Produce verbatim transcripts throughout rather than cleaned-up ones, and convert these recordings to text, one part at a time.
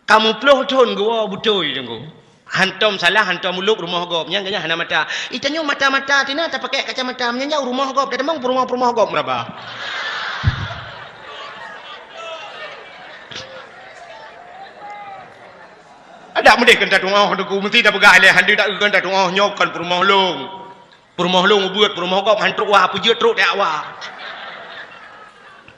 Ka muplôh thôn geuwoe beutôi Teungku. Hantom salah, hantom ulôb rumoh gob. Nyan geuhnyan hana mata. Itanyoe mata-mata tina tapakèk kacamata. Meunyan jauh rumoh gob, tatamong peurumoh-peurumoh gob meuraba. Adak meudeh keu tatu'oh Teungku, meusti tapeugah lé handi dak keu tatu'oh nyoe kon peurumoh lôn. Peurumoh lôn ubeuet, peurumoh gob han trok wa, peujeuet trok tajak wa.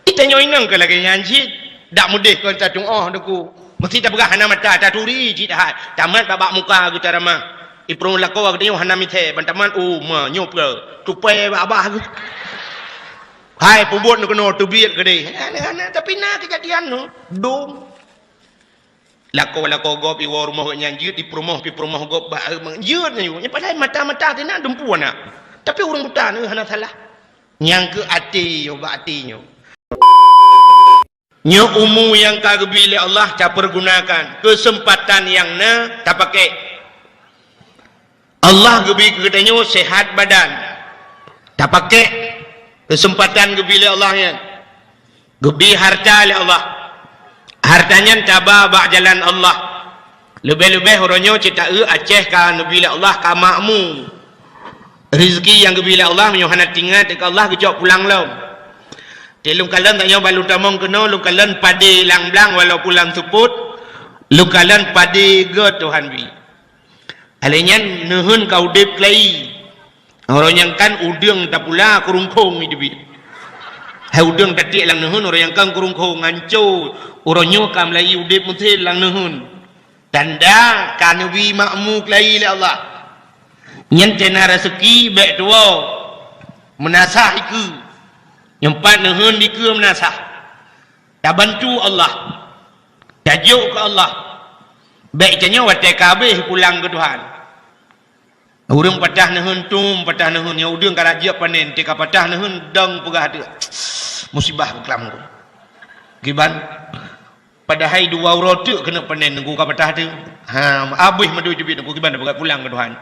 Itanyoe inong keu lagèe nyan cit, dak meudeh kon tatu'oh Teungku. Meusti tapeugah hana mata, taturi cit hai. Tamat bak-bak muka geuh taramah. Ipeurumoh lakoe geutanyoe hana misé, ban tamat, oh, ma, nyoe peue? Tupai bak abah geuh. Hai, peubuet neuh keunoe teubiet keudeh. Hana, hana, tapi na keujadian nyoe. Dum. Lakoe-lakoe gob iwoe rumoh geuh nyan jeuet, ipeurumoh, ipeurumoh gob bak, eh, jeuet nyan. Nyan padahai mata-mata tina dumpeue na. Tapi ureueng buta nyoe hana salah. Nyang keu até nyoe, bak até nyoe. Nyoe umu nyang ka geubri lé Allah tapeurgunakan, keuseumpatan nyang na tapakèk. Allah geubri keu geutanyoe seuhat badan. Tapakèk keuseumpatan geubri lé Allah nyan. Geubri hareuta lé Allah. Hareuta nyan taba bak jalan Allah. Leubeh-leubeh uroe nyoe cit taeu Aceh ka neubri lé Allah ka makmu. Rezeki nyang geubri lé Allah meunyoe hana teuingat keu Allah geucok pulang lom. Teuh lôn kalon tanyoe ban lôn tamong keunoe lôn kalon padé lam blang walaupun lam seupôt. Lôn kalon padé göt Tuhan bri. Alèh nyan neuheun ka udép keulayi. Uroe nyan kan udeueng tapula keurungkong i teubiet. Hai udeueng tatiek lam neuheun uroe nyan kan keurungkong anco. Uroe nyoe ka meulayi udép meusen lam neuheun. Tanda ka neubri makmu keulayi lé Allah. Nyan teuh na raseuki bèk tuwoe. Meunasah dikeue. Nyoe pat neuheun dikeue meunasah. Tabantu Allah. Tajok keu Allah. Bèk tanyoe watèe ka habéh pulang keu Tuhan. Ureueng patah neuheun tum, patah neuheun nyoe udeueng ka rajeuet panen, teuka patah neuheun dong peugah teuh. Musibah beuklam ku. Kiban, padahai dua uroe teuk keuneuk panen Teungku ka patah teuh. Ha, habéh mandum teubiet Teungku kiban peugah pulang keu Tuhan.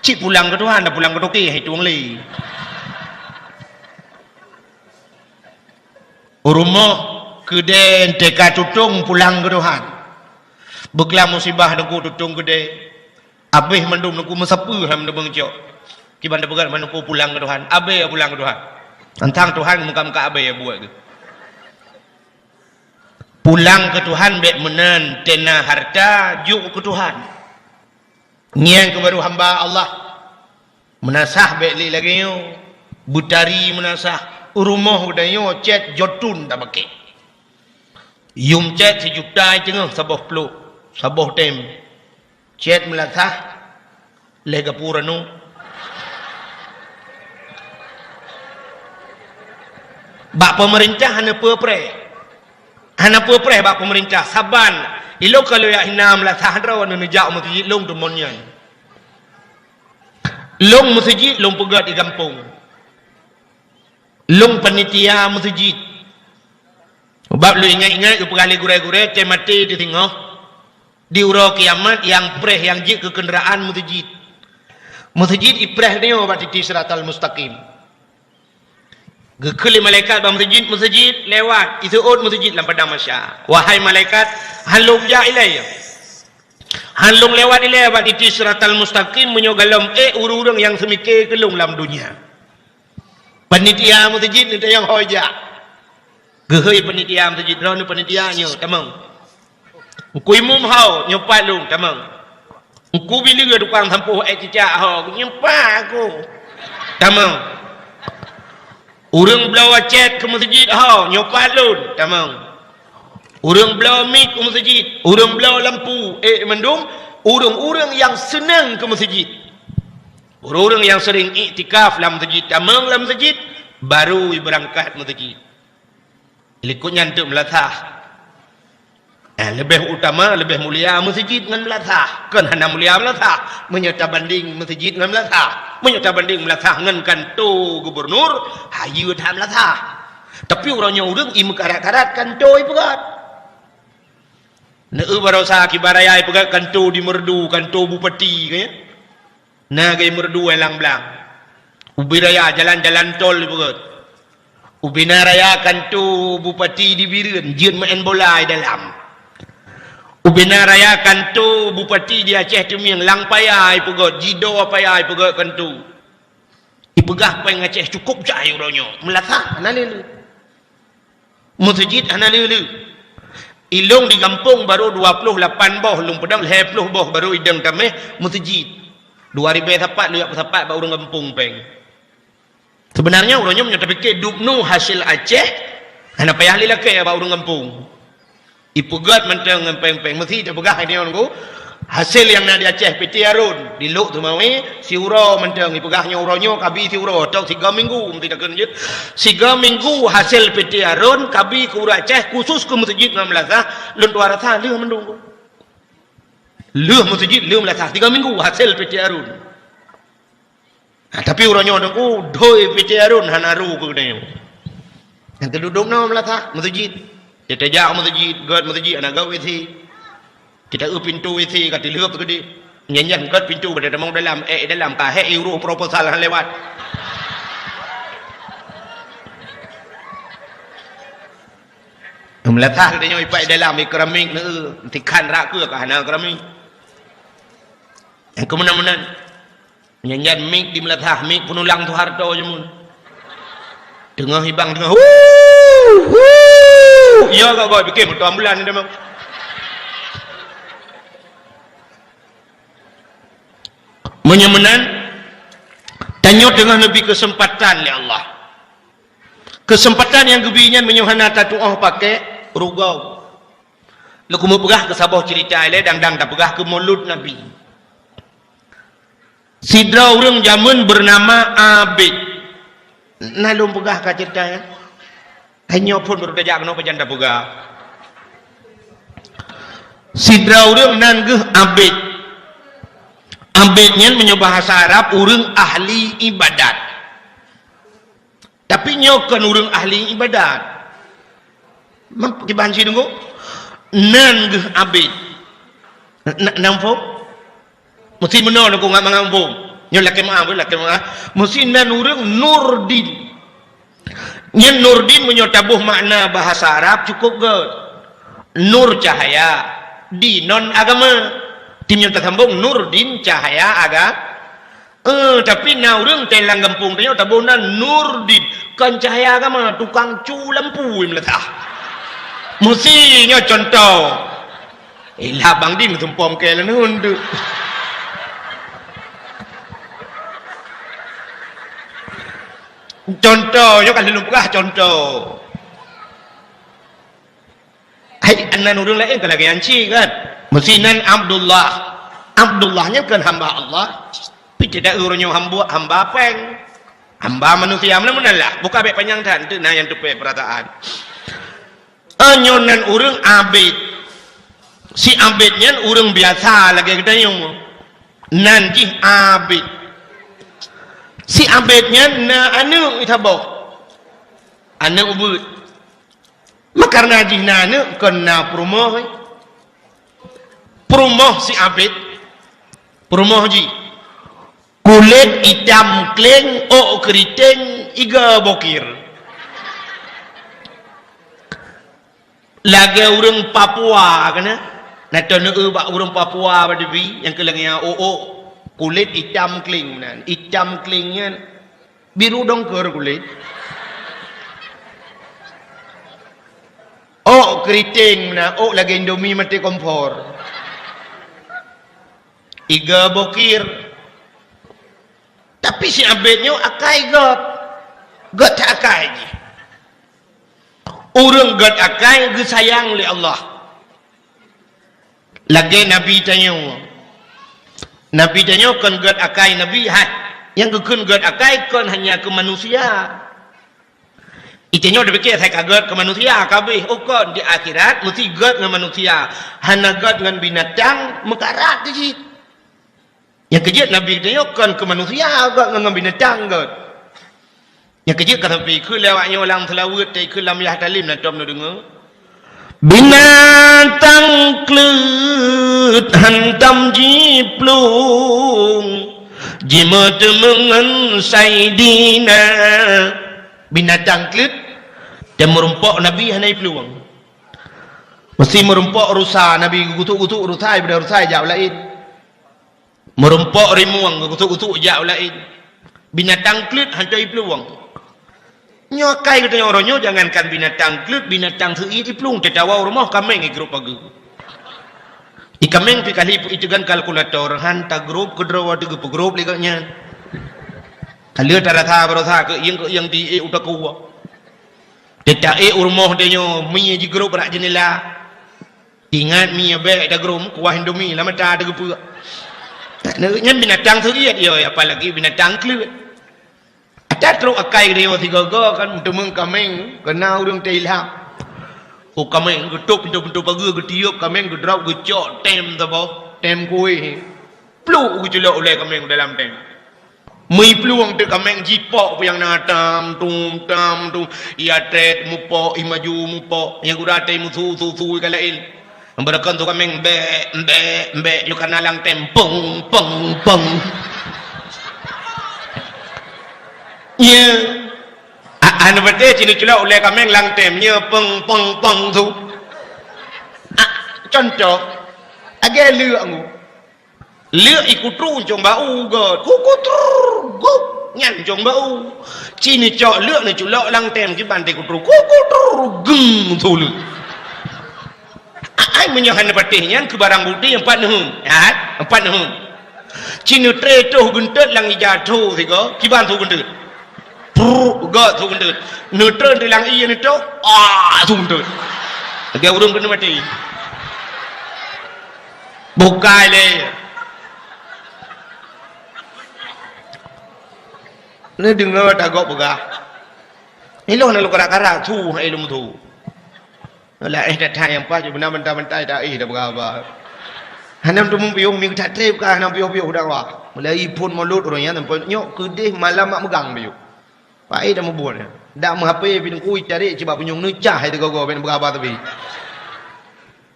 Cit pulang keu Tuhan, dah pulang keu toke hai tueng lé. Rumoh keudè teuka tutong pulang keu Tuhan. Beuklam musibah Teungku tutong keudè. Abéh mandum Teungku meusapeue hai mandum beungcok. Kiban teupeugah mandum pulang keu Tuhan. Abéh pulang keu Tuhan. Tantang Tuhan muka-muka abéh buet geuh. Pulang keu Tuhan bèk meunan teuh na hareuta jok keu Tuhan. Ngieng keu baru hamba Allah. Meunasah bèk lé lagèe nyoe. Beutari meunasah. Rumoh geutanyoe cèt jotun tapakèk. Yum cèt sijuta teungoh saboh plôk, saboh tem. Cèt meulasah lé gapura nu. Bak peumeurintah hana peue preh. Hana peue preh bak peumeurintah. Saban ilôn ka lôn jak hina meulasah droe neuneujak u meuseujid lôn teumon nyan. Lôn meuseujid lôn peugöt di gampông. Lôn panitia meuseujid. Sabab lôn ingat-ingat geupeugah lé gurèe-gurèe, tém maté teusingoh di uroe kiamat nyang preh nyang jeuet keu keundaraan meuseujid. Meuseujid ipreh nyoe bak titi siratal mustaqim. Geukheun lé malaikat bak meuseujid, meuseujid lewat, iseuôt meuseujid lam padang mahsyar. Wahai malaikat, han lôn jak ilèe. Han lôn lewat ilèe bak titi siratal mustaqim meunyoe galom ék ureueng-ureueng nyang seumike keu lôn lam donya. Panitia meuseujid neutanyong ho jak. Geuhôi panitia meuseujid, droeneuh panitia nyoe, tamong. Teungku imum ho, nyoe pat lôn, tamong. Teungku bileue tukang sampôh ék cicak ho, nyoe pat aku. Tamong. Ureueng bloe cèt keu meuseujid ho, nyoe pat lôn, tamong. Ureueng bloe mik keu meuseujid, ureueng bloe lampu, ék mandum, ureueng-ureueng nyang seunang keu meuseujid. Ureueng-ureueng nyang seuring iktikaf lam meuseujid, tamong lam meuseujid, baru jibeurangkat meuseujid. Likot nyan teuk meulasah. Eh, leubeh utama, leubeh mulia meuseujid ngon meulasah. Kon hana mulia meulasah. Meunyoe tabandeng meuseujid ngon meulasah. Meunyoe tabandeng meulasah ngon kanto gubernur, hayeue that meulasah. Tapi uroe nyoe ureueng imeukarat-karat kanto ipeugöt. Neu barosa kiban raya ipeugöt kanto di Meureudu, kanto bupati, ka nyan. Na geumeureudu lam blang. Ubé raya jalan-jalan tol ipeugöt. Ubé na raya kanto bupati di Bireuen, jeuet meu'en bola i dalam. Ubena raya kantô bupati di Aceh Teumieng, lam paya ipeugöt, jidoe paya ipeugöt kantô. Ipeugah péng Aceh cukôp jai uroe nyoe, meulasah hana le-le. Meuseujid hana le-le. Ilông di gampông barô dua ploh lapan boh, lôn peudong lhèe ploh boh barô idong tamèh meuseujid. Dua ribèe sapat lôn jak peusapat bak ureueng gampông péng. Seubeunarnya uroe nyoe meunyoe tapike dubnu hasé Aceh, hana payah lé lakèe bak ureueng gampông. Ipeugöt mantong ngon péng-péng, meusti tapeugah nyoe nunggu. Hasé nyang na di Aceh, Piti Harun, di Lhokseumawe, siuroe mantong ipeugah nyoe uroe nyoe kabi siuroe, atau sigoe minggu meusti takheun jeuet. Sigoe minggu hasé Piti Harun kabi keu ureueng Aceh, khusus keu meuseujid ngon meulasah, lôn tuan rasa lheueh mandum. Lheueh meuseujid, lheueh meulasah, sigoe minggu hasé Piti Harun. Ha, tapi uroe nyoe teungku, doi Piti Harun hana ru keu geutanyoe. Nyang teududuk nyoe meulasah meuseujid. Teutajak meuseujid, göt meuseujid, hana göt W C. Kita eu pintu W C ka tileueb keudeh. Nyan-nyan göt pintu pada tamong dalam, eh, dalam ka hék uroe proposal hana lewat. Meulasah geutanyoe ipat dalam, i keramik neu, tikhan rak keu ka hana keramik. Nyang keumeunan-meunan. Nyan-nyan mik di meulasah, mik peunulang Soeharto jameun. Teungoh hibang teungoh, "Hu! Hu!" Iya gak goi bikin moto ambulan ni memang. Meunyoe meunan, tanyoe teungoh neubi keuseumpatan lé Allah. Keuseumpatan nyang geubi nyan meunyoe hana tatuoh paké, rugoe. Lôn keumeung peugah keu saboh ceurita ilée dang-dang tapeugah keu Maulud Nabi. Sidroe ureuëng jameun beunama Abid. Na lôn peugah ka ceurita nyan? Hai nyoe phon baru tajak keunoe pajan tapeugah. Sidroe ureuëng nan geuh Abid. Abid nyan meunyoe bahasa Arab ureuëng ahli ibadat. Tapi nyoe kon ureuëng ahli ibadat. Meukiban si deungoe, nan geuh Abid. Na, na, na muphom? Meusi meunoe deungoe ngat mangat muphom. Nyoe lakée meuah, lakée meuah. Meusi nan ureuëng Nurdin. Nyan Nurdin meunyoe taboh makna bahasa Arab cukup göt. Nur cahaya, din non agama. Ti meunyoe tasambong Nurdin cahaya aga-, Eh, tapi na ureuëng teuh lam gampông tanyoe taboh nan Nurdin, kon cahya agama, tukang cu lampu meuleukat. Meusi nyoe contoh. Ilah Bang Din meusumpom keu leuneun tu. Contoh, nyoe ka lôn peugah contoh. Hai, nan ureuëng laén ka lagée nyan cit kan? Meusi nan Abdullah. Abdullah nyan kon hamba Allah. Pi tidak ureuëng nyoe hamba, hamba péng. Hamba manusia, meunan-meunan lah. Buka bék panyang that, tu na nyang teupeue peurasaan. Nyoe nan ureuëng Abid. Si Abid nyan ureuëng biasa lagée geutanyoe. Nan jih Abid. Si Abid nyan na aneuëk saboh. Aneuëk ubit. Meukarna jih na aneuëk kon na peurumoh, eh. Peurumoh si Abid, peurumoh jih. Kulét itam kléng, ôk keuriteng, iga bokir. Lagée ureuëng Papua keunan. Na teuneuk bak ureuëng Papua bak Tebi nyang keu lagée nyan ôk-ôk. Kulét itam kléng meunan. Itam kléng nyan. Biru dongker kulét. Ôk keuriteng meunan, ôk lagée Indomie maté kompor. Iga bokir. Tapi si Abid nyoe akai göt. Göt that akai jih. Ureuëng göt akai geusayang lé Allah. Lagée Nabi tanyoe. Nabi tanyoe kon göt akai Nabi, hai. Nyang geukheun göt akai kon hanya keu manusia. Itanyoe tapike asai ka göt keu manusia, ka abéh. Oh kon, di akhirat meusti göt ngon manusia. Hana göt ngon binatang, meukarat keu jih. Nyang keujeuet Nabi geutanyoe kon keu manusia göt ngon, ngon binatang göt. Nyang keujeuet ka sampai keu lé awak nyoe lam seulaweuet, tai keu lam yah talim na tom neudeungoe. Binatang kleuet hantom jiplueng, jimeuteumeung ngon Saidina. Binatang kleuet, dan meurumpok Nabi hana jiplueng. Meusti meurumpok rusa, Nabi geugutuk-gutuk rusa, daripada rusa jak u laén. Meurumpok rimueng, geugutuk-gutuk jak u laén. Binatang kleuet hana iplueng. Nyoe akai geutanyoe uroe nyoe, jangankan binatang kleuet, binatang seuiet iplueng, teuh tawoe u rumoh kaméng igrôp pageue. Ié kaméng pih kali iteugan kalkulator, han tagrôp keudroe teuh geupeugrôp lé gobnyan. Ka lheueh tarasa baroesa keuieng-keuieng di ék u takue. Teuh taék u rumoh tanyoe, mie jigrôp bak jeundela. Ingat mie bék tagrôp, kuah Indomie lam mata teuh geupeuek. Nyan binatang seuiet, yo, apalagi binatang kleuet. Ata trok akai geutanyoe sigoe-goe kan, meuteumé kaméng, keunan ureuëng teuilham. Oh, kaméng geutôp pintoe-pintoe pageue, geutiôb kaméng, geudrop, geucok tem saboh, tem kuéh. Pluk geuculok ulée kaméng dalam tem. Meuplueng teuk kaméng jipok peue nyang na tam tum tam tum. Ia trét mupok, i maju mupok. Nyang udah teuh musu-su-su ka laén. Beureukan su kaméng bék, bék, bék, nyoe ka na lam tem peng, peng, peng. Nya. A, anu beutôi cit neuculok ulée kaméng lam tem, nya peng, peng, peng su. A, contoh, lagée leuek ngu. Leuek ikutru ncong bak u gét. Kukutru, gup, nyan ncong bak u. Ci neucok leuek neuculok lam tem kiban teuh ikutru. Kukutru, geng, su leuek. Ai, meunyoe hana patéh nyan keu barang bukti empat neuheun. Hat, empat neuheun. Ci neutré toh geunteut lam ija tho sigoe, kiban su geunteut. Prrr, gét su geunteut. Neutré teuh lam ie neutoh, ah, su geunteut. Lagée ureuëng keuneuk maté. Bukai lé. Neudeungoe tagob peugah. Ilôn na lôn karat-karat, su hai lôn su. Lah, eh, that-that nyang paih beuna bantai-bantai dak, eh, dak peugah haba. Hana meuteumé piôh, mi that trép ka hana piôh-piôh dakwah. Mulai phon mulod ureuëng nyan sampoe nyoe keudeh malam mak meugang piôh. Paih dak meubuet nyan. Dak meuhape pih teungku tarék cit bak punyueng neucah hai teugogo ben peugah haba teubit.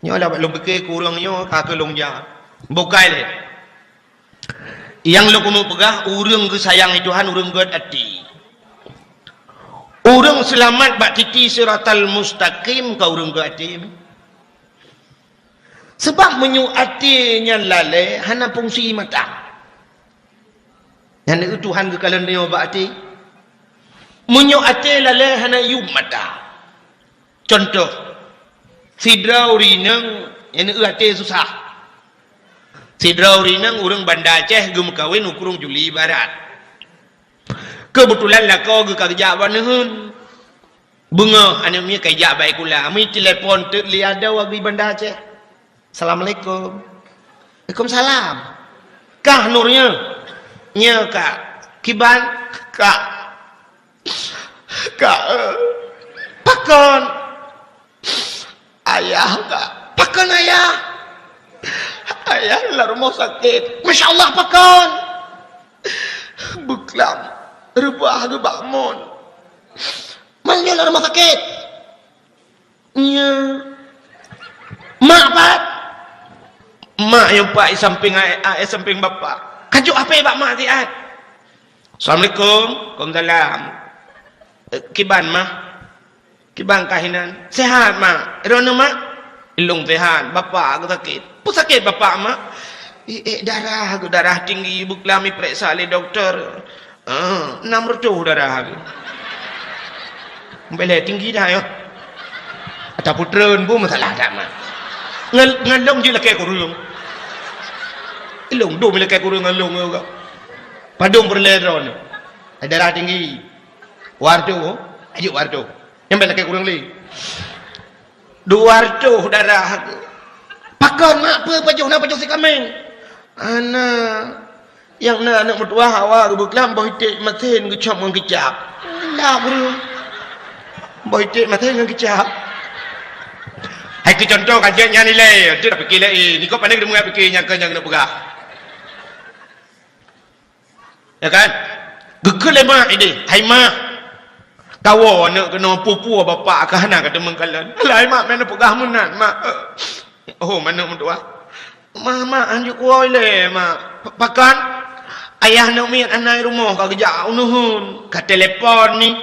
Nyoe lah lôn pike keu ureuëng nyoe ka keu lôn jak. Bukai lé. Nyang lôn keuneuk peugah, ureuëng geusayang lé Tuhan, ureuëng gét até. Ureuëng seulamat bak titi siratal mustaqim ka ureuëng gét até. Sabab meunyoe até nyan lalée, hana fungsi mata. Nyan Tuhan geukalon nyoe bak até. Meunyoe até lalée, hana yuem mata. Contoh, sidroe ureuëng inong nyang eu até susah. Sidroe ureuëng inong ureuëng Banda Aceh geumeukawen u Krueng Juli Barat. Keubeutulan lakoe geuh ka geujak bak neuheun. Beungoh aneuk miet ka ijak bak sikula, meutelepon teuk lé adoe geuh Banda Aceh. "Assalamualaikum." "Waalaikumsalam." "Kah Nur nyoe?" "Nyoe, Kak." "Kiban?" "Kak." "Kak, eh." "Pakon?" "Ayah, Kak." "Pakon ayah?" "Ayah lam rumoh sakét." "Masya Allah, pakon?" "Beuklam reubah geuh bak mon." "Man nyoe lam rumoh sakét?" "Nyoe." "Mak pat?" "Mak nyang pat i sampéng ayah, i sampéng bapak." "Kajok hapé bak mak siat." "Assalamualaikum." "Waalaikumsalam." "Eh, kiban, Mah?" "Kiban kah inan?" "Sehat, Mak." "Droeneuh, Mak?" "Ilôn sehat, bapak geuh sakét." "Peue sakét bapak, Mak?" "Eh, eh, darah geuh, darah tinggi, beuklam ipeuriksa lé dokto." "Ah, nam reutôh darah geuh." "Bèk lé tinggi dah nyoe." "Ata peutreun peue masalah that, Mak?" "Ngon, ngon lôn jeuet lakée kureueng." "Ilôn dum lakée kureueng ngon lôn nyoe geuh." "Padum peureulèe droeneuh?" "Darah tinggi." "Dua reutôh, ayo dua reutôh. Nyang bèk lakée kureueng lé." "Dua reutôh darah." "Pakon, Mak, peue pajoh na pajoh si kaméng?" "Hana. Nyang na aneuk meutuwah awak geubeuklam boh iték masen geucom ngon keucap." "Alah, bro. Boh iték masen ngon keucap." Hai keu contoh ka jeuet nyan ilèe, jeuet pike lé, eh, niko pane geudeungoe pike nyang keu nyang keuneuk peugah. Ya kan? Geukheun lé mak idéh, "Hai mak, kawoe aneuk keunoe, peue-peue bapak ka hana ka teumeung kalon." "Alah, hai mak, meunan peugah meunan, mak." "Oh, aneuk meutuwah." "Mak, mak, hanjeuet kuwoe ilèe, mak." "Pa-, pakon?" "Ayah aneuk miet hana i rumoh, ka geujak u neuheun, ka telepon ni."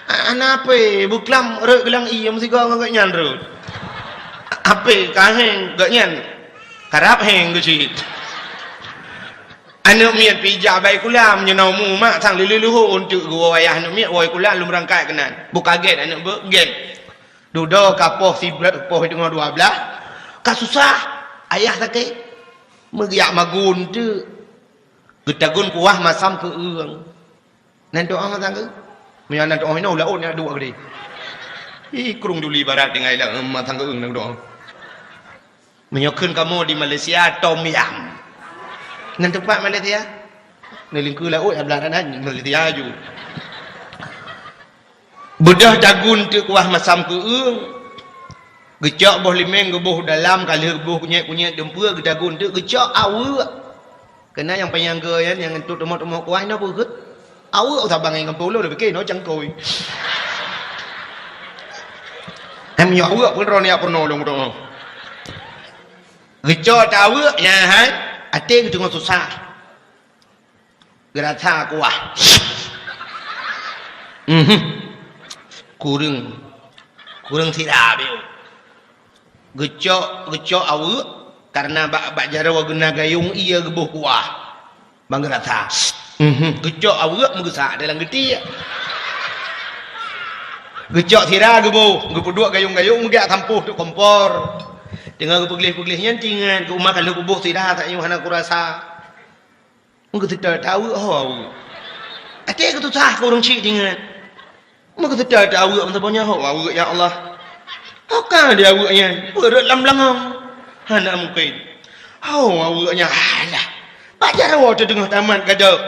"Hana hapé, beuklam rhot geulang ié meusigoe ngon gobnyan rhot." Hapé ka héng geuh nyan. Karab héng geuh cit. Aneuk miet pih jak bak sikula, meunyoe na umu mak sang lheuh-lheuh leuhô eunteuk geuwoe ayah aneuk miet woe sikula lom beurangkat keunan. Beu ka gét aneuk beuh, gét. Dudoe ka poh sibreuet, poh teungoh dua blaih. Ka susah. Ayah sakét. Meugeuyak magun teuk. Geutagun kuah masam keu eueng. Nan doa masang keu? Meunyoe nan doa inoe laôt nyan duek geude. Ih, krueng Juli Barat tinggai lam masang keu eueng nan doa. Meunyoe kheun kamoe di Malaysia, tom yam. Nan teumpat Malaysia? Neulingkue laôt, ya blah nan Malaysia ju. Beudôh tagun teuk kuah masam keu eueng. Geucok boh limeng geuboh dalam, ka lheueh geuboh kunyét-kunyét dumpeue, geutagun teuk geucok aweuek. Keunan nyang panyang geuh nyan, nyang entot teumok-teumok kuah nyoe peue kheueh? Aweuek sabang ngon peulo, lôn pike nyoe cangkôi. Em nyoe aweuek pun droe nyak peunoh lôn peunoh. Geucok ta aweuek nyan hai, até geuteungoh susah. Geurasa kuah. Mhm. Kureueng. Kureueng sira biu. Geucok, geucok aweuek, kareuna bak, bak jaroe geuna gayong ié geuboh kuah. Ban geurasa. Mhm. Geucok aweuek meugeusak dalam geutiek. Geucok sira geuboh, geupeuduek gayong-gayong meugak sampôh teuk kompor. Teungoh geupeugleh-peugleh nyan teuingat keu uma ka lheueh kuboh sira, tanyoe hana kurasa. Meugeuseutot aweuek ho aweuek. Até geutusah keu ureueng chik teuingat. Meugeuseutot aweuek meusaboh nyoe ho aweuek ya Allah. Ho ka di aweuek nyan, peureuet lam beulangong. Hana mungken. Ho aweuek nyan, alah. Bak jaroe teuh teungoh tamat gadôh.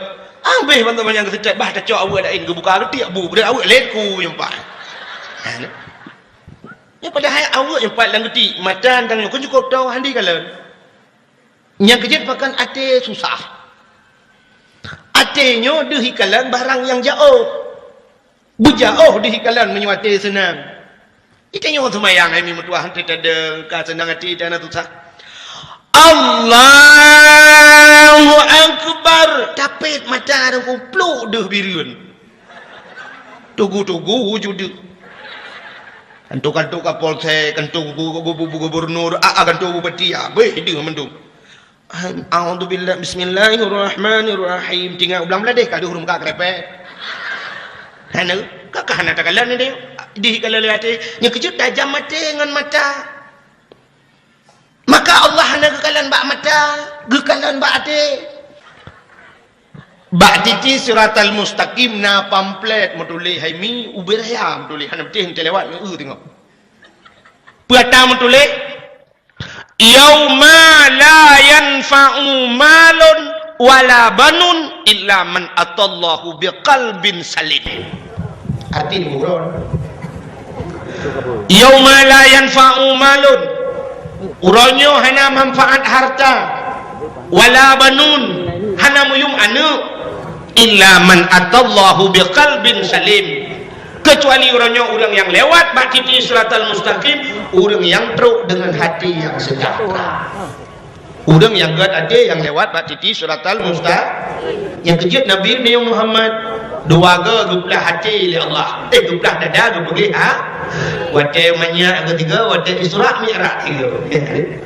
Ambéh bantuan nyang geuseutot bah tacok aweuek laén geubuka geutiek bu beudeuk aweuek lét ku nyumpai. Hana. Nyan padahai aweuek nyumpai lam geutiek mata dan nyoe kon cukôp tho handi kalon. Nyang keujeuet pakon até susah. Até nyoe deuh ikalon barang nyang jaoh. Beujaoh deuh ikalon meunyoe até seunang. Ita nyoe seumayang hai mi meutuah teuh tadeng ka seunang até ita na susah. Allahu Akbar. Tapét mata dan kupluk deuh bireuen. Tugu-tugu wujud deuh. Kanto-kanto Kapolsek, kanto gu-, gu-, gu-, gubernur, a, a, kanto bupati, abéh deuh mandum. A'udzubillah, bismillahirrahmanirrahim. Tinggai u blang bladeh ka deuh ureueng meukat krepek. Hana, ka, ka hana takalon ni deh. Dih kalon lé até. Nyang keujeuet tajam até ngon mata. Maka Allah hana geukalon bak mata, geukalon bak até. Bak titi Siratal Mustaqim na pamflet meutuléh hai mi ubé raya meutuléh hana beuteh meuteulewat ngon eu teungoh. Peue ata meutuléh? Yauma la yanfa'u malun wala banun illa man atallahu biqalbin salim. Arti ni buron. Yauma la yanfa'u malun. Uroe nyoe hana manfaat harta. Wala banun. Hana meuyum aneuk. Illa man atallahu biqalbin salim. Keucuali uroe nyoe ureueng nyang lewat bak titi siratal mustaqim, ureueng nyang trok deungon hati nyang seujahteura. Ureueng nyang gét até nyang lewat bak titi siratal musta-, nyang keujeuet Nabi Muhammad, dua go geuplah até lé Allah. Eh, geuplah dada geupeugléh ha. Watée manyak geuh tiga, watée Isra Mi'raj tiga.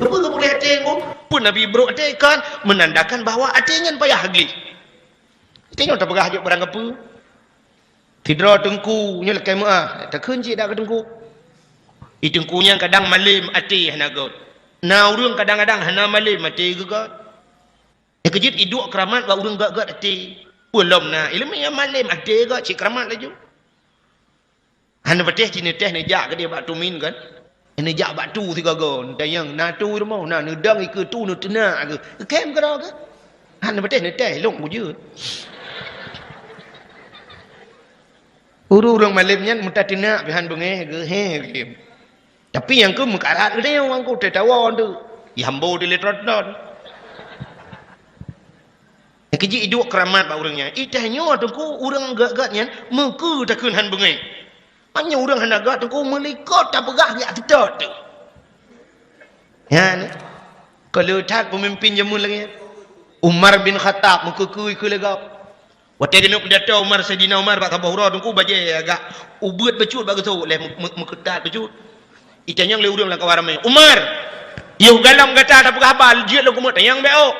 Keupeue geupeugléh até ngon? Peue Nabi brok até kan menandakan bahwa até nyan payah gléh. Até nyoe tapeugah jok barang kapeue. Sidroe teungku nyoe lakée meuáh, takheun cit dak keu teungku. Di teungku nyan kadang malém até hana gét. Na ureuëng kadang-kadang hana malém até geugét. Nyang keujeuet iduek keuramat bak ureuëng gét-gét até. Peue lom na iéleumé nyang malém até gét cit keuramat laju. Hana patéh cit neutéh neujak keudéh bak tumin kan. Neujak bak tu sigoe-goe, neutanyong, na tu rumoh, na neudong ikeue tu neuteunak keuh. Kém keudroe keuh. Hana patéh neutéh, lôn bujeuet. Ureuëng-ureuëng malém nyan meutateunak pih han beungéh geuh, he, geuh. Tapi nyang keuh meukarat geutanyoe nyang keuh teuh tawoe tu. Ihambo tu lé tron-tron. Nyang keujeuet iduek keuramat bak ureuëng nyan. Itanyoe teungku ureuëng gét-gét nyan meukeue takheun han beungéh. Meunyoe ureuëng hana gét teungku meulikot tapeugah jak teutot tu. Nyan. Ka le that peumimpin jameun lagée nyan. Umar bin Khattab meukeue-keue ikeue lé gob. Watée keuneuk pidato Umar, Saidina Umar bak saboh uroe teungku bajée agak ubeuet bacut bak geutanyoe lé meu-, meu-, meukeutat bacut. Itanyong lé ureuëng lam kawan ramé, "Umar, yoh galom gata tapeugah haba, jeuet lôn keumeuk tanyong bék ôk."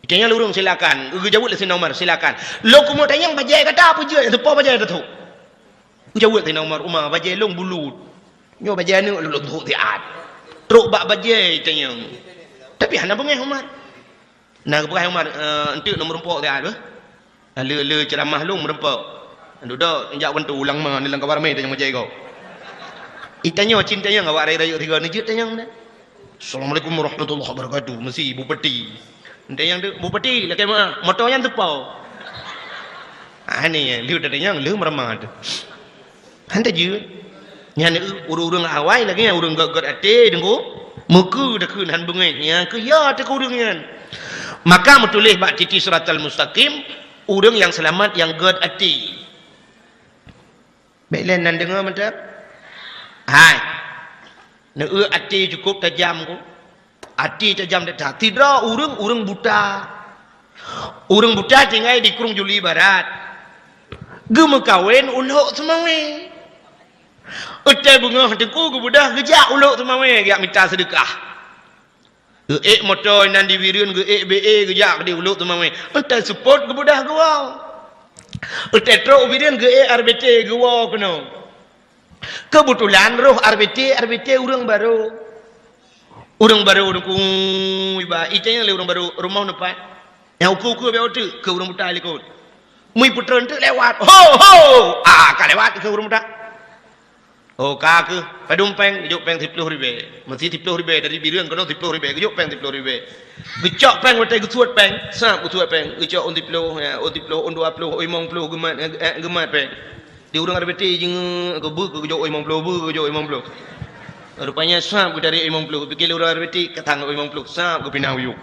Itanyong lé ureuëng, "Silakan." Geujaweueb lé Saidina Umar, "Silakan." "Lôn keumeuk tanyong bajée gata peue jeuet, teupo bajée teuthok." Geujaweueb Saidina Umar, "Umar, bajée lôn bulut. Nyoe bajée aneuëk lôn thok siat." Trok bak bajée itanyong. Tapi hana beungéh Umar. Na geupeugah Umar, "Eh, enteuk lôn meureumpok siat beuh." Le, le ceuramah lôn meureumpok. Dudoe jak bantu ulang ma, ni lam kawan ramé tanyong bajée gob. Itanyong cit tanyong awak rayeuk-rayeuk sigoe neujeuet tanyong na. "Assalamualaikum warahmatullahi wabarakatuh." Meusi bupati. Tanyong tu, "Bupati, lakée meuah, moto nyan teupo." Ah, ni, le tatanyong, le meureumpok tu. Han tajeuet. Nyan ureuëng-ureuëng awai lagée nyan ureuëng gét-gét até deungoe, meukeue takheun han beungéh. Nyang keu ya takheun ureuëng nyan. Maka meutuléh bak titi siratal mustaqim, ureuëng nyang seulamat nyang gét até. Bék lé nan deungoe mantap. Hai. Neueu até cukup tajam ku. Até tajam that that. Sidroe ureuëng, ureuëng buta. Ureuëng buta tinggai di Krueng Juli Barat. Geumeukawen u Lhok Seumawé. Watée beungoh teungku geubeudôh geujak u Lhok Seumawé geujak mita seudeukah. Geuék moto inan di Bireuen, geuék B E geujak di u Lhok Seumawé. Watée seupôt geubeudôh geuwoe. Watée trok u Bireuen geuék R B T geuwoe keunoe. Keubeutulan roh R B T, R B T ureuëng barô. Ureuëng barô deungoe iba, itanyong lé ureuëng barô, "Rumoh neupat?" "Nyang ukeue-ukeue bék teuk," kheun ureuëng buta likot. "Mui peutrön teuk lewat." "Ho, ho!" "Ah, ka lewat," kheun ureuëng buta. "Oh, ka kheueh. Padum péng?" Geujok péng siploh ribée. Meusi siploh ribée, dari Bireuen keunoe siploh ribée. Geujok péng siploh ribée. Geucok péng watée geusuet péng. Sab geusuet péng. Geucok ôn siploh, ya, ôn siploh, ôn dua ploh, ôn limong ploh geumat, eh, geumat péng. Di ureuëng R B T jingeuk, keu beuh geujok ôn limong ploh, beuh geujok ôn limong ploh. Rupanya sab geutarék ôn limong ploh, geupike lé ureuëng R B T, ka tang ôn limong ploh, sab geupinah u yup.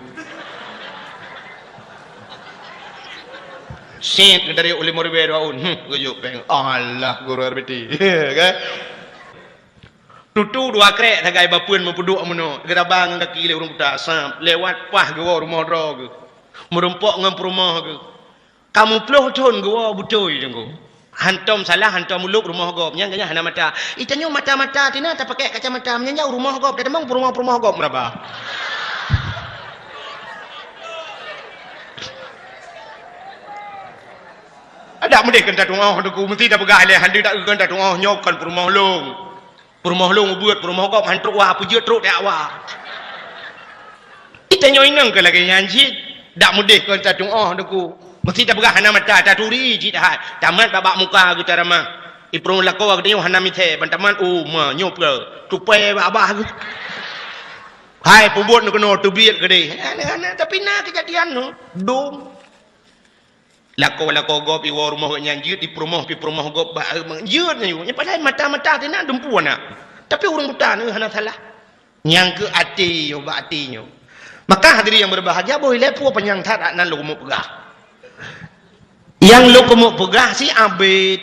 Sét geutarék ôn limong ribée dua ôn, hmm, geujok péng. Alah, guru R B T. Kan? Tutu dua krék sagai bapeuen meupeuduek meunoe, geuraba ngon gaki lé ureuëng buta, sab, lewat paih geuwoe rumoh droe geuh. Meureumpok ngon peurumoh geuh. Ka muplôh thon geuwoe beutôi deungoe. Hantom salah, hantom ulôb rumoh gob. Nyan geuhnyan hana mata. Itanyoe mata-mata tina tapakèk kacamata. Meunyan jauh rumoh gob, tatamong peurumoh-peurumoh gob meuraba. Adak meudeh keu tatu'oh deungoe, meusti tapeugah lé, hana deuh taeu keu tatu'oh nyoe kon peurumoh lôn. Peurumoh lôn ubeuet, peurumoh gob han trok wa, peujeuet trok tajak wa. Itanyoe inong keu lagèe nyan cit, dak meudeh kon tatu'oh deungoe. Meusti tapeugah hana mata, taturi cit hai. Tamat bak muka geuh taramah. Ipeurumoh lakoe geutanyoe hana mithèe, ban tamat, oh, ma, nyoe peue, tupai bak babah geuh. Hai, peubuet keunoe teubiet keudeh. Hana, hana, tapi na keujadian nyoe. Dum. Lakoe-lakoe gob iwoe rumoh geuh nyan jeuet, ipeurumoh, ipeurumoh gob bak, jeuet nyoe. Nyan padahai mata-mata tina dumpeue na. Tapi ureueng buta nyoe hana salah. Nyang keu até nyoe, bak até nyoe. Maka hadirin yang berbahagia, boh ilèe peue panyang that nan lôn keumeung peugah. Nyang lôn keumeung peugah si Abed.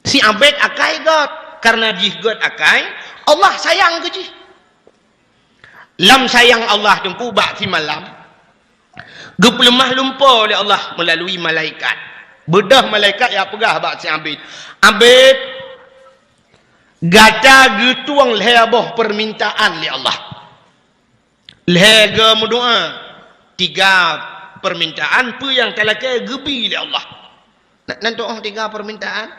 Si Abed akai gèt. Karena jih gèt akai, Allah sayang keu jih. Lam sayang Allah teungku bak simalam, geupeuleumah lumpoe lé Allah meulalui malaikat. Beudôh malaikat jak peugah bak si Abed, "Abed, gata geutueng lhèe boh peumintaan lé Allah. Lhèe goe meudoa, tiga peumintaan peue nyang talakèe geubi lé Allah." Na, nan tu'oh tiga peumintaan.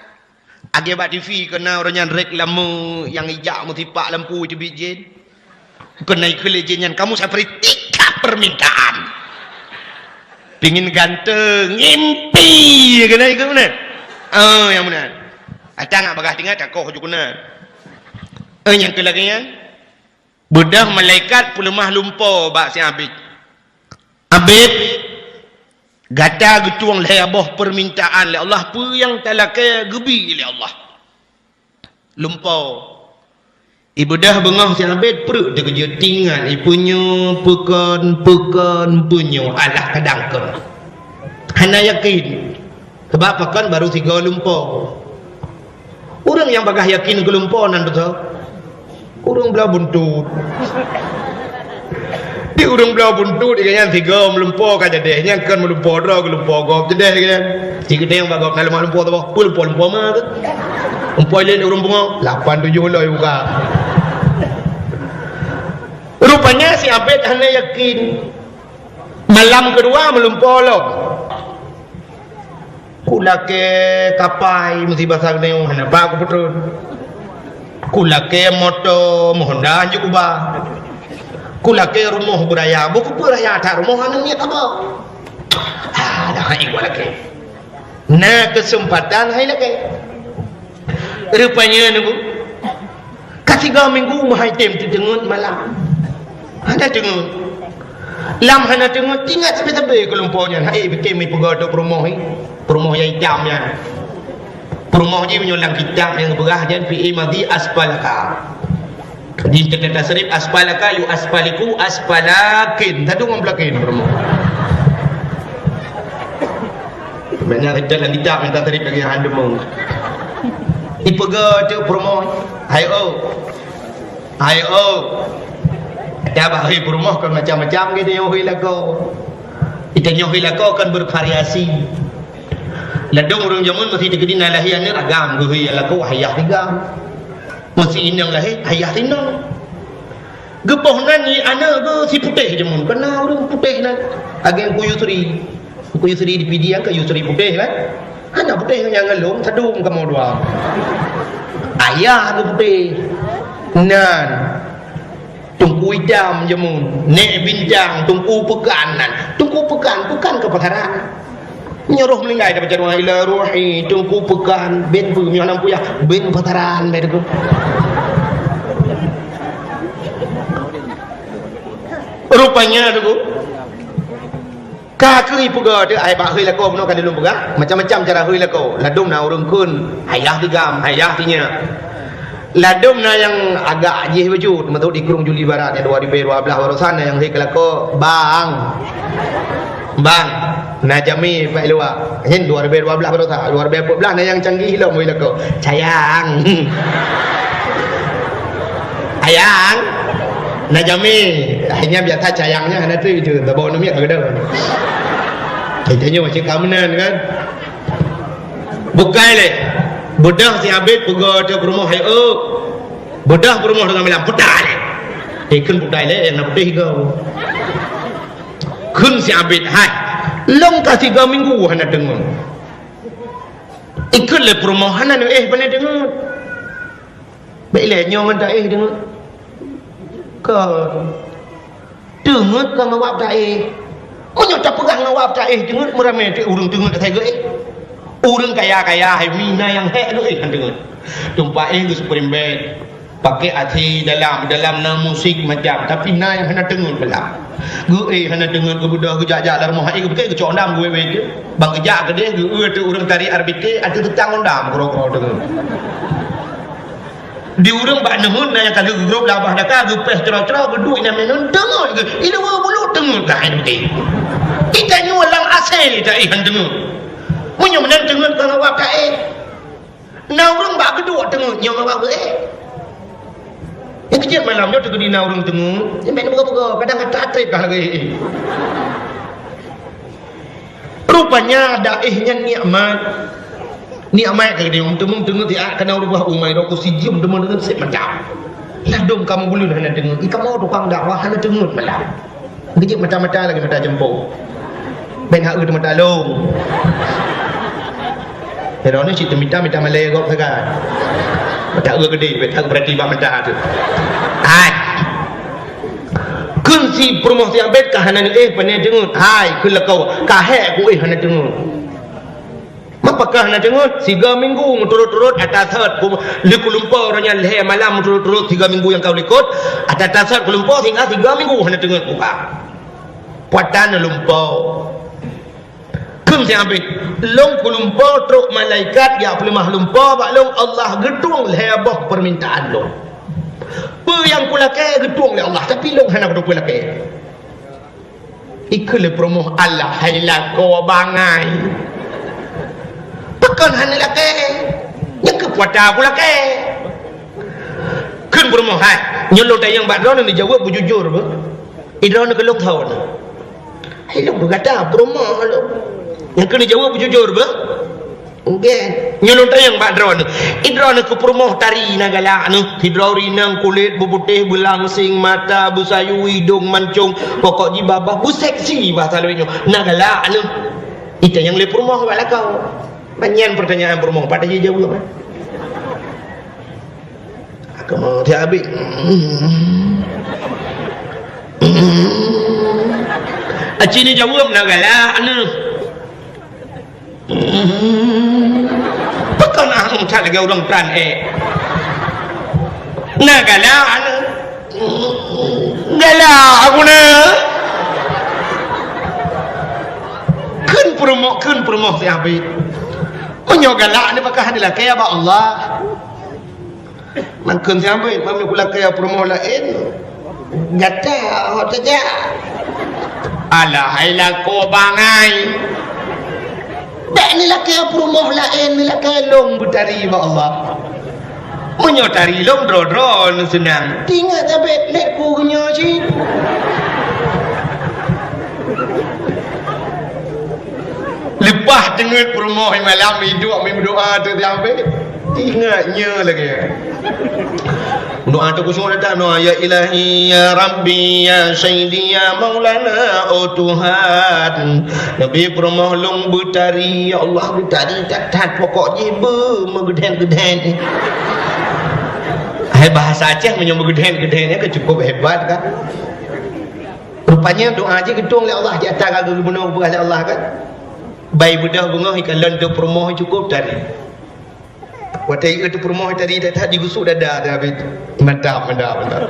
Lagèe bak T V keunan ureueng nyan reklame nyang ijak meusipak lampu teubiet jén. Keunan ikheun lé jén nyan, "Kamu saya beri tiga permintaan." Pingin ganteng, ngimpi keunan ikheun meunan. Oh, nyang meunan. Ata ngat bagah tinggai takoh ju keunan. Eh, nyang keu lagèe nyan. Beudôh malaikat peuleumah lumpoe bak si Abed. "Abed, gata geutueng lhèe boh peumintaan lé Allah, peue nyang talakèe geubi lé Allah." Lumpoe. Ibeudôh beungoh si Abed pruet teukeujot, tingat ipeunyoe, peukon, peukon, peunyoe, alah kadang kon. Hana yakin. Sabab pakon baru sigoe lumpoe. Ureueng nyang bagah yakin keu lumpoe nan beutôi. Ureueng bloe buntut. Di ureueng bloe buntut, di nyan sigoe meulumpoe ka jadeh. Nyan kon meulumpoe droe, geulumpoe gob jadeh nyan. Sigoe nyang bak gob na leumah lumpoe saboh. Peue lumpoe, lumpoe ma tu? Lumpoe lé ureueng pungo. Lapan tujoh loi buka. Rupanya si Abed hana yakin. Malam keudua meulumpoe lom. Kulakée kapai meusi basa geuneuk hana ba kupeutrön. Kulakée moto meuhonda hanjeuet kuba. Kulakée rumoh beuraya, bukeupeue raya that rumoh hana niet haba. Ah, dah hai gua lakée. Na keuseumpatan hai lakée. Rupanya nunggu. Ka sigoe minggu meuhai tem teuteungeut malam. Hana teungeut. Lam hana teungeut, ingat sabe-sabe keulumpoe nyan. Hai, pike mi peugah tu peurumoh ni. Peurumoh nyang itam nyan. Peurumoh jih meunyoe lam kitab nyang geupeugah nyan fi'i madhi asfalaka. Di teuka tasrif asfalaka yu asfaliku asfalakin. Tadu ngon pelakin peurumoh. Banyak kita lam kitab minta tasrif lagi hana deungoe. Ipeugah tu peurumoh. Hai oh. Hai oh. Dah bah hai peurumoh kan macam-macam gitu yo hui lakoe. Kita nyoe hui lakoe kan bervariasi. Ladom ureuëng jameun meusi teukeudi na lahé aneuëk agam geuhôi lakoe hayah tiga. Meusi inong lahé hayah tinong. Geuboh nan ngi aneuëk geuh si putéh jameun. Kena ureuëng putéh nan. Ageng Ku Yusri. Ku Yusri di Pidie kan Yusri putéh kan? Hana putéh nyang ngalong sadum kamoe dua. Ayah geuh putéh. Nan. Teungku Itam jameun, Nek Bintang, Teungku Peukan nan. Teungku Peukan, Peukan keu pasaran. Nyoe roh meuninggai dapat jaduang ila ruhi, Teungku Peukan, ben peue meunan puyah, ben pasaran, ben tu. Rupanya tu. Ka keuh ipeugah teuh ai bak hôi lakoe bunoe ka dilôn peugah, macam-macam cara hôi lakoe. Ladom na ureuëng kheun, hayah tigam, hayah tinyak. Ladom na nyang agak jih beujeuet, meutot di Krueng Juli Barat nyang dua ribu dua belas barosan na nyang hôi keu lakoe, "Bang, bang, na jamé bak luwa." Nyan dua ribu dua belas barosan, dua ribu empat belas na nyang canggih lom hôi lakoe. Sayang. Ayang. Na jamé. Akhirnya biasa cayangnya hana tu itu. Bawa numi agak dah. Kita nyoe macam kamenan kan. Bukai leh. Bedah si Abid peugo tu peurumoh hai oh. Bedah peurumoh dengan malam putai leh. Ikun putai leh yang nak putih go. Kun si Abid hai. Long ka tiga minggu hana dengar. Ikut lé peurumoh hana neuéh pane deungon. Bèk ilèe nyoe ngon taéh deungon. Kon. Deungon ka ngawab taéh. Meunyoe tapeugah ngawab taéh deungon, meuramé teuh ureuëng deungon asai geuéh. Ureuëng kaya-kaya hai mina nyang hék geuéh han deungon. Tumpah éh geuh spring bed. Pakai até dalam, dalam na musik macam, tapi na nyang hana teungeut bala. Geuéh hana teungeut geubeudôh geujak-jak lam rumoh, hai geupeugah geucok dam geuwét-wét je. Bang geujak keudeh geueu teu ureuëng tarék R B T ateueh teutang dam keudroe-keudroe teungeut. Di ureuëng bak neuheun na nyang ka lheueh geugrôp labah daka geupéh cro-cro geuduek inan minun teungeut geu ileue bulu teungeut ka hai dudi. Kita nyoe lam asai taéh han teungeut. Meunyoe meunan teungeut ka ngawab taéh. Na ureuëng bak geuduek teungeut nyoe ngon bak geuéh. Nyang keujeuet malam nyoe teukeudi na ureuëng teungeut, nyan bèk neupeugah-peugah, kadang ka trép ka lagèe éh. Rupanya daéh nyan nikmat. Nikmat ka geutanyoe teungeut-teungeut siat kana ureuëng bah umai rokok sijeuem teuma deungon sép mata. Ladom kamoe buleuen hana teungeut, i kamoe tukang dakwah hana teungeut malam. Geujeuet mata-mata lagèe mata jeumpô. Ben hak eu mata lông. Droeneuh cit teumita-mita malèe gob sagai. Mata eu geudeh, ben hak berarti bak mata tu. Hai. Kheun si peurumoh siang bet ka hana neuéh pane teungeut. Hai, kheun lakoe, ka hék kuéh hana teungeut. Mapakah na teungeut, siga minggu meuturot-turot ata sot ku-, lé kulumpo roh nyan lhèe malam meuturot-turot siga minggu nyang ka likot, ata tasot kulumpo sehingga siga minggu hana teungeut buka. Puatan lumpo. Kheun si Abid, lôn kulumpo trok malaikat jak peuleumah lumpo bak lôn, Allah geutueng lhèe boh peumintaan lôn. Peue nyang kulakèe geutueng lé Allah, tapi lôn hana kuteupeu lakèe. Ikheun lé peurumoh, "Alah hai lakoe bangai. Pakon hana lakèe? Nyan keuh puata kulakèe." Kheun peurumoh, "Hai, nyoe lôn tanyong bak droeneuh neujaweueb beujujur beuh. I droeneuh keu lôn thon." Hai lôn peugata peurumoh lôn. Nyan keuh neujaweueb beujujur beuh. Nggeh. Nyoe lôn tanyong bak droeneuh. Idroeneuh keu peurumoh tari na galak neuh. Sidroe ureueng inong kulét beuputéh, beulangseng, mata beusayue, idong mancong, pokok jibabah beuseksi basa lôn nyoe. Na galak neuh. Itanyong lé peurumoh bak lakoe. Ban nyan peurtanyaan peurumoh, pat jijaweueb, eh? Aku mau tiap habis. Aci ni jaweueb na galak neuh. Pakon ah meucat lagèe ureueng pran ék. Na galak neuh. Galak aku neuh. Kheun peurumoh, kheun peurumoh si Abid. Meunyoe galak neuh pakon hana lakèe bak Allah. Mangkheun siambeuen, meunyoe kulakèe peurumoh laén, gata hot saja. Alah, hai lakoe bangai. Bèk neulakèe peurumoh laén, neulakèe lôn beutari bak Allah. Meunyoe tari lôn droe-droe neuseunang. Tingat tabet lét ku geunyoe cit. Leupah teungeut peurumoh malam iduek meudoa tu siambeuen. Ingat nyoe lagèe. Doa teuh khusyuk datang doa, "Ya Ilahi, ya Rabbi, ya Sayyidi, ya Maulana, oh Tuhan." Nabi peurumoh lôn beutari, ya Allah, beutari that-that, pokok jih beu meugeudhen-geudhen. Hai bahasa Aceh meunyoe meugeudhen-geudhen nyan kan cukup hebat kan. Rupanya doa jih geutueng lé Allah di ateueh geubunoe geupeugah lé Allah kan. Bai beudôh beungoh ikalon teuh peurumoh cukup tari. Watèe ié teuh peurumoh tadi that-that jigusuk dada teuh habéh. Mantap, mantap, mantap.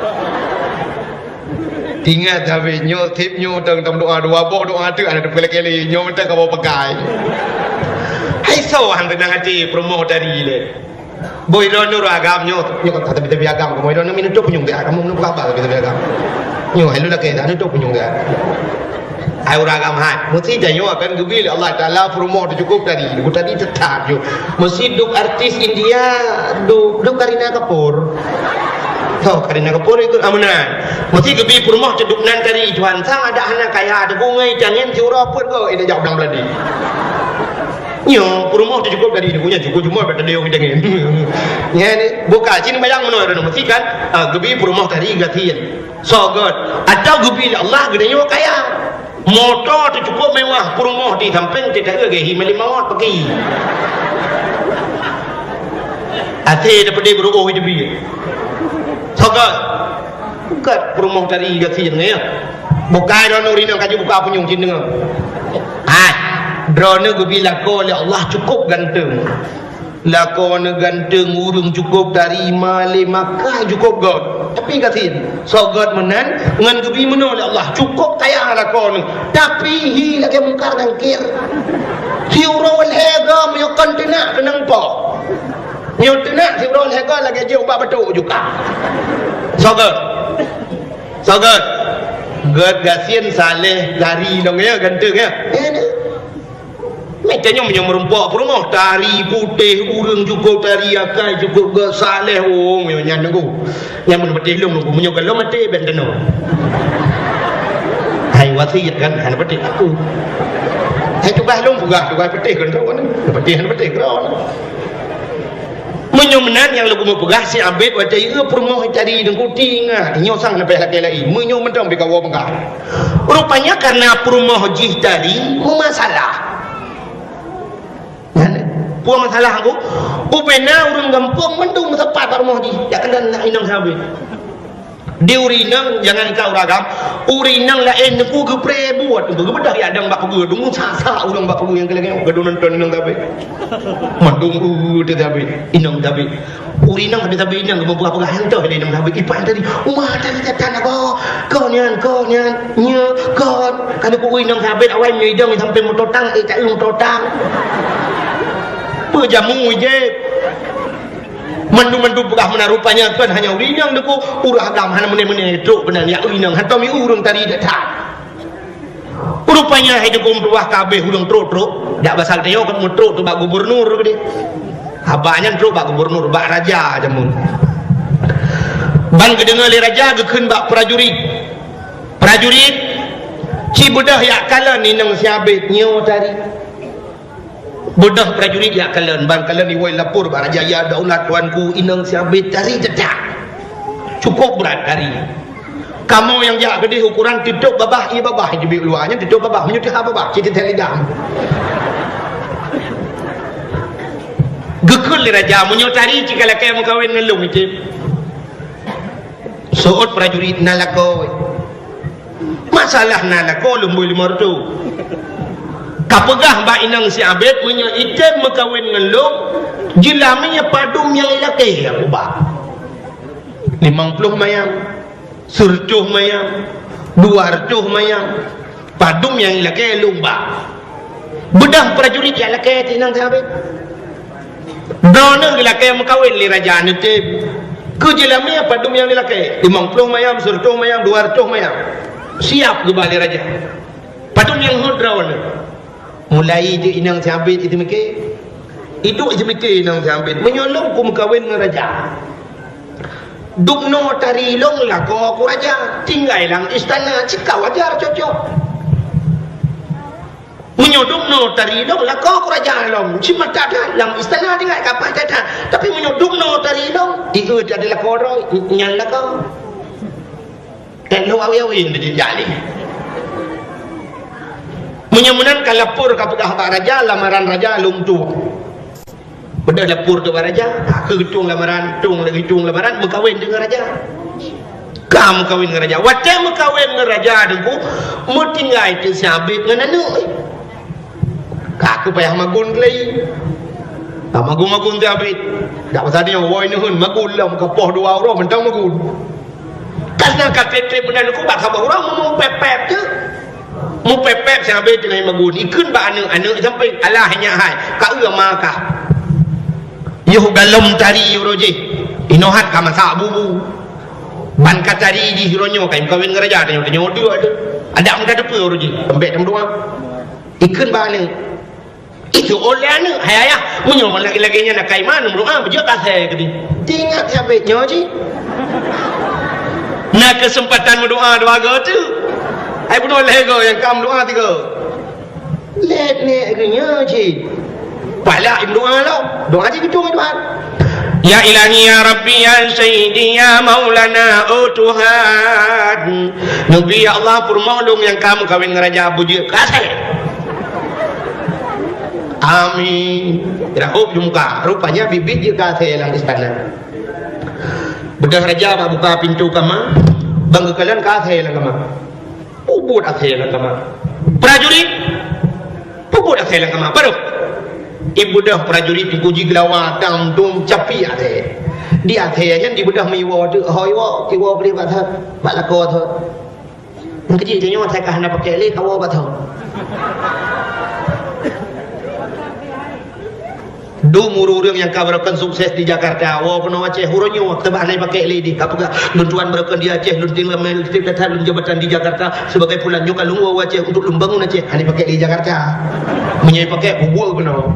Ingat teuh habéh, nyoe sép nyoe teuh tam doa dua boh doa teuh hana teupeu lé-lé, nyoe mantap kamoe pakai. Hai soe han teunang até peurumoh tadi lé. Boh droeneuh ureueng agam nyoe, nyoe ka tabi-tabi agam kamoe droeneuh mineutup punyueng teuh, kamoe meuneup kabar tabi-tabi agam. Nyoe hai lôn lakèe dah neutup punyueng teuh. Hai ureueng agam hai, meusti tanyoe akan geubri lé Allah Taala peurumoh teuh cukup tadi, tadi teutap ju. Meusti duek artis India, duek, duek Kareena Kapoor. Toh, Kareena Kapoor ikut amunan. Meusti geubri peurumoh teuh duek nan tadi, Tuhan sang adak hana kaya teuh bungai tangen siuroe peuet go ida jak blang beuladi. Nyoe peurumoh teuh cukup tadi, nyoe cukup cuma bak tadi tangen. Nyan buka cin bayang meunoe meusti kan, ah, geubri peurumoh tadi gasien. Soe göt, atau geubri lé Allah geutanyoe kaya. Moto teuh cukup mewah, peurumoh di sampéng teuh taeu geuhi malim mawöt paki. Asé dapeude beureuoh di bi. Soe göt, göt peurumoh tadi gasien nyan. Bukai droeneuh rinong kaju buka punyueng cin deungoe. Hai, droeneuh geubri lakoe lé Allah cukup ganteng. Lakoe neuh ganteng, ureueng cukup tarima lé makai cukup göt. Tapi gasien, soe göt meunan ngon geubri meunoe lé Allah, cukup kaya lakoe neuh. Tapi hi lagèe Mungkar Nangkir. Siuroe lhèe go meunyoe kon teunak keunong po. Meunyoe teunak siuroe lhèe go lagèe jeuet ubak batuk juga. Soe göt? Soe göt? Göt gasien saleh tari dong ya, ganteng ya. Meutanyoe meunyoe meurumpok peurumoh, tari putéh, ureueng cukup tari akai cukup geusaleh, oh, meunyoe nyan nunggu. Nyan meunyoe maté lôn nunggu, meunyoe galom maté ben teunoe. Hai wasiet kan, hana patéh aku. Hai tugaih lôn peugah, tugaih patéh kan, patéh hana patéh keudroe. Meunyoe meunan nyang lôn keumeung peugah si Abed watèe ié peurumoh tadi deungku ti ingat, nyoe sang leubeh lakèe laén. Meunyoe mantong pih kawoe peugah. Rupanya karena peurumoh jih tadi meumasalah. Nyan, peue masalah aku? Ubena ureueng gampông mandum meusapat bak rumoh jih. Jak keunan inong sabe. Di ureueng inong, jangankan ureueng agam, ureueng inong laén neuk geupreh buet, geubeudôh jak dong bak peue, deungon sa-sa ureueng bak peue nyang keu lagèe nyoe, geuduek nonton inong sabe. Mandum, uh, teuh sabe, inong sabe. Ureueng inong sabe-sabe inong geupeugah-peugah nyang toh lé inong sabe. Ipan tadi, "Uma tadi datang apa? Kon nyan, kon nyan, nyo, kon." Ka neupeubuet inong sabe awai meunyoe idong sampai meutotang, eh, tak meutotang. Peujamu je. Mandum-mandum peugah meunan rupanya kon hanya ureueng inong deungku, ureueng agam hana meuneh-meuneh trok keunan jak ureueng inong, hantom ureueng tadi that-that. Rupanya hai deungku meutuwah ka abéh ureueng trok-trok, dak basa geutanyoe kan meutrok trok bak gubernur keudeh. Haba nyan trok bak gubernur, bak raja jameun. Ban geudeungoe lé raja geukheun bak prajurit. Prajurit, ci beudôh jak kalon inong si Abed nyoe tadi. Beudôh prajurit jak kalon, ban kalon iwoe lapor bak raja, "Ya daulat tuanku, inong si Abed tari teutak. Cukup brat tari. Kamoe nyang jak keudeh ukoran teutôp babah, ié babah jeuet luwa nyan teutôp babah, meunyoe teuhah babah, cit teutek lidang." Geukheun lé raja, "Meunyoe tari cit ka lakée meukawen ngon lôn, item." Seuôt prajurit, "Na lakoe." "Masalah na lakoe lôn bri lima reutôh. Kapeugah bak inong si Abed, meunyoe item meukawen ngon lôn, jeulamé padum nyang ilakée aku ba. Limong ploh mayam, sireutôh mayam, dua reutôh mayam, padum nyang ilakée lôn ba." Beudôh prajurit jak lakée teuh inong si Abed. Droeneuh geulakée meukawen lé raja, neutem. Keu jeulamé padum nyang ilakée? Limong ploh mayam, sireutôh mayam, dua reutôh mayam. Siap geuba lé raja. Padum nyang hot droeneuh? Mulai jeuet inong si Abed iseumike. Iduek iseumike inong si Abed. Meunyoe lôn kumeukawen ngon raja, dubnoe tari lôn lakoe ku raja, tinggai lam istana, cit ka wajar cocok. Meunyoe dubnoe tari lôn lakoe ku raja lôn, cit mata that lam istana tinggai ka paih that. Tapi meunyoe dubnoe tari lôn, ié that lakoe droe, nyan lakoe. Kan lôn awe-awe dijak lé. Meunyoe meunan ka lapor kapeugah bak raja, lamaran raja lôn tueng. Beudôh lapor keu bak raja, ka geutueng lamaran, tueng lagée tueng lamaran, meukawen deungon raja. Ka meukawen ngon raja. Watée meukawen ngon raja teungku, meutinggai teuh si Abed ngon aneuk. Ka keu payah magun keulai. Ka magun-magun si Abed. Dak pasal nyoe, woe neuheun magun lom, ka poh dua uroe mantong magun. Ka seunan ka treb-treb meunan ku bak saboh uroe meupép-pép teuk. Meupép-pép si Abed teungoh magun. Ikheun bak aneuk, aneuk sampai alah nyak hai. Ka eu ma kah. Yoh galom tari uroe jih. Inoe hat ka masak bubu. Ban ka tari jih uroe nyoe ka meukawen ngon raja tanyoe, tanyoe dua tu. Adak muda depe uroe jih. Lembek dan dua. Ikheun bak aneuk. Itu oleh aneuk, "Hai ayah, meunyoe lagée-lagée nyan na kaiman, meudoa beujeuet ka asèe keudeh." Teuingat sabe nyoe cit. Na keuseumpatan meudoa dua go teuk. Hai bunoe lhèe go nyang ka meudoa tiga. Lét nèk geuh nyoe cit. Palak meudoa lom. Doa cit keucung Tuhan. Ya Ilahi, ya Rabbi, ya Sayyidi, ya Maulana, oh Tuhan. Neubi ya Allah, peurumoh lôn nyang ka meukawen ngon raja beujeuet ka asèe. Amin. Rahop jumpa. Rupanya bibit jeuet ka asèe lam istana. Beudôh raja bak buka pintoe kama, ban geukalon ka asèe lam kama. Peubuet asèe lam kama. Prajurit, peubuet asèe lam kama. Baroh. Ibeudôh prajurit dikuji geulawa tam dum capi asèe. Di asèe nyan dibeudôh meuiwoe teuk, ho iwoe, iwoe bri bak that, bak lakoe that. Nyang keujeuet tanyoe asai ka hana pakèk lé, kawoe bak thon. Dum ureueng-ureueng nyang ka barokon sukses di Jakarta, woe keunoe Aceh, uroe nyoe teuma hana pakèk lé di. Ka peugah, "Lôn tuan barokon di Aceh, lôn tinggai lipstik that, lôn jabatan di Jakarta, sebagai pulan nyoe ka lôn woe Aceh untuk lôn bangun Aceh." Hana pakèk lé Jakarta. Meunyoe pakèk, bubur keunoe.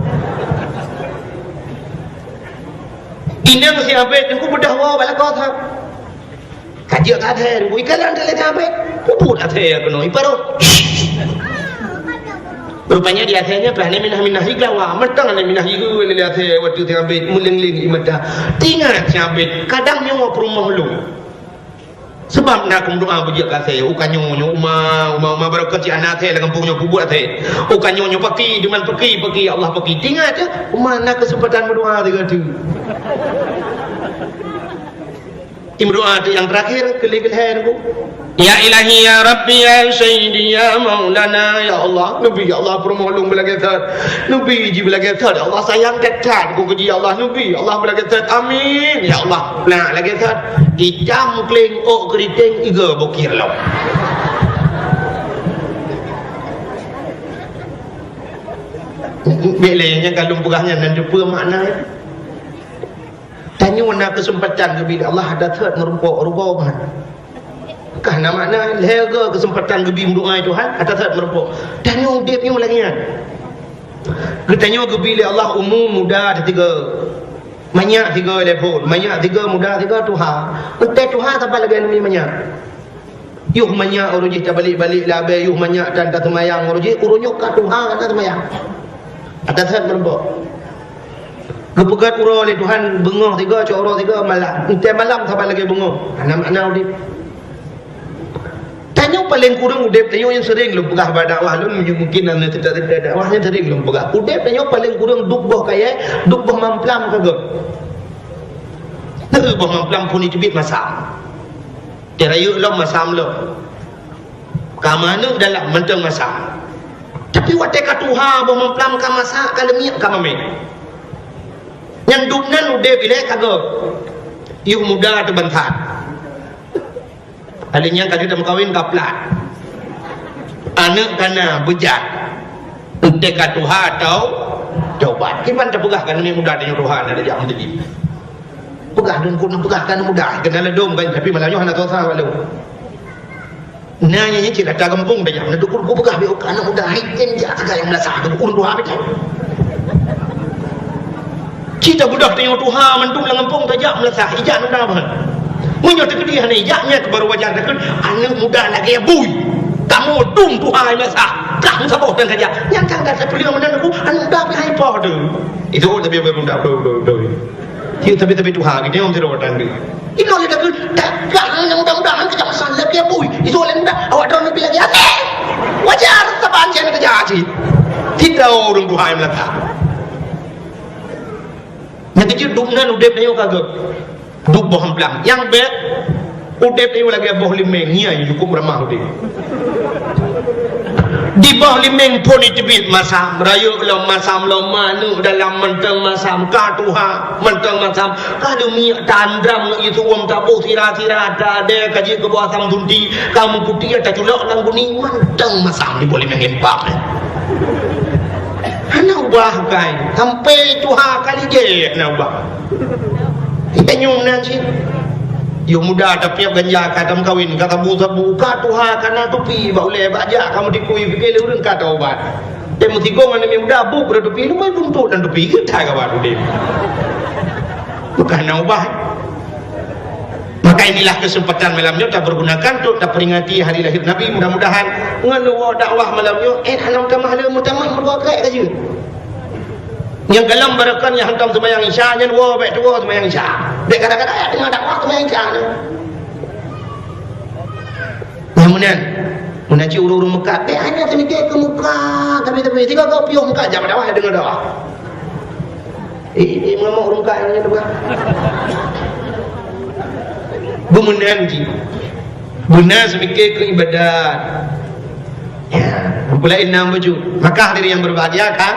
Inong si Abed teungku beudôh woe bak lakoe that. Ka jeuet ka asèe, bui kalon teuh lé si Abed. Peubuet asèe keunoe, iparoh. Rupanya di asèe nyan pih hana minah-minah igeulawa. Mantong hana minah igeue lé asèe watèe si Abed meuleng-leng i mata. Teuingat si Abed, kadang nyoe peurumoh lôn. Sabab na keu meudoa beujeuet ka asèe, uka nyoe, nyoe uma, uma, uma barokon cit hana asèe lam gampông nyoe peubuet asèe. Uka nyoe, nyoe paki, diman paki, paki, ya Allah paki. Teuingat teuh, uma na keuseumpatan meudoa sigoe teuk. Imeudoa teuk nyang teurakhir, keu lhèe-keu lhèe teungku. Ya Ilahi, ya Rabbi, ya Sayyidi, ya Maulana, ya Allah. Neubi, ya Allah, peurumoh lôn beulagèe that. Neubi jih beulagèe that, ya Allah, sayang that-that keu jih, ya Allah. Neubi, ya Allah, beulagèe that. Amin, ya Allah. Nah, lagèe that. Itam kleng ôk keuriteng iga bukir lom. Bèk lé nyang ka lôn peugah nyan, nan teupeue makna. Tanyoe na keuseumpatan geubri lé Allah, ata that meurumpok rugoe meuhan. Ka na makna lhèe go keuseumpatan geubri meudoa Tuhan, ata that meurumpok. Tanyoe udép nyoe lagèe nyan. Geutanyoe geubri lé Allah umu muda sigoe. Manyak sigoe lé phon, manyak sigoe muda sigoe tuha. Entèe tuha saban lagèe nyan manyak. Yoh manyak uroe jih tabalek-balek lam abèe, yoh manyak tan taseumayang uroe jih, uroe nyoe ka tuha hana seumayang. Ata that meurumpok. Geupeugét uroe lé Tuhan beungoh tiga, cok uroe tiga malam. Enteuk malam saban lagée beungoh. Hana makna udeb. Tanyoe paleng kureueng udeb tanyoe nyang sering lôn peugah bak dakwah lôn, mungkin na teuta-teuta dakwah nyang sering lôn peugah. Udeb tanyoe paleng kureueng duek boh kayée, duek boh mamplam ka gét. Neu boh mamplam phon jiteubiet masam. Teurayeuk lom masam lom. Ka manök dalam mantong masam. Tapi watée ka tuha boh mamplam ka masak ka leumiek ka mamé. Nyang duek nan udeb ilée ka gét. Yuh muda teuh ban that. Alèh nyan ka jeuet meukawen ka plat. Aneuk ka na beujat. Enteuk ka tuha tau taubat. Kiban tapeugah ka aneuk muda tanyoe tuha na jak meudeh. Peugah deungon peugah ka aneuk muda, keunan ladom kan, tapi malam nyoe hana tuha walau. Na nyan cit ata gampông dah jak. Na dukun ku peugah beu ka aneuk muda hai tem jak ka nyang meunasah ureueng tuha beutôi. Cit tabeudoh tanyoe tuha mandum lam gampông tajak meunasah, ijak nunda bah. Meunyoe teukeudi hana ijak nyan baru wajar takheun aneuk muda lagée bui. Kamoe dum tuha meunasah, kah meusaboh dan kajak. Nyang kan ka teupeuleueng meunan aku aneuk muda pih hai poh tu. Itu tapi beurunda betul betul. Cit tapi tapi tuha gitu yang tidak ada. Inoe lé takheun, "Dak, dak, mudah-mudahan kejak pesan lagée bui." Isu laén mudah, awak droe leubeh lagée até. Wajar, saban sian kejak cit. Tidak ureueng tuha nyang meulangkah. Nyang keujeut dum nan udeb tanyoe ka gét. Duek boh amplang. Nyang bèk udeb tanyoe lagée boh limeng, nyan cukup ramah udeb. Di boh limeng phon jiteubiet masam, rayeuk lom masam lom, manök dalam mantong masam, ka tuha mantong masam, ka leumiek tandram ngon isu wong taboh sira-sira, tadée ka jeuet keu boh asam sunti, ka meuputéh taculok lam guni, mantong masam di boh limeng impak. Hana ubah kai, sampai tuha kali jeuet hana ubah. Itanyoe meunan cit. Yôh muda tapiep ganja ka tameukawen, ka sabu-sabu, ka tuha ka na tupi bak ulée bak jak ka meutikui, pike lé ureueng ka taubat. Teuh meusigong aneuk muda bu beudoh tupi, leumai buntot dan tupi, geutai ka bak udeb. Bukan na ubah. Maka inilah kesempatan malam nyoe tapergunakan untuk taperingati hari lahir Nabi. Mudah-mudahan ngon leuwoe dakwah malam nyoe, eh, hana meutamah le, meutamah meuruwa krek ka jeuet. Nyang galom barokon nyang hantom seumayang Isya, nyan woe bèk tuwoe seumayang Isya. Bèk kadang-kadang ayat teungoh dakwah seumayang Isya nyan. Nyang meunan, meunan cit ureueng-ureueng meukat, bèk hana teumike keu muka, tapi-tapi tiga kau piôh meukat, jak dakwah, deungoe dakwah. Eh, eh, ngamuk ureueng meukat nyang nyan tu, bah. Beumeunan cit. Beuna seumike keu ibadat. Ya, peulaén na bacut. Maka hadirin yang berbahagia kan?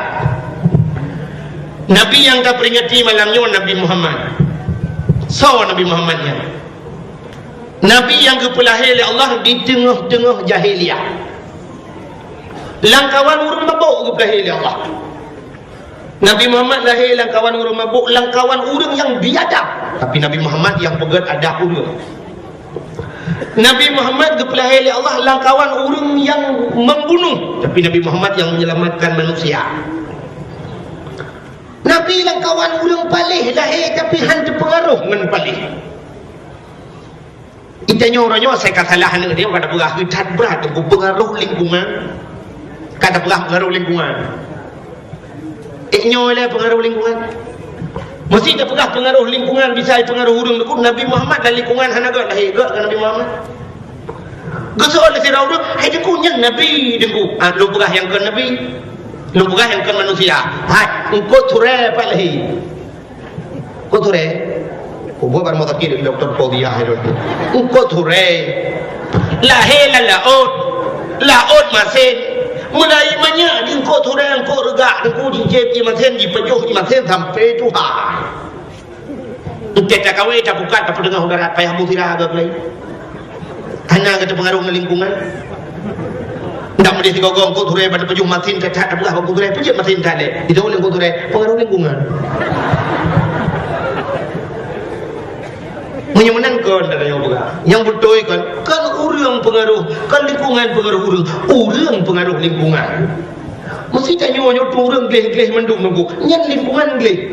Nabi nyang taperingati malam nyoe Nabi Muhammad. Soe Nabi Muhammad nyan? Nabi nyang geupeulahé lé Allah di teungoh-teungoh jahiliyah. Lamkawan ureueng mabök geupeulahé lé Allah. Nabi Muhammad lahé lamkawan ureueng mabök, lamkawan ureueng nyang biadab. Tapi Nabi Muhammad nyang peugét adab ureueng. Nabi Muhammad geupeulahé lé Allah lamkawan ureueng nyang membunuh, tapi Nabi Muhammad nyang menyelamatkan manusia. Nabi lamkawan ureueng paléh lahé, tapi han teupeungaroh ngon paléh. Itanyoe uroe nyoe asai ka salah aneuk dia, ka tapeugah that brat, peungaroh lingkungan. Ka tapeugah peungaroh lingkungan. Eh, nyoe lé peungaroh lingkungan. Meusti tapeugah peungaroh lingkungan, bisa peungaroh ureueng. Nabi Muhammad lam lingkungan hana gét lahé, gét keu Nabi Muhammad. Geusoe lé sidroe ureueng, "Hai Teungku, nyan Nabi, Teungku." Ah, lôn peugah nyang kon Nabi. Lôn peugah nyang kon manusia. Hai, eungkôt surée pat lahé. Eungkôt surée. Kubu bar mata kiri doktor Fauziah itu. Eungkôt surée. Lahé lam laôt. Laôt masen. Mulai manyak di eungkôt surée, eungkôt reugak, Teungku, jicép di masen, jipajoh di masen sampai tuha. Eunteuk takawe, tapukat, tapeudeuh udara payah musira agak lain. Hana gata peungaruh ngon lingkungan. Ndak meudeh sigoe-goe eungkôt surée bak tapajoh masin that-that tapeugah bak eungkôt surée, peujeuet masin that lé. Itu oleh eungkôt surée, peungaruh lingkungan. Meunyoe meunan kon, dah nyoe peugah. Nyang beutôi kon, kon ureueng peungaruh, kon lingkungan peungaruh ureueng. Ureueng peungaruh lingkungan. Meusti tanyoe nyoe ureueng gleh-gleh mandum nunggu. Nyan lingkungan gleh.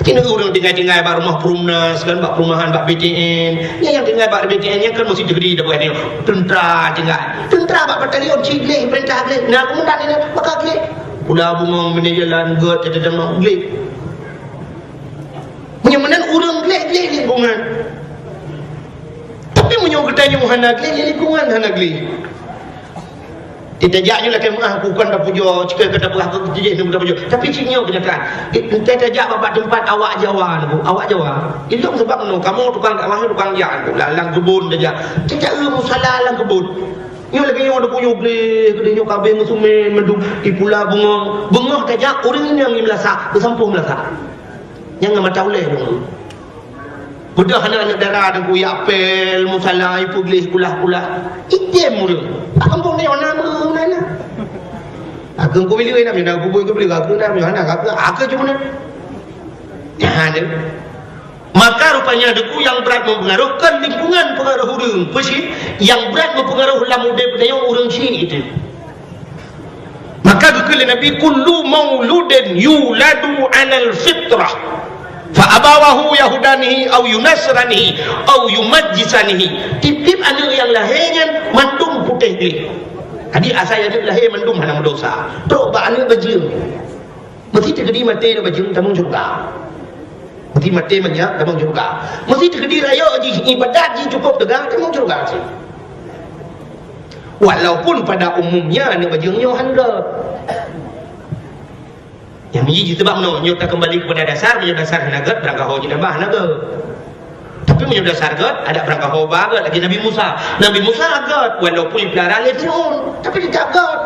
Keuneuk ureueng tinggai-tinggai bak rumoh Perumnas, kan, bak perumahan, bak B T N. Nyan nyang tinggai bak B T N nyan kan meusti teukeudi daripada nyoe. Teuntra tinggai. Teuntra bak batalion cit gleh, peurintah gleh. Nah, keumandan nyan maka gleh. Pula bungong meunyoe jalan gèt, teudeungoe gleh. Meunyoe meunan ureueng gleh-gleh lingkungan. Tapi meunyoe geutanyoe hana gleh, lingkungan hana gleh. Teutajak nyoe lakèe meu'ah, bukan tapujoe, cukôp ka tapeugah keu jih, tapujoe. Tapi cit nyoe keunyataan. Teutajak bak teumpat awak Jawa nyoe, awak Jawa. Ilong sabab nyoe, kamoe tukang dakwah, tukang jak nyoe, lam, lam keubon tajak. Tajak musala lam keubon. Nyoe lagèe nyoe ada kuyup lé, keudéh nyoe kabéh meusumen, mandum ipula beungoh. Beungoh tajak, ureueng inong i meulasak, beusampôh meulasak. Nyang ngon mata ulèe nyoe. Beudôh aneuk-aneuk dara teungku, jak pèl, musala, ipeugleh, kulah-kulah. Item ureueng. Bak kampung nyoe na meunan na. Akeue keu bileu na, na kubui keu bileu, akeue na, na, akeue, akeue cuma na. Nyan deh. Maka rupanya deungon nyang brat meupeungaroh kon lingkungan peungaroh ureueng. Peue cit? Nyang brat meupeungaroh lam udép tanyoe ureueng syiek itu. Maka geukheun lé Nabi, "Kullu mauludin yuladu 'alal fitrah, fa abawahu yahudanihi au yunasranihi au yumajjisanihi." Tiep-tiep aneuk nyang lahé nyan mandum putéh gleh. Jadi asai aneuk lahé mandum hana meudosa. Trok bak aneuk bajeueng. Meusé teukeudi maté aneuk bajeueng tamong syeuruga. Meusé maté manyak tamong syeuruga. Meusé teukeudi rayeuk jih, ibadat jih cukôp teuga, tamong syeuruga cit. Walaupun pada umumnya aneuk bajeueng nyoe han gèt. Nyang miji jih, sebab nyoe, nyoe takeumbali keupada dasar, meunyoe dasar hana gèt, beurangkaho jitambah hana gèt. Tapi meunyoe dasar gèt, adak beurangkaho ba gèt lagèe Nabi Musa. Nabi Musa gèt, walaupun jipeulara lé Fir'aun, tapi teutap gèt.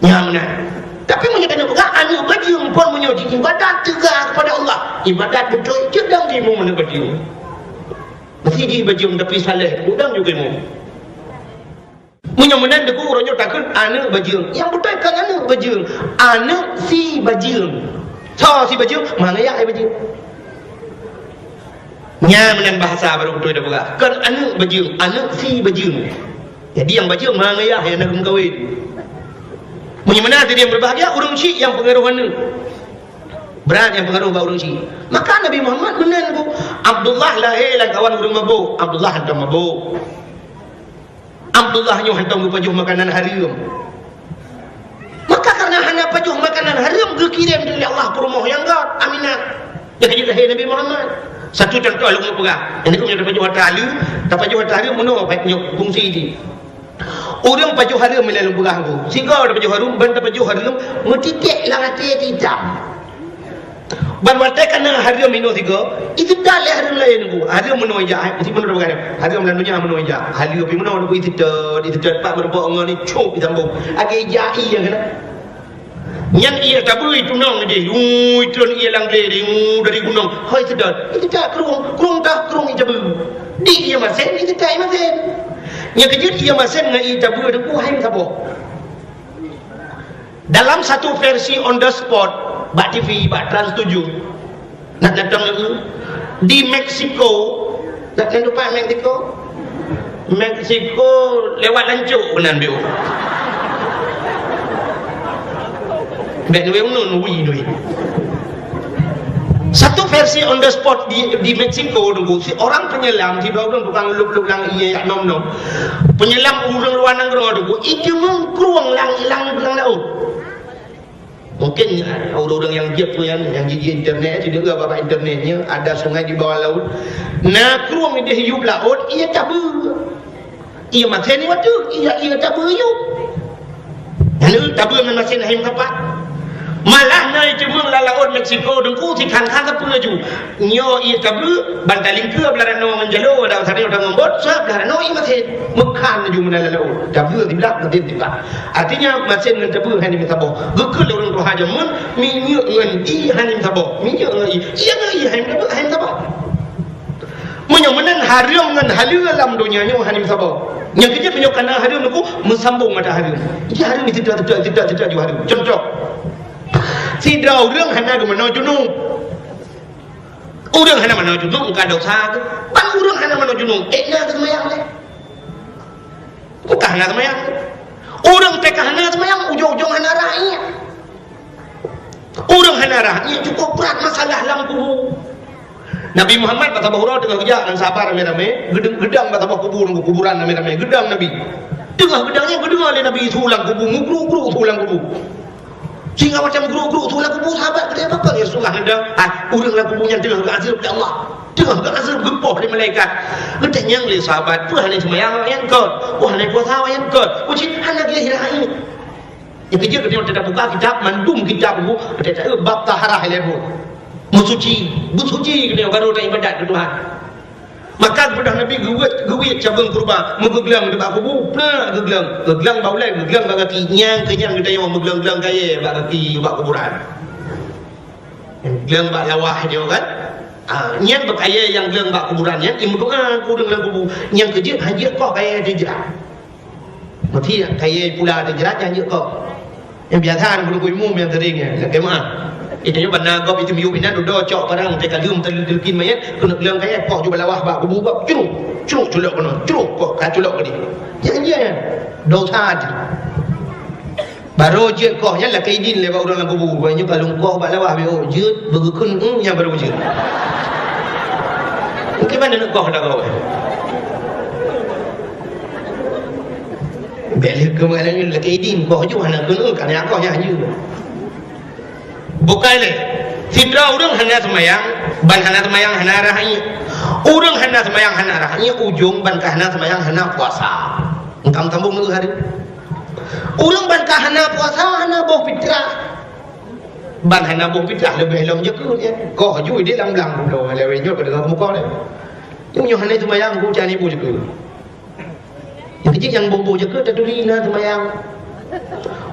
Nyan meunan. Tapi meunyoe tanyoe peugah aneuk bajeueng pun meunyoe jiibadat teuga keupada Allah, ibadat beutôi cit dang jimu aneuk bajeueng. Meusé jih bajeueng tapi saleh, udang juga imum. Meunyoe meunan deungon uroe nyoe takheun aneuk bajeueng. Nyang beutôi kon aneuk bajeueng, aneuk si bajeueng. Soe si bajeueng? Mangayah bajeueng. Nyan meunan bahasa barô beutôi tapeugah. Kon aneuk bajeueng, aneuk si bajeueng. Jadi nyang bajeueng mangayah nyang na geumeukawen. Meunyoe meunan tadi nyang beubahgia ureueng syiek nyang peungaroh aneuk. Brat nyang peungaroh bak ureueng syiek. Maka Nabi Muhammad meunan bu Abdullah lahé lam kawan ureueng mabök. Abdullah hantom mabök. Abdullah nyoe hantom geupajoh makanan hareuem. Maka kareuna hana pajoh makanan hareuem geukirém lé Allah peurumoh nyang gèt, Aminah. Nyang ka jeuet lahé Nabi Muhammad. Satu contoh lôn peugah. Nyang nyoe tapajoh atra hareuem, tapajoh atra hareuem meunoe, nyoe fungsi jih. Ureueng pajoh hareuem lôn peugah nyoe. Sigoe tapajoh hareuem, ban tapajoh hareuem meutitek lam até itam. Ban watèe ka na hareuem inoe sigoe, iteutat lé hareuem laén nyoe. Hareuem meunoe ijak, eh, meusti meunoe bukan. Hareuem lam donya meunoe ijak. Hareuem pih meunoe nyoe iteutat, iteutat pat meureumpok ngon icok itambong. Lagèe ijak ié nyang keunan. Nyan ié tabeue itunong jih. Ui, trôn ié lam glé jih, ui, dari gunong. Hôi iteutat. Iteutat krueng, krueng tah krueng itabeue. Di ié masén, iteutat ié masén. Nyang keujeuet ié masén ngon ié tabeue deungon hai meusaboh. Dalam satu versi on the spot, bak T V, bak Trans tujuh, nak datang lagi, di Meksiko, nak datang lupa Meksiko? Meksiko lewat lancok nan biu. Bèk nui nun, wi nui. Satu versi on the spot di, di Meksiko, nunggu si orang penyelam, si dua orang tukang lup-lup lang ié yak nom-nom. Penyelam ureueng luwa nanggroe tu, ijeumeung krueng lam, lam, lam laôt. Mungkin ureueng-ureueng nyang jeuet tu nyan, nyang jiji internet, si deungoe bak internet nyan, ada sungai di bawah laut. Na krueng ideh yup laôt, ié tabeue. Ié masén nyoe tu, ié, ié tabeue yup. Lalu tabeue ngon masén hai meusapat. Malah na ijeumeung lam laôt Meksiko, deungku, si khan-khan sapeue laju. Nyoe ié tabeue, ban talingkeue blah ranoe ngon jaloe, dan sabe nyoe tangon bot, sablah ranoe ié masén. Meukhan laju meunan lam laôt. Tabeue siblah, masén siblah. Artinya, masén ngon tabeue hai meusaboh. Geukheun lé ureueng tuha jameun, minyeuk ngon ié hai meusaboh. Minyeuk ngon ié. Ié ngon ié hai meusaboh, hai meusaboh. Meunyoe meunan hareuem ngon haleue lam donya nyoe hana meusaboh. Nyang keujeuet meunyoe kana hareuem nyoe meusambong mata hareuem. Jadi hareuem seudak, seudak, seudak, seudak ju hareuem. Contoh, sidroe ureueng hana geumanoe junub. Ureueng hana manoe junub bukan dosa. Ban ureueng hana manoe junub, ék na geuseumayang lé. Bukan hana seumayang. Ureueng teuka hana seumayang, ujong-ujong hana rhah ié. Ureueng hana rhah ié cukup brat masalah lam kubu. Nabi Muhammad bak saboh uroe teungoh geujak ngon sahabat ramé-ramé, geudang, geudang bak saboh kubu, kuburan ramé-ramé, geudang Nabi. Teungoh geudang nyan geudeungoe lé Nabi su lam kubu, mukru-kru su lam kubu. Sehingga macam gru-gru tu lam kubu sahabat kata, "Apa ya Rasulullah?" Ada, ah, ureuëng lam kubu nyan teungoh geuazeueb lé Allah. Teungoh geuazeueb geupoh lé malaikat. Geutanyong lé sahabat, "Peue hana seumayang awak nyan kot? Peue hana puasa awak nyan kot?" Uji hana geuleh rahi. Nyang keujeuet geutanyoe tabuka kitab, mandum kitab buku, geutanyoe bab taharah ilée buet. Meusuci, beusuci geutanyoe baru taibadat keu Tuhan. Maka geupeugah Nabi geuwet, geuwet cabeueng kurba, meugeuglang di bak kubu, plak geuglang. Geuglang bak ulée, geuglang bak gaki. Nyang keu nyang geutanyoe meugeulong-geulong kayée bak gaki bak kuburan. Gleueng bak lawah nyoe kan. Ah, nyan bak kayée nyang gleueng bak kuburan nyan, imeudoa keu ureuëng lam kubu. Nyang keujeuet hana jeuet koh kayée teuh jrat. Meuti kayée pula teuh jrat nyang jeuet koh. Nyang biasa ureuëng imum nyang sering nyan, lakée meuah. Itu nyoe bana gob itu miyup inan dudoe cok parang teuka leuem teuleukin mayét, keuneuk gleueng kayée koh ju bak lawah bak kubu gob, cruk, cruk culok keunoe, cruk koh ka culok keudeh. Nyan jeuet nyan. Dosa jih. Barô jeuet koh nyan lakée idin lé bak ureuëng lam kubu. Bak nyoe ka lôn koh bak lawah, beu jeuet, beugeukheun, hmm, nyan barô jeuet. Mungkin mana nak koh dah kau? Bèk lé keu malam nyoe lakée idin koh ju hana kheun, ka na koh nyan jeuet. Bukai lé. Sidroe ureuëng hana seumayang, ban hana seumayang hana rhah iék. Ureuëng hana seumayang hana rhah iék, ujong ban ka hana seumayang hana puasa. Engkam sambung dulu hari. Ureuëng ban ka hana puasa, hana boh fitrah. Ban hana boh fitrah leubeh lom jeukeue nyan. Koh ju idéh lam blang budoe lewat nyoe ka deungoe muka lé. Nyoe hana seumayang ku cani boh jeukeue. Nyang keujeuet nyang boh-boh jeukeue taturi na seumayang.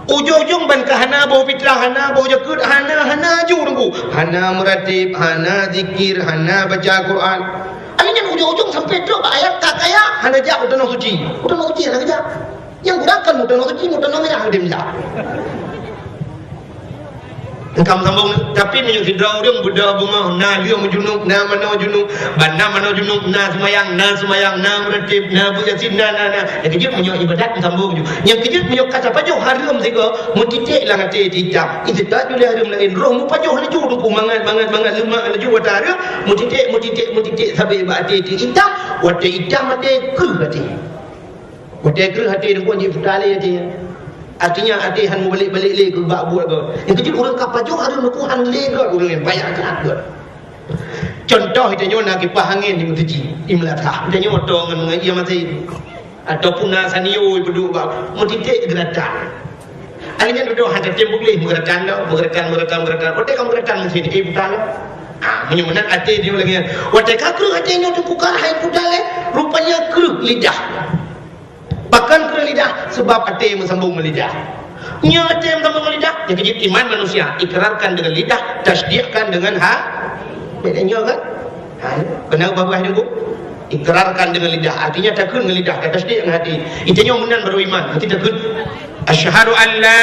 Ujong-ujong ban ka hana boh fitrah, hana boh jeukeue, hana, hana ju teungku. Hana meuratéb, hana zikir, hana baca Quran. Akhirnya ujong-ujong sampai trok bak ayat ka kaya, hana jak u tanoh suci. U tanoh suci hana jak. Nyang gurakan meuteunong suci, meuteunong mirah udeb jak. Engkam sambung, tapi meunyoe sidroe ureuëng beudôh beungoh, na lheueh meujunub, na manoe junub, ban na manoe junub, na seumayang, na seumayang, na meuratéb, na beuet Yasin, na, na, na. Nyang keujeuet meunyoe ibadat meusambung ju. Nyang keujeuet meunyoe ka tapajoh hareuem sigoe, meutiték lam até itam. Itam ju lé hareuem laén, roh meupajoh laju, duku mangat, mangat, mangat, leumak laju watée hareuem, meutiték, meutiték, meutiték sabe bak até itam, watée itam até kreueh até. Watée kreueh até deungon jiputa lé até. Artinya até han meubalek-balek lé keu bak buet gob. Nyang keujeuet ureuëng ka pajoh hareuem neuku han lé gob ureuëng nyang payah that gob. Contoh, tanyoe na kipah angén di meutuji, di meulasah. Tanyoe moto ngon, ngon ié maté. Ataupun na sanio peuduek bak meutiték geuratan. Akhirnya dudoe han tatem beugleh meugeuratan dah, meugeuratan, meugeuratan, meugeuratan. Watée ka meugeuratan meusti ié puta lom. Ah, meunyoe meunan até nyoe lagée nyan. Watée ka kreueh até nyoe teubuka hai puta lé, rupanya kreueh lidah. Pakon kreueh lidah? Sebab até meusambong ngon lidah. Nyoe até meusambong ngon lidah, nyang keujeuet iman manusia, ikrarkan dengan lidah, tasdikkan dengan ha-, beda nyoe kan? Ha, kenapa bah nunggu? Ikrarkan dengan lidah, artinya takheun ngon lidah, tasdik ngon até. Itu nyoe meunan baru iman, nanti takheun, "Asyhadu an la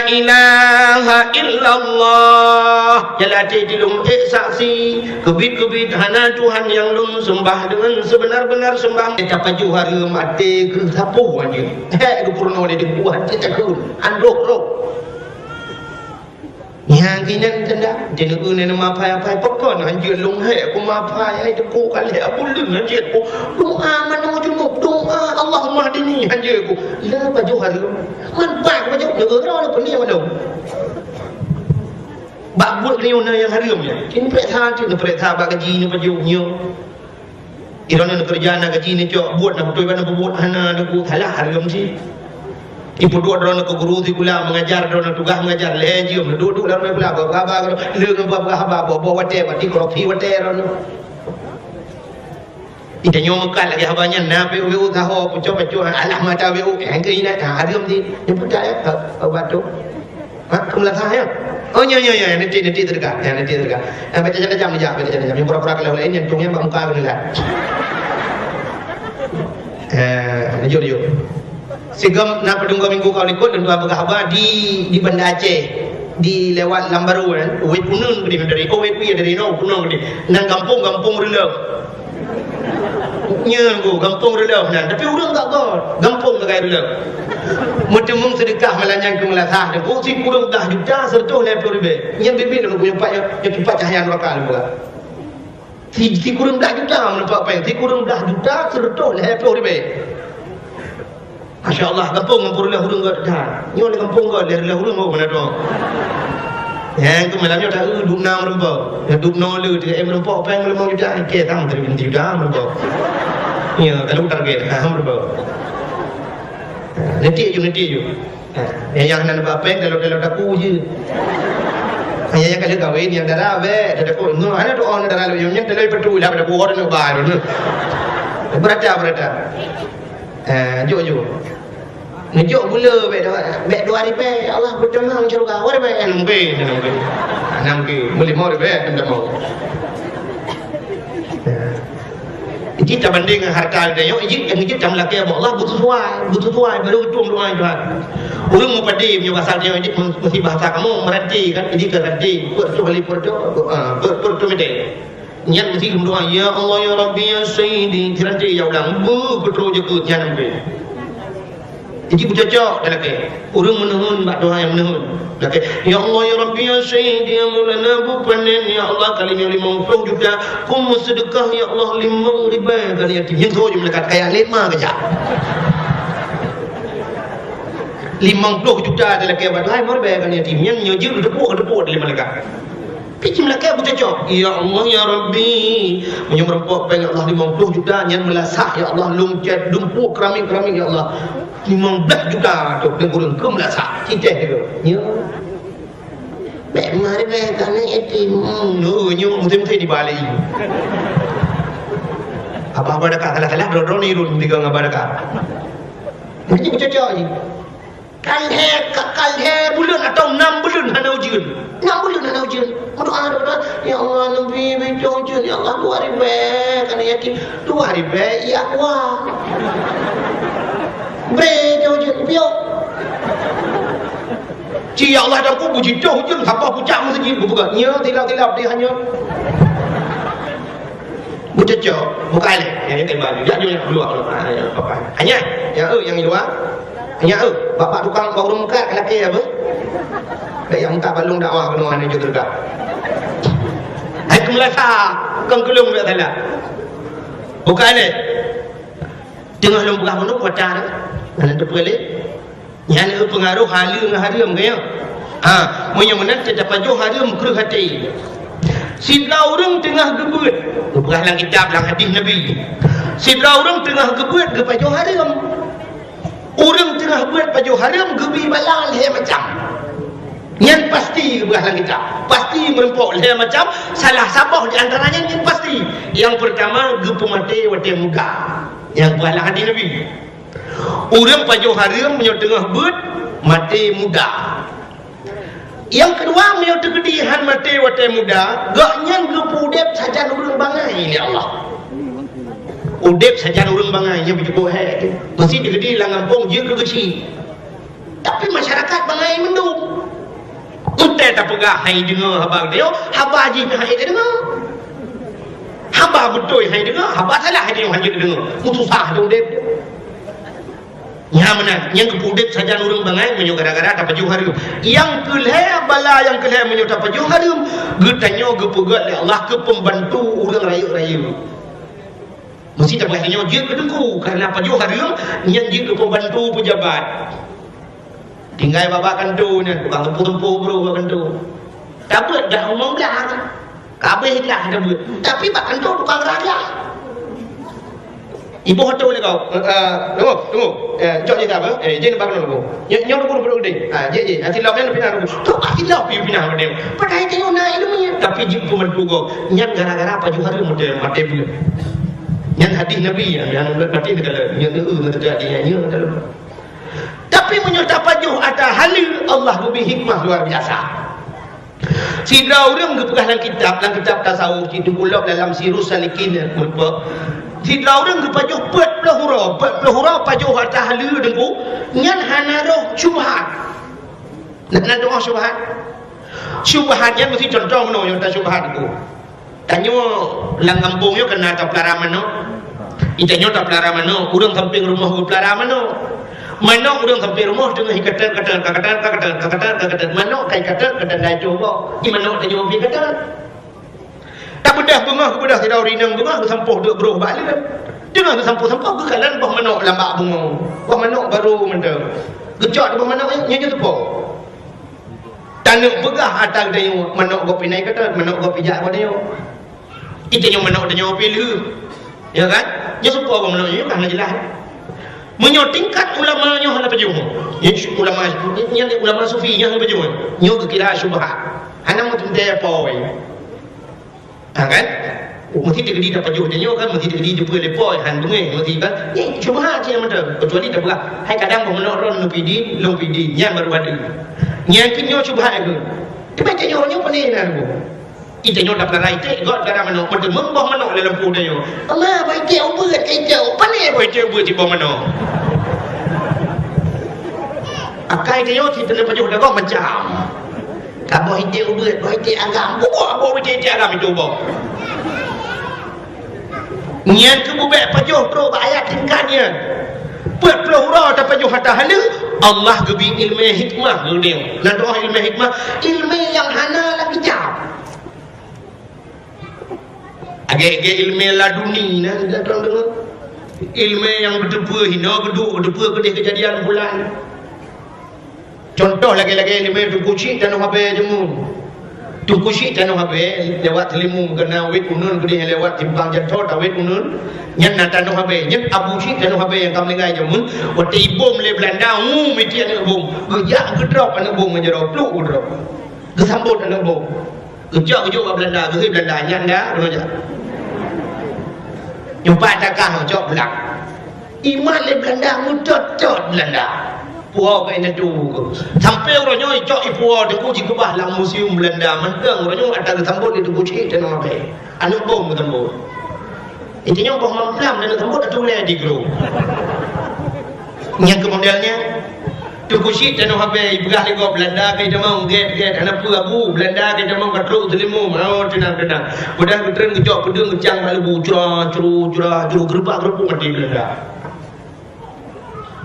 ilaha illallah." Nyang lam até di lôn ék saksi, keubiet-keubiet hana Tuhan nyang lôn seumbah deungon seubeuna-beuna seumbah. Tapajoh hareuem até keu sapeue anjeuet. Hék geupeurunoe lé deungon até takheun, andôh roh. Nyang kinan tanda, di negeri ni nama apai-apai pekon anjeuet lôn hék ku ma apai ai deuk ka lhée buleuen anjeuet ku. Doa manoe junub, doa Allahumma hdini anjeuet ku. Le pajoh hareuem. Man pajoh negeri ni peuni lôn. Bak buet nyoe na nyang hareuem nyan. Kini peuriksa tu, neupeuriksa bak gaji neupajoh nyoe. Droeneuh neukeureuja na gaji neucok, buet na beutôi ban neupeubuet hana neubuet salah hareuem cit. Ipeuduek droeneuh keu guru sikula, mengajar droeneuh tugaih mengajar, lhée jeuem neuduek-duek lam sikula, bak haba, le ngon bak haba, boh-boh watée, bak ti korupsi watée droeneuh. Ita nyoe meukat lagée haba nyan, na peuet-peuet saho, pucok-pucok, alah mata peuet, eh, keu inan, ha, hareuem cit. Nyang peugah ya, ha, ha, batu. Ha, keu meulasah ya. Oh, nyo, nyo, nyo, nanti, nanti teudekat, ya, nanti teudekat. Eh, beta jam-jam jak, beta jam-jam. Nyang pura-pura kalau lain, nyang tung nyang bak muka kena lihat. Eh, jujur, jujur. Sigom na peudeueng minggu ka likot, lôn tuan peugah haba di, di Banda Aceh, di lewat Lambaru kan, wét puneun keudeh dari, oh, wét wie dari no, puneun keudeh. Nan gampông, gampông Reuleuh. Nyan ku, gampông Reuleuh nan, tapi ureueng gak got, gampông Sagai Reuleuh. Meuteumeung seudeukah malam nyan keu meulasah, dan ku sikureueng blah juta seureutôh lhée ploh ribée. Nyan bibi lôn ku nyoe pat, nyoe pat cahya neuraka lôn buka. Si, sikureueng blah juta meuneupak péng, sikureueng blah juta seureutôh lhée ploh ribée. Masya Allah, gampông ngon peureulèe ureueng gèt that. Nyoe lé gampông gèt, lé ureueng gèt mana tu. Nyang tu malam nyoe tak eu dub na meureumpok. Ya dub na le tiga M meureumpok pèng lima juta. Oke, tam tiga juta meureumpok. Ya, kalau target, ha, meureumpok. Ha, nanti ju, nanti ju. Ha, yang, yang hana ba pèng kalau, kalau taku je. Yang, yang kalau kahwin, yang dara bèk, dah taku. Nyoe hana doa, hana dara lo, yang, yang dalam betul lah, pada buhor nak ba. Berata, berata. Eh, jok, jok. Neujok gula bèk dua, bèk dua ribèe, ya Allah, peutamong syeuruga. Dua ribèe, eh, mungkin, mungkin. Hana mungkin. Meulimong ribèe, peutamong. Eh. Jadi, tabanding ngon harta tanyoe, jadi, jadi tameulakèe bak Allah, beusesuai, beusesuai, baru geutueng doa Tuhan. Ureueng mupadi, meunyoe bahasa tanyoe, jadi, meusti bahasa kamoe, meurati, kan? Jadi, ka rati, peuet tu kali peuet tu, ah, peuet, peuet tu meuti. Nyan meusti geumeudoa, "Ya Allah, ya Rabbi, ya Sayyidi." Siranté ya ulang, beuh, beutôi jeuet nyan mungkin. Jadi beucocok dah lakèe. Ureueng meunuhun bak Tuhan nyang meunuhun. Lakèe, "Ya Allah, ya Rabbi, ya Sayyidi, ya Maulana, beupanen, ya Allah, kali nyoe limong ploh juta, kum meuseudeukah, ya Allah, limong ribèe keu yatim." Nyan soe jeuet malaikat kaya lé ma keujak. Limong ploh juta dah lakèe bak Tuhan, limong ribèe keu yatim. Nyan nyoe jeuet teupeue, teupeue lé malaikat. Pih cit meulakèe beucocok, "Ya Allah, ya Rabbi, meunyoe meureumpok pèng, ya Allah, limong ploh juta, nyan meulasah, ya Allah, lôn cèt, lôn puek keramik-keramik, ya Allah, limong blah juta tu, lôn kureueng keu meulasah." Cicéh tu. Ya. Bèk mari bèk, kami yatim. Hmm, oh, nyoe meusti-meusti dibalik. Abah Badakah salah-salah, droe-droe nirun tiga ngon Abah Badakah. Meusti beucocok jih. Ka lhèe, ka, ka lhèe buleuen atawa nam buleuen hana ujeuen. Nam buleuen hana ujeuen. Meudoa, doa, doa, "Ya Allah, neubi, bi cok ujeuen, ya Allah, dua ribèe, kana yatim." "Dua ribèe, ya Allah. Bri cok ujeuen, piôh." Ci ya Allah dan ku bujitoh ujeuen, sampôh pucak meuseujid, bubuka. Nya, tilap-tilap, dia hanyut. Beucocok, bukai lé. Nyang item baju. Jak jeuet nyang keuluwa. Ha, nyang papan. Hanya, nyang eu nyang di luwa. Hanya eu, bapak tukang bak ureueng meukat ka lakèe apa? Dak nyang meukat balong dakwah keunoe hana jeuet teuka. Hai keumeulasa, kong keulong bèk salah. Bukai lé. Teungoh lôn peugah meunoe kuasa tu. Hana teupeue lé. Nyan eu peungaroh haleue ngon hareuem, ka nyo? Ha, meunyoe meunan teuka tapajoh hareuem kreueh até. Sidroe ureueng teungoh geubeuet, geupeugah lam kitab, lam hadis Nabi. Sidroe ureueng teungoh geubeuet geupajoh hareuem. Ureueng teungoh beuet pajoh hareuem geubi bala lhèe macam. Nyan pasti geupeugah lam kitab. Pasti meurumpok lhèe macam, salah saboh di antara nyan, nyan pasti. Nyang peurtama geupeumaté watèe muda. Nyang geupeugah lam hadis Nabi. Ureueng pajoh hareuem meunyoe teungoh beuet, maté muda. Nyang keudua, meunyoe teukeudi hán maté watèe muda, gobnyan geupeuudép sajan ureueng bangai lé Allah. Udép sajan ureueng bangai, nyan beujeuet hék teuh. Meusi teukeudi lam gampông jeuet keu geuchik. Tapi masyarakat bangai mandum. Entah tapeugah hai deungoe haba geutanyoe, haba jih hai tadeungoe. Haba beutôi hai deungoe, haba salah hai deungoe, han jeuet deungoe. Meususah teuh udép. Nyan meunan, nyang geupeuudép sajan ureueng bangai meunyoe gara-gara tapajoh hareuem. Nyang keu lhèe bala nyang keu lhèe meunyoe tapajoh hareuem, geutanyoe geupeugöt lé Allah keu peumbantu ureueng rayeuk-rayeuk. Meusi tapeugah nyoe jeuet keu teungku, kareuna pajoh hareuem nyan jeuet keu peumbantu peujabat. Tinggai bak-bak kantô nyan, tukang tumpôk-tumpôk bro bak kantô. Tabeuet dah umong blah. Ka abéh dah tabeuet. Tapi bak kantô tukang raja. Iboh atô lé kau. Eh, eh, tunggu, tunggu. Eh, cok je ka apa? Eh, jén bak kantô. Nyoe, nyoe dulu, dulu deh. Ah, jé, jé. Nanti lom nyan pinah dulu. Tu pasti lom pinah deh. Padahai tanyoe na ileumèe, tapi jeuet peumbantu kau. Nyan gara-gara pajoh hareuem maté, maté beuet. Nyan hadis Nabi nyan, nyan maté segala. Nyan, eh, nyan terjadi, nyan, nyan, nyan. Tapi meunyoe tapajoh ata haleue, Allah geubri hikmah luar biasa. Sidroe ureueng geupeugah lam kitab, lam kitab tasawuf, cit teungku lom dalam Sirus Salikin, eh, meureumpok. Sidroe ureueng geupajoh peuet ploh uroe, peuet ploh uroe pajoh ata haleue teungku, nyan hana roh syubhat. Nah, na doa syubhat. Syubhat nyan meusi contoh meunoe nyang ta syubhat teungku. Tanyoe lam gampông nyoe ka na tapeulara manok. Di tanyoe tapeulara manok, ureueng sampéng rumoh geupeulara manok. Manok ureueng sampéng rumoh teungoh ikatet-katet, katet-katet, katet-katet. Manok ka ikatet, katet dai coe. Di manok tanyoe pih katet. Tabeudôh beungoh, beudôh sidroe rinong beungoh, geusampôh duek broh bak leueb. Deungon geusampoe-sampoe geukalon boh manok lam bak bungong. Boh manok barô mantong. Geucok di boh manok nyan, nyan seupôt. Taneuk peugah ata geutanyoe, manok gob pih na ié ka tôt, manok gob pih jak bak tanyoe. Itanyoe manok tanyoe pih lheueh. Ya kan? Nyoe seupôt boh manok nyoe ka hana jeulaih. Meunyoe tingkat ulama nyoe hana pajoh. Nyoe ulama, nyan ulama sufi nyoe hana pajoh. Nyoe geukira syubhat. Hana meuteuntèe poi. Ha kan? Meusti teukeudi tapajoh tanyoe kan, meusti teukeudi teupeue lé poi, han beungéh, meusti kan. Nyan syubhat cit mantong. Keucuali tapeugah, hai kadang boh manok droen lôn pih di, lôn pih di, nyan baru ada. Nyan keuh nyoe syubhat keuh. Tapi tanyoe nyoe pane na boh. Itanyoe tapeularai iték, göt gara manok, meuteumé boh manok lam lampôh tanyoe. Allah, boh iték ubeuet, iték, pane boh iték ubeuet cit boh manok. Akai tanyoe cit teuneuh pajoh dagoe macam. Ka boh iték ubeuet, boh iték agam. Bubuk boh iték, iték agam itu boh. Nyan keuh bubek pajoh trok bak ayat tingkat nyan. Peuet ploh uroe tapajoh ata haleue, Allah geubri ileumèe hikmah geuneuk. Na tu'oh ileumèe hikmah, ileumèe nyang hana lam kitab. Agak-agak ileumèe laduni na, na tu'oh deungoe. Ileumèe nyang beuteupeue hinoe geuduek, beuteupeue keudeh keujadian bulan. Cuntoh lagèe-lagèe ileumèe Teungku Chik Tanoh Abèe jameun. Teungku Chik Tanoh Abèe lewat Teulimu, keunan wét uneun keudeh lewat simpang jalan tol, wét uneun. Nyan na Tanoh Abèe, nyan Abu Chik Tanoh Abèe nyang ka meuninggai jameun. Watèe ibom lé Beulanda, hu, meuti aneuk bom. Geujak geudrop aneuk bom ngon jaroe, pluk geudrop. Geusambot aneuk bom. Geucok geujok bak Beulanda, geuhôi Beulanda, nyan dah, keunoe jak. Nyoe pat takah cok pulang. Imat lé Beulanda, meutot-tot Beulanda. Puwoe keu indatu. Sampoe uroe nyoe icok ipuwoe Teungku jikeubah lam museum Beulanda. Mantong uroe nyoe ata geusambot lé Teungku Chik Tanoh Abèe. Aneuk bom geusambot. Inti nyoe boh mamplam dan sambot atulèe di gru. Nyang keu model nyan, Teungku Chik Tanoh Abèe ipeugah lé gob Beulanda ka itamong gèt-gèt hana peue Abu, Beulanda ka itamong ka trok Teulimu, oh, teunang-teunang. Padahai geutreun geucok peudeueng geucang bak leubu, cura, curu, cura, curu, geureubak-geureubuk maté Beulanda.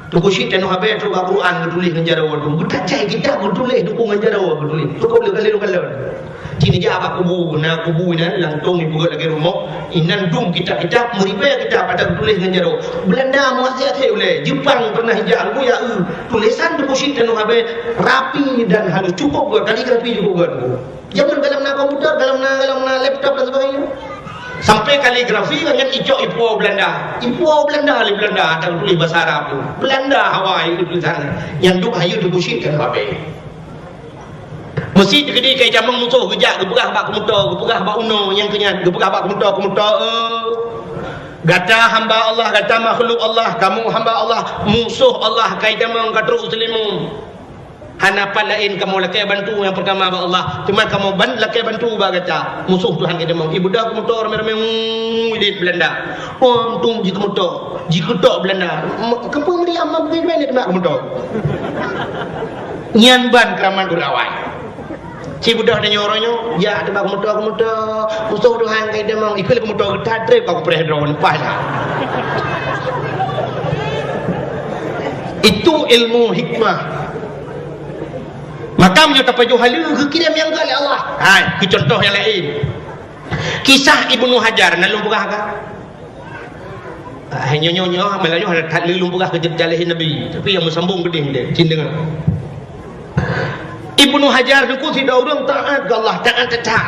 Teungku Chik Tanoh Abèe trok bak Quran geutuléh ngon jaroe tu. Geutacai kitab geutuléh dukung ngon jaroe geutuléh. Cukup lé kali lôn kalon. Cit neujak bak kubu, na kubu inan, langsông ipeugöt lagèe rumoh. Inan dum kitab-kitab, meuribèe kitab ata geutuléh ngon jaroe. Beulanda meuaséh-aséh ulèe. Jeupang pernah ijak, lôn ya eu. Tulésan Teungku Chik Tanoh Abèe rapi dan halus. Cukup göt, kaligrafi cukup göt. Jameun galom na komputer, galom na, galom na laptop dan sebagainya. Sampai kaligrafi nyan icok ipuwoe Beulanda. Ipuwoe Beulanda lé Beulanda, ata tuléh basa Arab tu. Beulanda hawa itu tulisan. Nyang duek hayeue Teungku Chik Tanoh Abèe. Meusi teukeudi ka itamong musoh geujak geupeugah bak keumeutô, geupeugah bak unoe nyang keu nyan, geupeugah bak keumeutô, keumeutô, eh, gata hamba Allah, gata makhluk Allah, kamoe hamba Allah, musoh Allah ka itamong ka trok u Teulimu. Hana pat laén kamoe lakèe bantu nyang peurtama bak Allah, teuma kamoe ban lakèe bantu bak gata. Musoh Tuhan geudeungoe, ibeudôh keumeutô ramé-ramé, hmm, idéh Beulanda. Oh, untung jikeumeutô, jikeutok Beulanda. M-, keupeue meuriah ma beugèt-gèt keuneuk keumeutô? Nyan ban keuramat ureueng awai. Ci beudôh tanyoe uroe nyoe, jak teuba keumeutô-keumeutô, musoh Tuhan geudeungoe, ikheun keumeutô geutat trép ka kupreh droe, leupah dah. Itu ilmu hikmah. Maka meunyoe tapajoh haleue, geukirém nyang göt lé Allah. Hai, keu cuntoh nyang laén. Kisah Ibnu Hajar, na lôn peugah ka? Ah, nyoe, nyoe, nyoe, malam nyoe hana that lé lôn peugah keu teujaleh Nabi. Tapi nyang meusambong keudéh deh, cit deungoe. Ibnu Hajar Teungku sidroe ureueng taat keu Allah, taat that-that.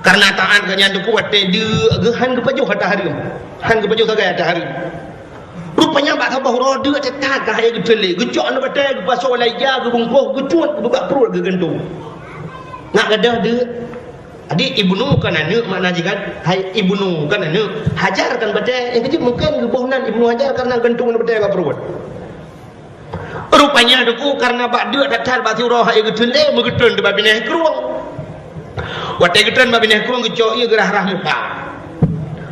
Karena taat geuh nyan Teungku watèe deuk geuh han geupajoh ata hareuem. Han geupajoh sagai ata hareuem. Rupanya bak saboh uroe deuk that-that ka han geuteulé, geucok aneuk batèe, geupasoe lam ija, geubungkôh, geucut, geubeuet bak pruet, geugantung. Ngat gadôh deuk. Jadi Ibnu kan aneuk makna jih kan, hai Ibnu kan aneuk, Hajar kan batèe, nyang keujeuet mungken geuboh nan Ibnu Hajar karena gantung aneuk batèe bak pruet. Rupanya Teungku karena bak deuk that-that bak siuroe hai geuteulé, meugeutreun bak binéh krueng. Watèe geutreun bak binéh krueng geucok ié geurah-rah muka.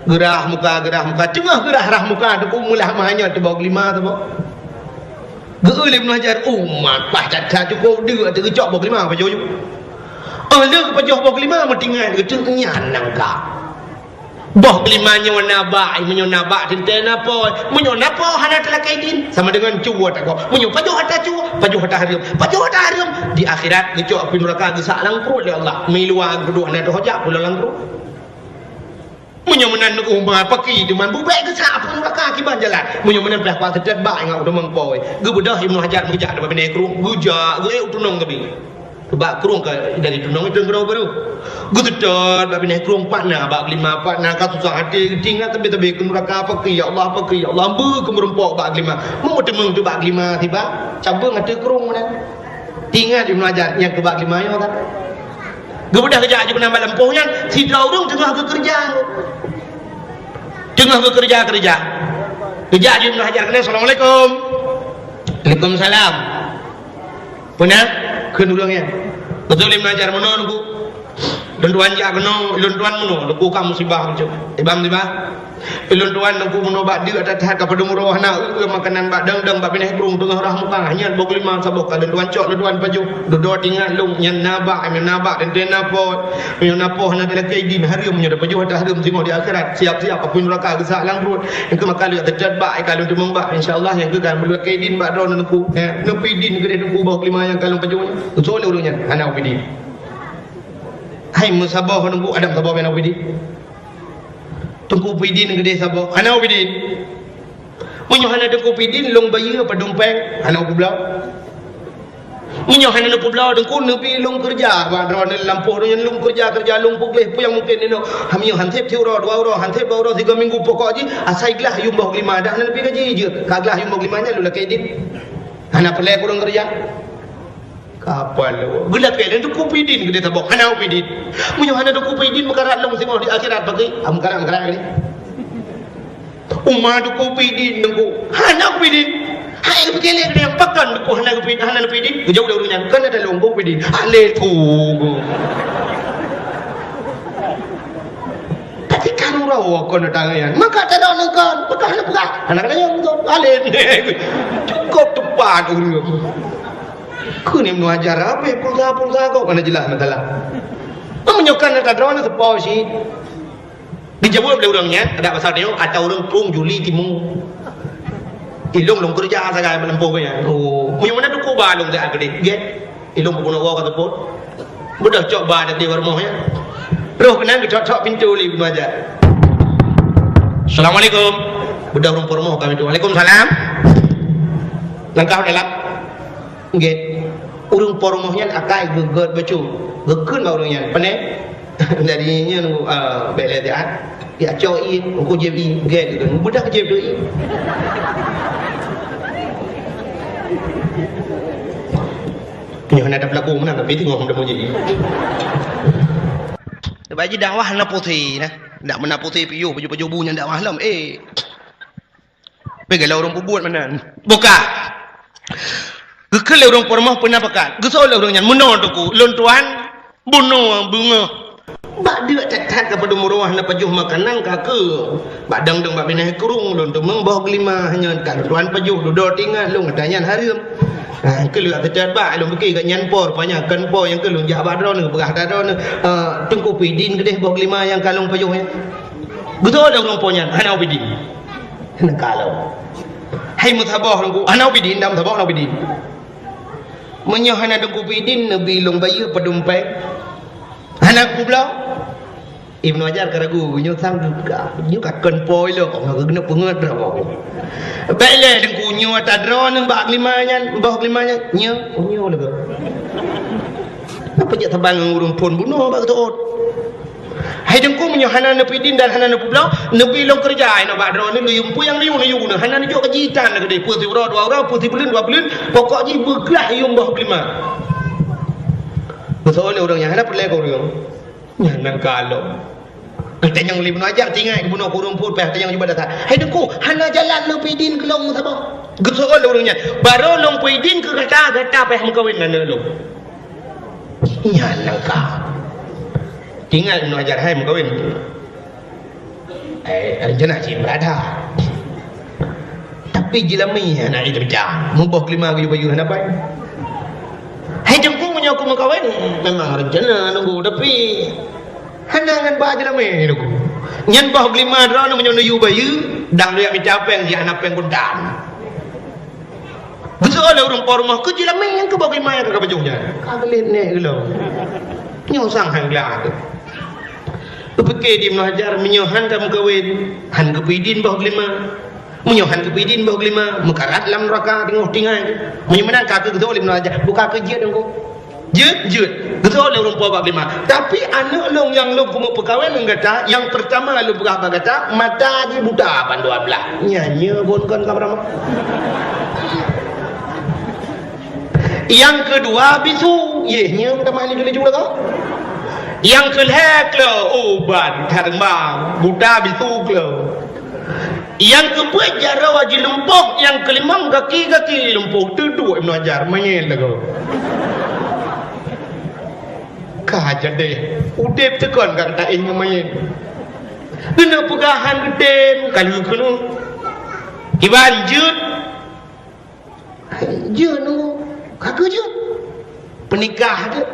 Geurah muka, geurah muka. Teungoh geurah-rah muka Teungku meulah meuhanyot teuh boh geulima teuh boh. Geu-eu lé Ibnu Hajar, "Oh, mat pah that-that cukup deuk teuh geucok boh geulima pajoh ju." Oh, lheueh geupajoh boh geulima meutinggai geuteuk nyan nangka. Boh geulima nyoe na bak, meunyoe na bak teuntèe na po, meunyoe na po hana teulakèe idin, sama deungon cue takot. Meunyoe pajoh ata cue, pajoh ata hareuem, pajoh ata hareuem, di akhirat geucok api neuraka geusak lam pruet lé Allah. Meuiluwa geuduek hana teuhojak pulang lam pruet. Meunyoe meunan neuk uma paki teuma bubek geusak apui nuraka kiban jalan. Meunyoe meunan pih kuat teutet bak ingat u teumang poi. Geubeudôh Ibnu Hajar meujak teuma binéh krueng, geujak geuék u tunong teubi. Bak krueng ka dari tunong itu krueng baru. Geuteutet bak binéh krueng pat na bak lima pat na ka susah até geutingat teubi-teubi keu nuraka paki ya Allah paki ya Allah beu keu meurumpok bak lima. Meu teumeung tu bak lima tiba cabeueng até krueng meunan. Tingat Ibnu Hajar nyang keu bak lima nyoe kan. Geubeudôh geujak aju keunan bak lampôh nyan, sidroe ureueng teungoh geukeureuja. Teungoh geukeureuja-keureuja. Geujak aju Ibnu Hajar keunan, "Assalamualaikum." "Waalaikumsalam." "Peue na?" Kheun ureueng nyan. Beutôi Ibnu Hajar, "Meunoe Teungku. Lôn tuan jak keunoe, lôn tuan meunoe, Teungku ka musibah bacut." "Ibang musibah?" "Ulôn tuan Teungku meunoe bak deuk that-that ka padum uroe hana eu-eu makanan bak dang-dang bak binéh krueng teungoh rhah muka, nyan boh lima saboh ka lôn tuan cok lôn tuan pajoh. Dudoe tingat lôn nyan na bak, nyan na bak teuntèe na po. Meunyoe na po hana talakèe idin hareuem meunyoe tapajoh ata hareuem singoh di akhirat. Siap-siap apui nuraka geusak lam pruet. Nyang keu maka lôn teutet bak ka lôn teumeung bak insya Allah nyang keu ka meulakèe idin bak droeneuh Teungku. Neupeu idin keudeh Teungku boh lima nyang ka lôn pajoh nyan." Geuseuôt lé ureueng nyan hana ubé idin. Hai meusaboh Teungku, adam saboh meunan ubé idin. Teungku peue idin keudeh saboh. Hana ubé idin. Meunyoe hana Teungku peue idin, lôn bayeue padum pèng, hana ubloe. Meunyoe hana neupeubloe Teungku, neubi lôn keureuja bak droeneuh lampôh nyan lôn keureuja-keureuja lôn peugleh peue nyang mungken inoe. Meunyoe han sép siuroe, dua uroe, han sép dua uroe, sigoe minggu pokok jih asai glah yuem boh lima dah hana neubi gaji jeuet. Ka glah yuem boh lima nyan lôn lakèe idin. Hana peureulèe keu ureueng keureuja. Kapal lewat. Geulakèe lé Teungku peue idin keudeh saboh. Hana ubé idin. Meunyoe hana Teungku peue idin meukarat lôn singoh di akhirat bagi. Ah, meukarat, meukarat ni. Uma Teungku peue idin Teungku. Hana ubé idin. Hai geupike lé keudeh pakon Teungku hana geupeu, hana neupeu idin. Geujaweueb lé ureueng nyan, "Kon ata lôn ubé idin." Alé Teungku. Tapi kan uroe kon ata nyan. Maka ata droeneuh kon, peugah hana peugah. Hana kata nyan beutôi. Alé. Cukôp teupat ureueng. Kheun Ibnu Hajar, "Abéh pulsa-pulsa kok kana jeulaih meusalah." Meunyoe kan ata droeneuh seupôt cit. Geujaweueb lé ureueng nyan, adak basa tanyoe, ata ureueng krueng Juli Timu. Ilôn lôn keureuja sagai meunempôh nyan. Oh, meunyoe meunan Teungku ba lôn siat keudeh. Gét. Ilôn peubunoe woe ka seupôt. Beudôh cok ba teuh di rumoh nyan. Roh keunan geutok-tok pintoe lé Ibnu Hajar. "Assalamualaikum." Beudôh ureueng peurumoh ka pintoe. "Waalaikumsalam." Langkah dalam. Nggét. Ureueng po rumoh nyan akai geugét bacut. Geukheun bak ureueng nyan, "Pane?" Jadi nyan, ah, bèk lé siat. "Ya cok ié, engko jieb ié." Nggét geukheun. Beudôh jieb ié. Nyoe hana ada pelaku meunan, tapi teungoh meunan jieb ié. Bak jidakwah hana putéh nah. Ndak meunan putéh piôh, pajoh-pajoh bu nyan dakwah lom. Eh. Peugeulak ureueng peubuet meunan. Buka. Geukheun lé ureueng peurumoh peuna pakat. Geuseuôt lé ureueng nyan, "Meunoe Teungku, lôn tuan bunoe beungoh." Bak deuk that-that ka padum uroe hana pajoh makanan ka keu. Bak dang-dang bak binéh krueng lôn teumeung boh geulima nyan ka lôn tuan pajoh dudoe tingat lôn ata nyan hareuem. Ha, keu lôn teutet bak lôn pike gobnyan po rupanya kon po nyang keu lôn jak bak droeneuh peugah ata droeneuh, "Eh, Teungku peue idin keudeh boh geulima nyang ka lôn pajoh nyan." Geuseuôt lé ureueng po nyan, "Hana ubé idin." Neukalon. Hai meusaboh Teungku, hana ubé idin, dam saboh hana ubé idin. Meunyoe hana Teungku peue idin, neubi lôn bayeue padum pèng. Hana kubloe. Ibnu Hajar ka ragu, nyoe sang ka, nyoe ka kon po ilok, nyoe keuneuk peungeut droe. Bèk lé Teungku, nyoe ata droeneuh bak lima nyan, boh lima nyan, nyoe, nyoe lagèe. Napa jak saban ngon ureueng phôn bunoe bak geuteuôt? Hai Teungku, meunyoe hana neupeu idin dan hana neupeubloe, neubi lôn keureuja inoe bak droeneuh, neuyue peue nyang neuyue, neuyue, hana neujok gaji tan keudeh, peue siuroe dua uroe, peue sibuleuen dua buleuen, pokok jih beuglah yuem boh geulima. Geuseuôt lé ureueng nyan, hana peureulèe keu ureueng. Nyan nan kalon. Geutanyong lé Ibnu Hajar, tingat bunoe keu ureueng phôn, pih tanyong jubah dasar. Hai Teungku, hana jalan neupeu idin keu lôn saboh. Geuseuôt lé ureueng nyan, barô lôn peu idin keu gata, gata pih meukawen aneuk lôn. Nyan langkah. Tingat Ibnu Hajar hai meukawen. Eh, rencana cit beurada. Tapi jilami hana jiteupeujang. Muboh keulima geuyue bayeue hana pai. Hai Teungku, meunyoe ku meukawen, memang rencana nunggu, tapi hana ngon ba jilami nunggu. Nyan boh keulima droeneuh meunyoe neuyue bayeue, dang neujak mita péng, jih hana péng guntan. Geuseuôt lé ureueng po rumoh, "Keu jilami nyang keu boh keulima nyang ka pajoh nyan?" Ka geulet nèk geulo. Nyoe sang han glah teuh. Teupike di Ibnu Hajar, meunyoe han tameukawen, han geupeuidin boh geulima. Meunyoe han geupeuidin boh geulima, meukarat lam neuraka teungoh tinggai. Meunyoe meunan ka keuh geutôk lé Ibnu Hajar, buka keu jeuet ngon jeuet, jeuet. Geutôk lé ureuëng po bak geulima. Tapi aneuëk lôn nyang lôn keumeung peukawen ngon gata, nyang peurtama lôn peugah bak gata, mata jih buta ban dua blaih. Nyan nyoe gon kon ka beurama. Nyang keudua bisu, yeh nyoe tamah laju-laju lagak. Nyang keulhée klo uban karma buta bisu klo. Nyang keupeuet jaroe jilumpoh, nyang keulimong gaki-gaki lumpoh, teuduek Ibnu Hajar manyét lagoe. Ka jadeh udeb teukon ka taéh ngon manyét. Keuneuk peugah han geutem ka lheueh keunoe. Kiban jeuet. Jeuet nunggu, ka keuh jeuet. Peunikah jeuet.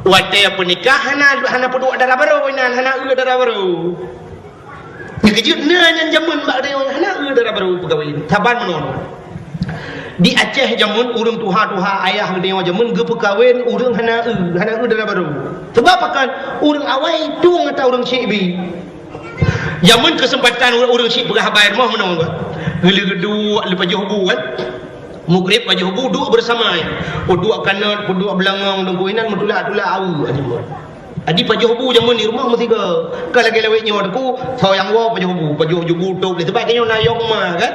Watée peunikah hana, hana peuduek dara barô inan, hana eu dara barô. Nyang keujeuet na nyan jameun bak geutanyoe hana eu dara barô peukawen. Saban meunoe. Di Aceh jameun ureuëng tuha-tuha ayah geutanyoe jameun geupeukawen ureuëng hana eu, hana eu dara barô. Sebab pakon ureuëng awai tueng ata ureuëng syik bi. Jameun keuseumpatan ureuëng syiek peugah haba i rumoh meunoe geuh. Geuleuh geuduek lé pajoh bu kan. Mugreb pajoh bu duek beurasama nyan. Peuduek kanot, peuduek beulangong, deungon inan meutulak-tulak awu aja buet. Jadi pajoh bu jameun i rumoh meusigoe. Ka lagée lawét nyoe teungku, soe nyang woe pajoh bu, pajoh bu tôb lé. Sebab nyoe na yong ma kan.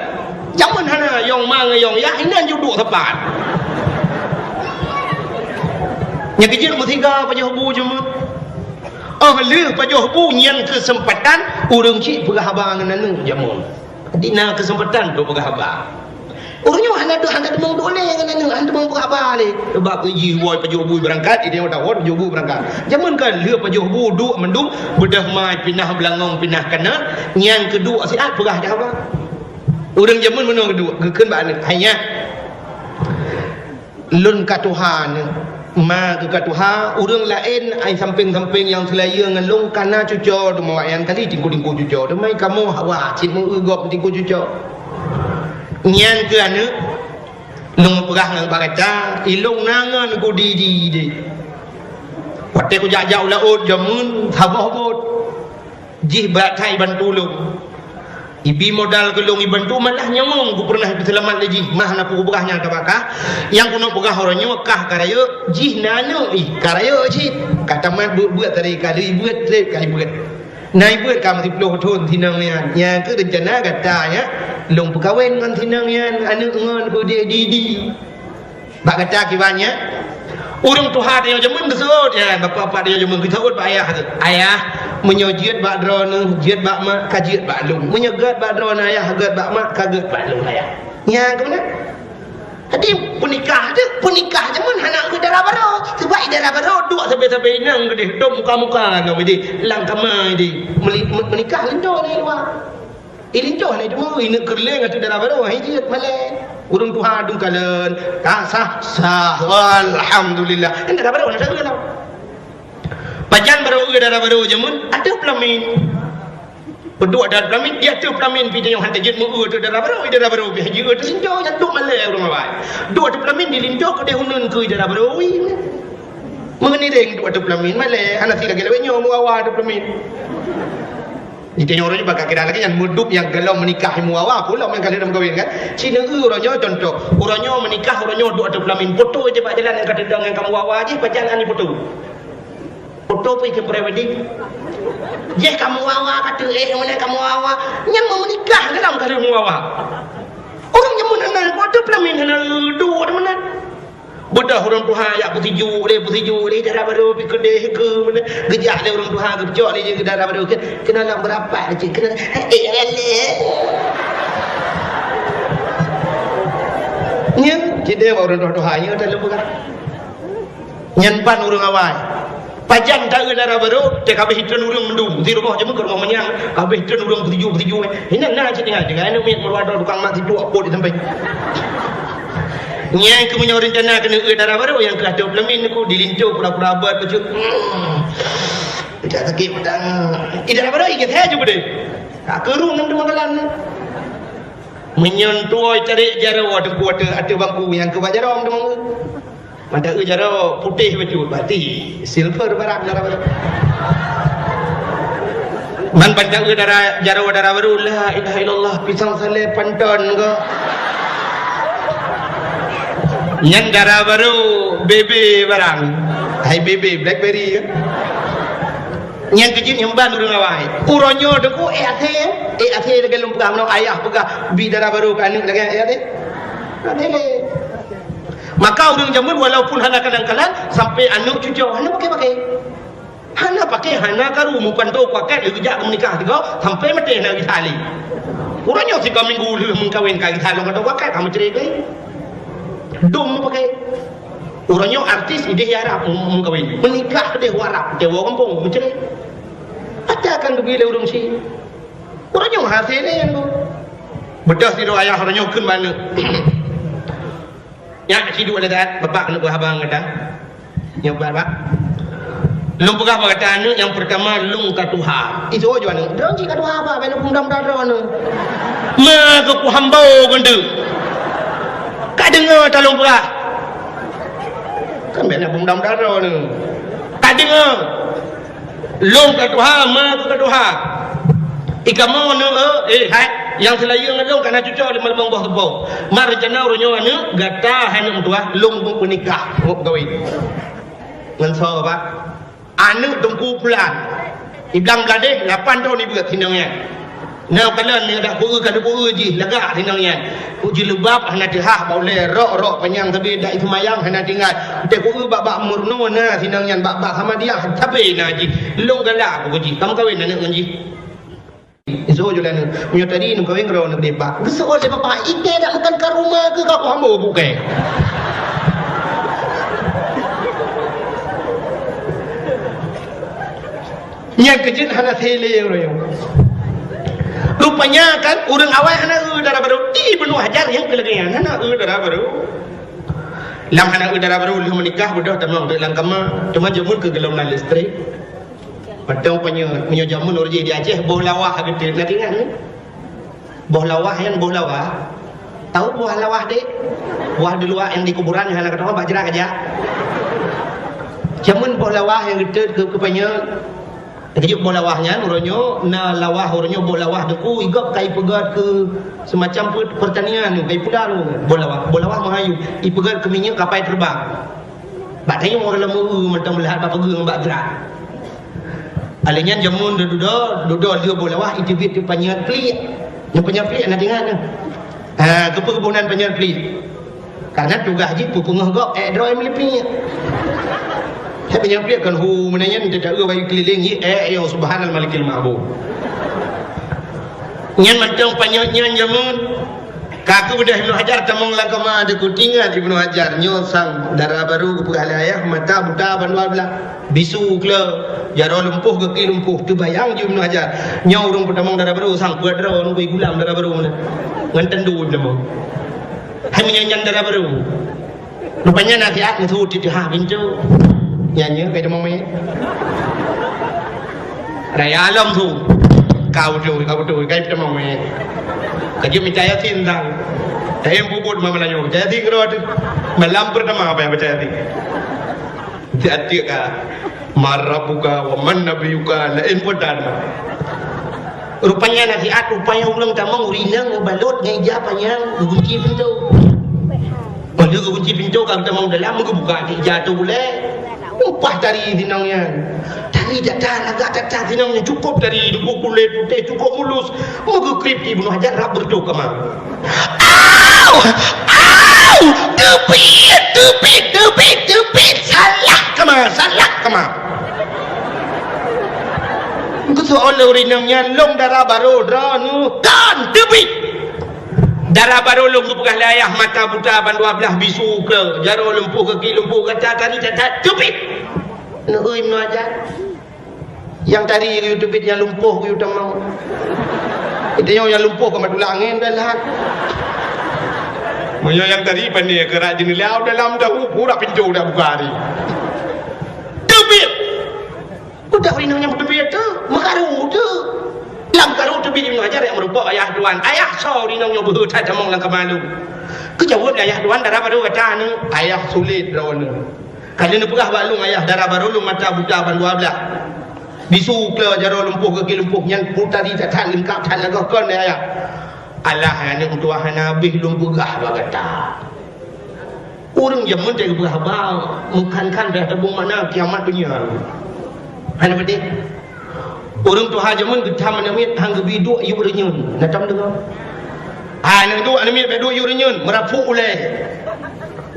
Jameun hana yong ma ngon yong yah, inan ju duek sapat. Nyang keujeuet meusigoe pajoh bu jameun. Óh lheueh pajoh bu nyan keuseumpatan ureuëng syiek peugah haba ngon aneuëk jameun. Jadi na keuseumpatan untuk peugah haba. Ureuëng nyoe hana deuh, hana teumong duek lé ngon aneuëk, hana teumong peugah haba lé. Sebab jih woe pajoh bu beurangkat, idéh watée woe pajoh bu beurangkat. Jameun ka lheueh pajoh bu duek mandum, beudôh ma pinah beulangong, pinah kanot, nyang keuduek siat peugah haba. Ureuëng jameun meunoe keuduek, geukheun bak aneuëk, "Hai nyak, lôn ka tuha nyoe, ma geuh ka tuha, ureuëng laén ai sampéng-sampéng nyang seulayeue ngon lôn ka na cuco teuma awaknyan kali tingku-tingku cuco, teuma kamoe hawa cit meu-eu gob tingku cuco." Nyan keuh aneuëk, lôn peugah ngon bak gata, ilôn na ngon ku di-di deh. Watée kujak-jak u laôt jameun saboh bot. Jih brat that ibantu lôn. Ibi modal keu lôn ibantu, malah nyawöng ku peureunah ipeuseulamat lé jih, mah na peue peugah nyang tabakah. Nyang keuneuk peugah uroe nyoe kah ka rayeuk, jih na aneuëk ih ka rayeuk cit. Ka tamat beuet-beuet tadi ka lheueh ibeuet, treb ka ibeuet. Na ibeuet ka meusiplôh thon sinong nyan. Nyang keuh reuncana gata nyan, lôn peukawen ngon sinong nyan, aneuëk ngon peudeh di-di. Bak gata kiban nyan, ureuëng tuha tanyoe jameun geuseuôt, ya, bapak-bapak tanyoe jameun geuseuôt bak ayah teuh. "Ayah, meunyoe jeuet bak droeneuh, jeuet bak mak, ka jeuet bak lôn. Meunyoe gét bak droeneuh ayah, gét bak mak, ka gét bak lôn ayah." Nyan keuh meunan. Jadi peunikah teuh, peunikah jameun hana keu dara barô. Sebab i dara barô duek sabe-sabe inong keudeh, dong muka-muka ngon idéh, lam kama idéh. Meuli-, me-, meunikah linto di luwa. Ilinto hana teuma, ineuk keureuléng ateueh dara barô, hai jeuet malée. Ureuëng tuha dum kalon, ka sah, sah, alhamdulillah. Nyan dara barô na sapeue tau. Pajan barô eu dara barô jameun, ateueh peulamin. Peuduek ateueh peulamin, di ateueh peulamin pih tanyoe han tajeuet meu-eu ateueh dara barô, i dara barô pih jeuet ateueh linto, nyan duek malée ureuëng awai. Duek ateueh peulamin di linto keudeh uneuen keu i dara barô, ui. Meungiréng duek ateueh peulamin, malée, hana si lagée lawét nyoe meu-awa ateueh peulamin. Di tanyoe uroe nyoe bak kira lagée nyan, meudup nyang golom meunikah ilmu awa, peue lom nyang ka lheueh meukawen kan. Ci neu-eu uroe nyoe contoh, uroe nyoe meunikah, uroe nyoe duek ateueh peulamin, poto ije bak jalan nyang ka teudong nyang ka muawa jih, pajan ani poto. Poto pih keu prewedding. Jih ka muawa ka teuéh, meunan ka muawa. Nyan meumeunikah golom ka lheueh muawa. Ureuëng jameun hana, poto peulamin hana duek meunan. Beudôh ureuëng tuha jak peusijuek lé, peusijuek lé, dara barô pih keudeh keu meunan. Geujak lé ureuëng tuha geucok lé jih keu dara barô keu, keunoe lam beurapat cit, keunoe, eh, eh, eh. Nyan, cit deh bak ureuëng tuha-tuha nyoe taleueng peugah. Nyan ban ureuëng awai. Pajan ta-eu dara barô, teuh ka abéh treun ureuëng mandum. Di rumoh jameun keu rumoh manyang, ka abéh treun ureuëng peusijuek-peusijuek. Inan na cit nyan, dengan aneuk miet meuruwa droe tukang mat sijuek apot di sampéng. Nyang keu meunyoe reuncana keuneuk eu dara barô, nyang keu ateueh peulamin ku dilinto pura-pura beuet bacut. Hmm. Jak sakét mata. I dara barô i geusé ju beudeh. Ka keurung nam teuma galan. Meunyoe tuwoe cari jaroe teungku ateueh, ateueh bangku nyang keu bak jaroe teuma. Mata eu jaroe putéh bacut, berarti silver barat dara barô. Man ban taeu dara, jaroe dara barô, la ilaha illallah, pisang saleb panton ko. Nyan dara barô, bebe barang. Hai bebe, blackberry ko. Nyan keuh jeuet nyang ban ureueng awai. Uroe nyoe teungku, eh, asèe, eh, asèe lagèe lôn peugah, meunan ayah peugah, bi dara barô keu aneuk lagèe, eh, asèe. Ka lé. Maka ureueng jameun walaupun hana kalon-kalon, sampai aneuk cucoe, hana pakai-pakai. Hana pakai, hana karu, meupantoe paket, geujak meunikah sigoe, sampai maté hana gisa lé. Uroe nyoe sigoe minggu lheueh meukawen ka gisa lom pantoe paket, ka meucré lé. Dum meupakai. Uroe nyoe artis idéh di Arab meukawen. Meunikah idéh u Arab, teuma gampông, meucré. Ata kan geubri lé ureueng chik. Uroe nyoe hasé lé nyan tu. Beudôh sidroe ayah uroe nyoe kheun bak aneuk. Nyak, siduek lé that, bapak keuneuk beuhaba ngon gata. Nyoe, Bapak. Lôn peugah bak gata aneuk, nyang peurtama lôn ka tuha. Isoe ju aneuk, droeneuh cit ka tuha, Pak, bèk na peumuda-muda droeneuh. Ma keuh kuhambô keuneuk. Ka deungö ta lôn peugah. Kan bèk na peumuda-muda droeneuh. Ka deungö. Lôn ka tuha, ma keuh ka tuha. I kamoe neu, eh, hai, nyang seulayeue ngon lôn ka na cucoe di malam boh teuboh. Ma reuncana uroe nyoe aneuk, gata hai aneuk meutuah, lôn meunikah, meukawen. Ngon soe, Pak? Aneuk Teungku Pulan. I blang Bladeh, lapan thôn i beuet sinong nyan. Na kalon nyoe dak kueu ka kueu jih lagak sinong nyan. Ku jilbab hana teuhah bak ulèe, rok-rok panyang sabe dak iseumayang hana tinggai. Teuh kueu bak-bak Murno na sinong nyan, bak-bak Samadiyah sabe na jih. Lôn galak ku jih, ka meukawen aneuk ngon jih. Isoe ju lé aneuk, meunyoe tadi neukawen keudroe aneuk deh, Pak. Geuseuôt lé bapak, ikei dak meukan ka rumoh keuh ka kuhambô bukée. Nyan keuh jeuet hana sélé uroe nyoe. Rupanya kan ureueng awai hana eu dara barô, di Ibnu Hajar nyang keu lagèe nyan hana eu dara barô. Lam hana eu dara barô lheueh meunikah beudôh tamong teuk lam kama, teuma jameun keu geulom na listrik. Mantong peunyoe, meunyoe jameun ureueng di Aceh boh lawah geuteut, na ingat nyoe? Boh lawah nyan boh lawah. Tahu boh lawah dek? Boh di luwa nyang di kuburan hana keudroe bak jrat aja. Jameun boh lawah nyang geuteut keu, keu peunyoe. Keujeuet boh lawah nyan uroe nyoe na lawah uroe nyoe boh lawah deku igop kai peugöt keu semacam pe-, pertanian kai pula boh lawah. Boh lawah meuhayu ipeugöt keu minyeuk kapai terbang. Bak tayong ureueng lam ureueng mantong meulihat bak peugöt ngon bak jrat. Alèh nyan jameun dudoe, dudoe lheueh boh lawah iteubiet teuh panyöt pliek. Nyoe panyöt pliek na ingat nyoe. Ha, keupeue geuboh nan panyöt pliek? Karena tugaih jih peupeungöh gob ék droe meulipik. Hai panyöt pliek kan hu meunan nyan teuta eu bagi keliling jih ék yo subhanal malikil ma'bud. Nyan mantong panyöt nyan jameun. Ka keubeudôh Ibnu Hajar tamong lam kama deku tingat Ibnu Hajar nyoe sang dara barô geupeugah lé ayah mata buta ban dua blah. Bisu klo jaroe lumpoh gaki lumpoh teubayang ju Ibnu Hajar. Nyoe ureueng peutamong dara barô sang peuet droe ngon gulam dara barô meunan. Ngon teundu peutamong. Hai meunyan nyan dara barô. Rupanya nasihat meusu titeuha pintoe. Nyan nyoe kai tamong mé. Raya lom su. Kau tu, kau tu, kai tamong mé. Kajeuet mita Yasin sang. Tayang puput mama layu. Mita Yasin keudroe tu. Malam pertama apa yang baca Yasin? Tiep-tiep ka. Man rabbuka wa man nabiyuka laén peue dan. Rupanya nasihat, rupanya ureueng tamong ureueng inong balot ngon ija panyang geugunci pintoe. Padahai geugunci pintoe ka tamong dalam geubuka ija tu bulée. Upah tari sinong nyan. Tari that-that lagak that-that sinong nyan cukôp tari deungon kulét putéh cukôp mulus. Meugeukrieb di Ibnu Hajar rab beureutoh kama. Au! Au! Teubiet! Teubiet! Teubiet! Teubiet! Salah kama! Salah kama! Geuseuôt lé ureueng inong nyan lôn dara barô droeneuh kan teubiet! Dara barô lôn geupeugah lé ayah mata buta ban dua blah bisu keu jaroe lumpoh gaki lumpoh gata tari that-that teubiet! Neueu Ibnu Hajar. Nyang tari geuyue teubiet nyang lumpoh geuyue tamong. Geutanyoe nyang lumpoh ka matulak angén dah lahat. Meunyoe nyang tari pandai keurak jeuneulia dalam dah hu pura pintoe dah buka hari. Teubiet! Udah ureueng inong nyang teubiet tu, meukaru tu. Lam karu teubiet Ibnu Hajar nyang meureumpok ayah tuan. Ayah soe ureueng inong nyoe beuhe that tamong lam kama lôn. Geujaweueb lé ayah tuan dara barô gata nyoe. Ayah sulet droeneuh. Ka lheueh neupeugah bak lôn ayah dara barô lôn mata buta ban dua blah. Bisu keu jaroe lumpoh, gaki lumpoh nyan putari that-that leungkap that lagoh kon ayah. Alah, aneuk meutuah, hana habéh lôn peugah bak gata. Ureueng jameun teupeugah haba, meukan-kan dah tabong makna kiamat donya. Hana beudeh. Ureueng tuha jameun geutam aneuk miet han geubi duek yub reunyeun. Na tom deungoe? Ha, aneuk duek aneuk miet bèk duek yub reunyeun, meurapuk ulèe.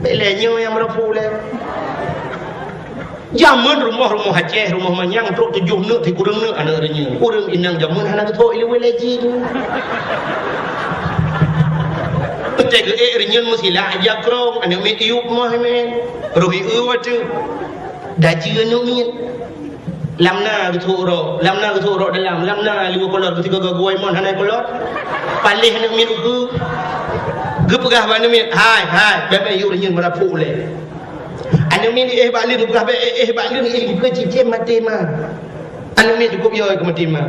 Bèk lé nyoe nyang meurapuk ulèe. Jameun rumoh-rumoh Aceh, rumoh manyang trok tujoh neuk sikureueng neuk aneuk reunyeun. Ureueng inong jameun hana geuthok ilèe lé jih. Teuntèe geuék reunyeun meusilak jak krong, aneuk miet yub moh mén. Roh ié watèe. Daji aneuk miet. Lam na geuthok rok, lam na geuthok rok dalam, lam na liweue kolor geusigoe-goe mon hana kolor. Paléh aneuk miet ukeue. Geupeugah bak aneuk miet, "Hai, hai, bèk mé yub reunyeun meurapuk ulèe." Aneuk miet éh bak leuen, geupeugah bèk éh bak leuen, éh keu cicém maté ma. Aneuk miet cukôp yo keu maté ma.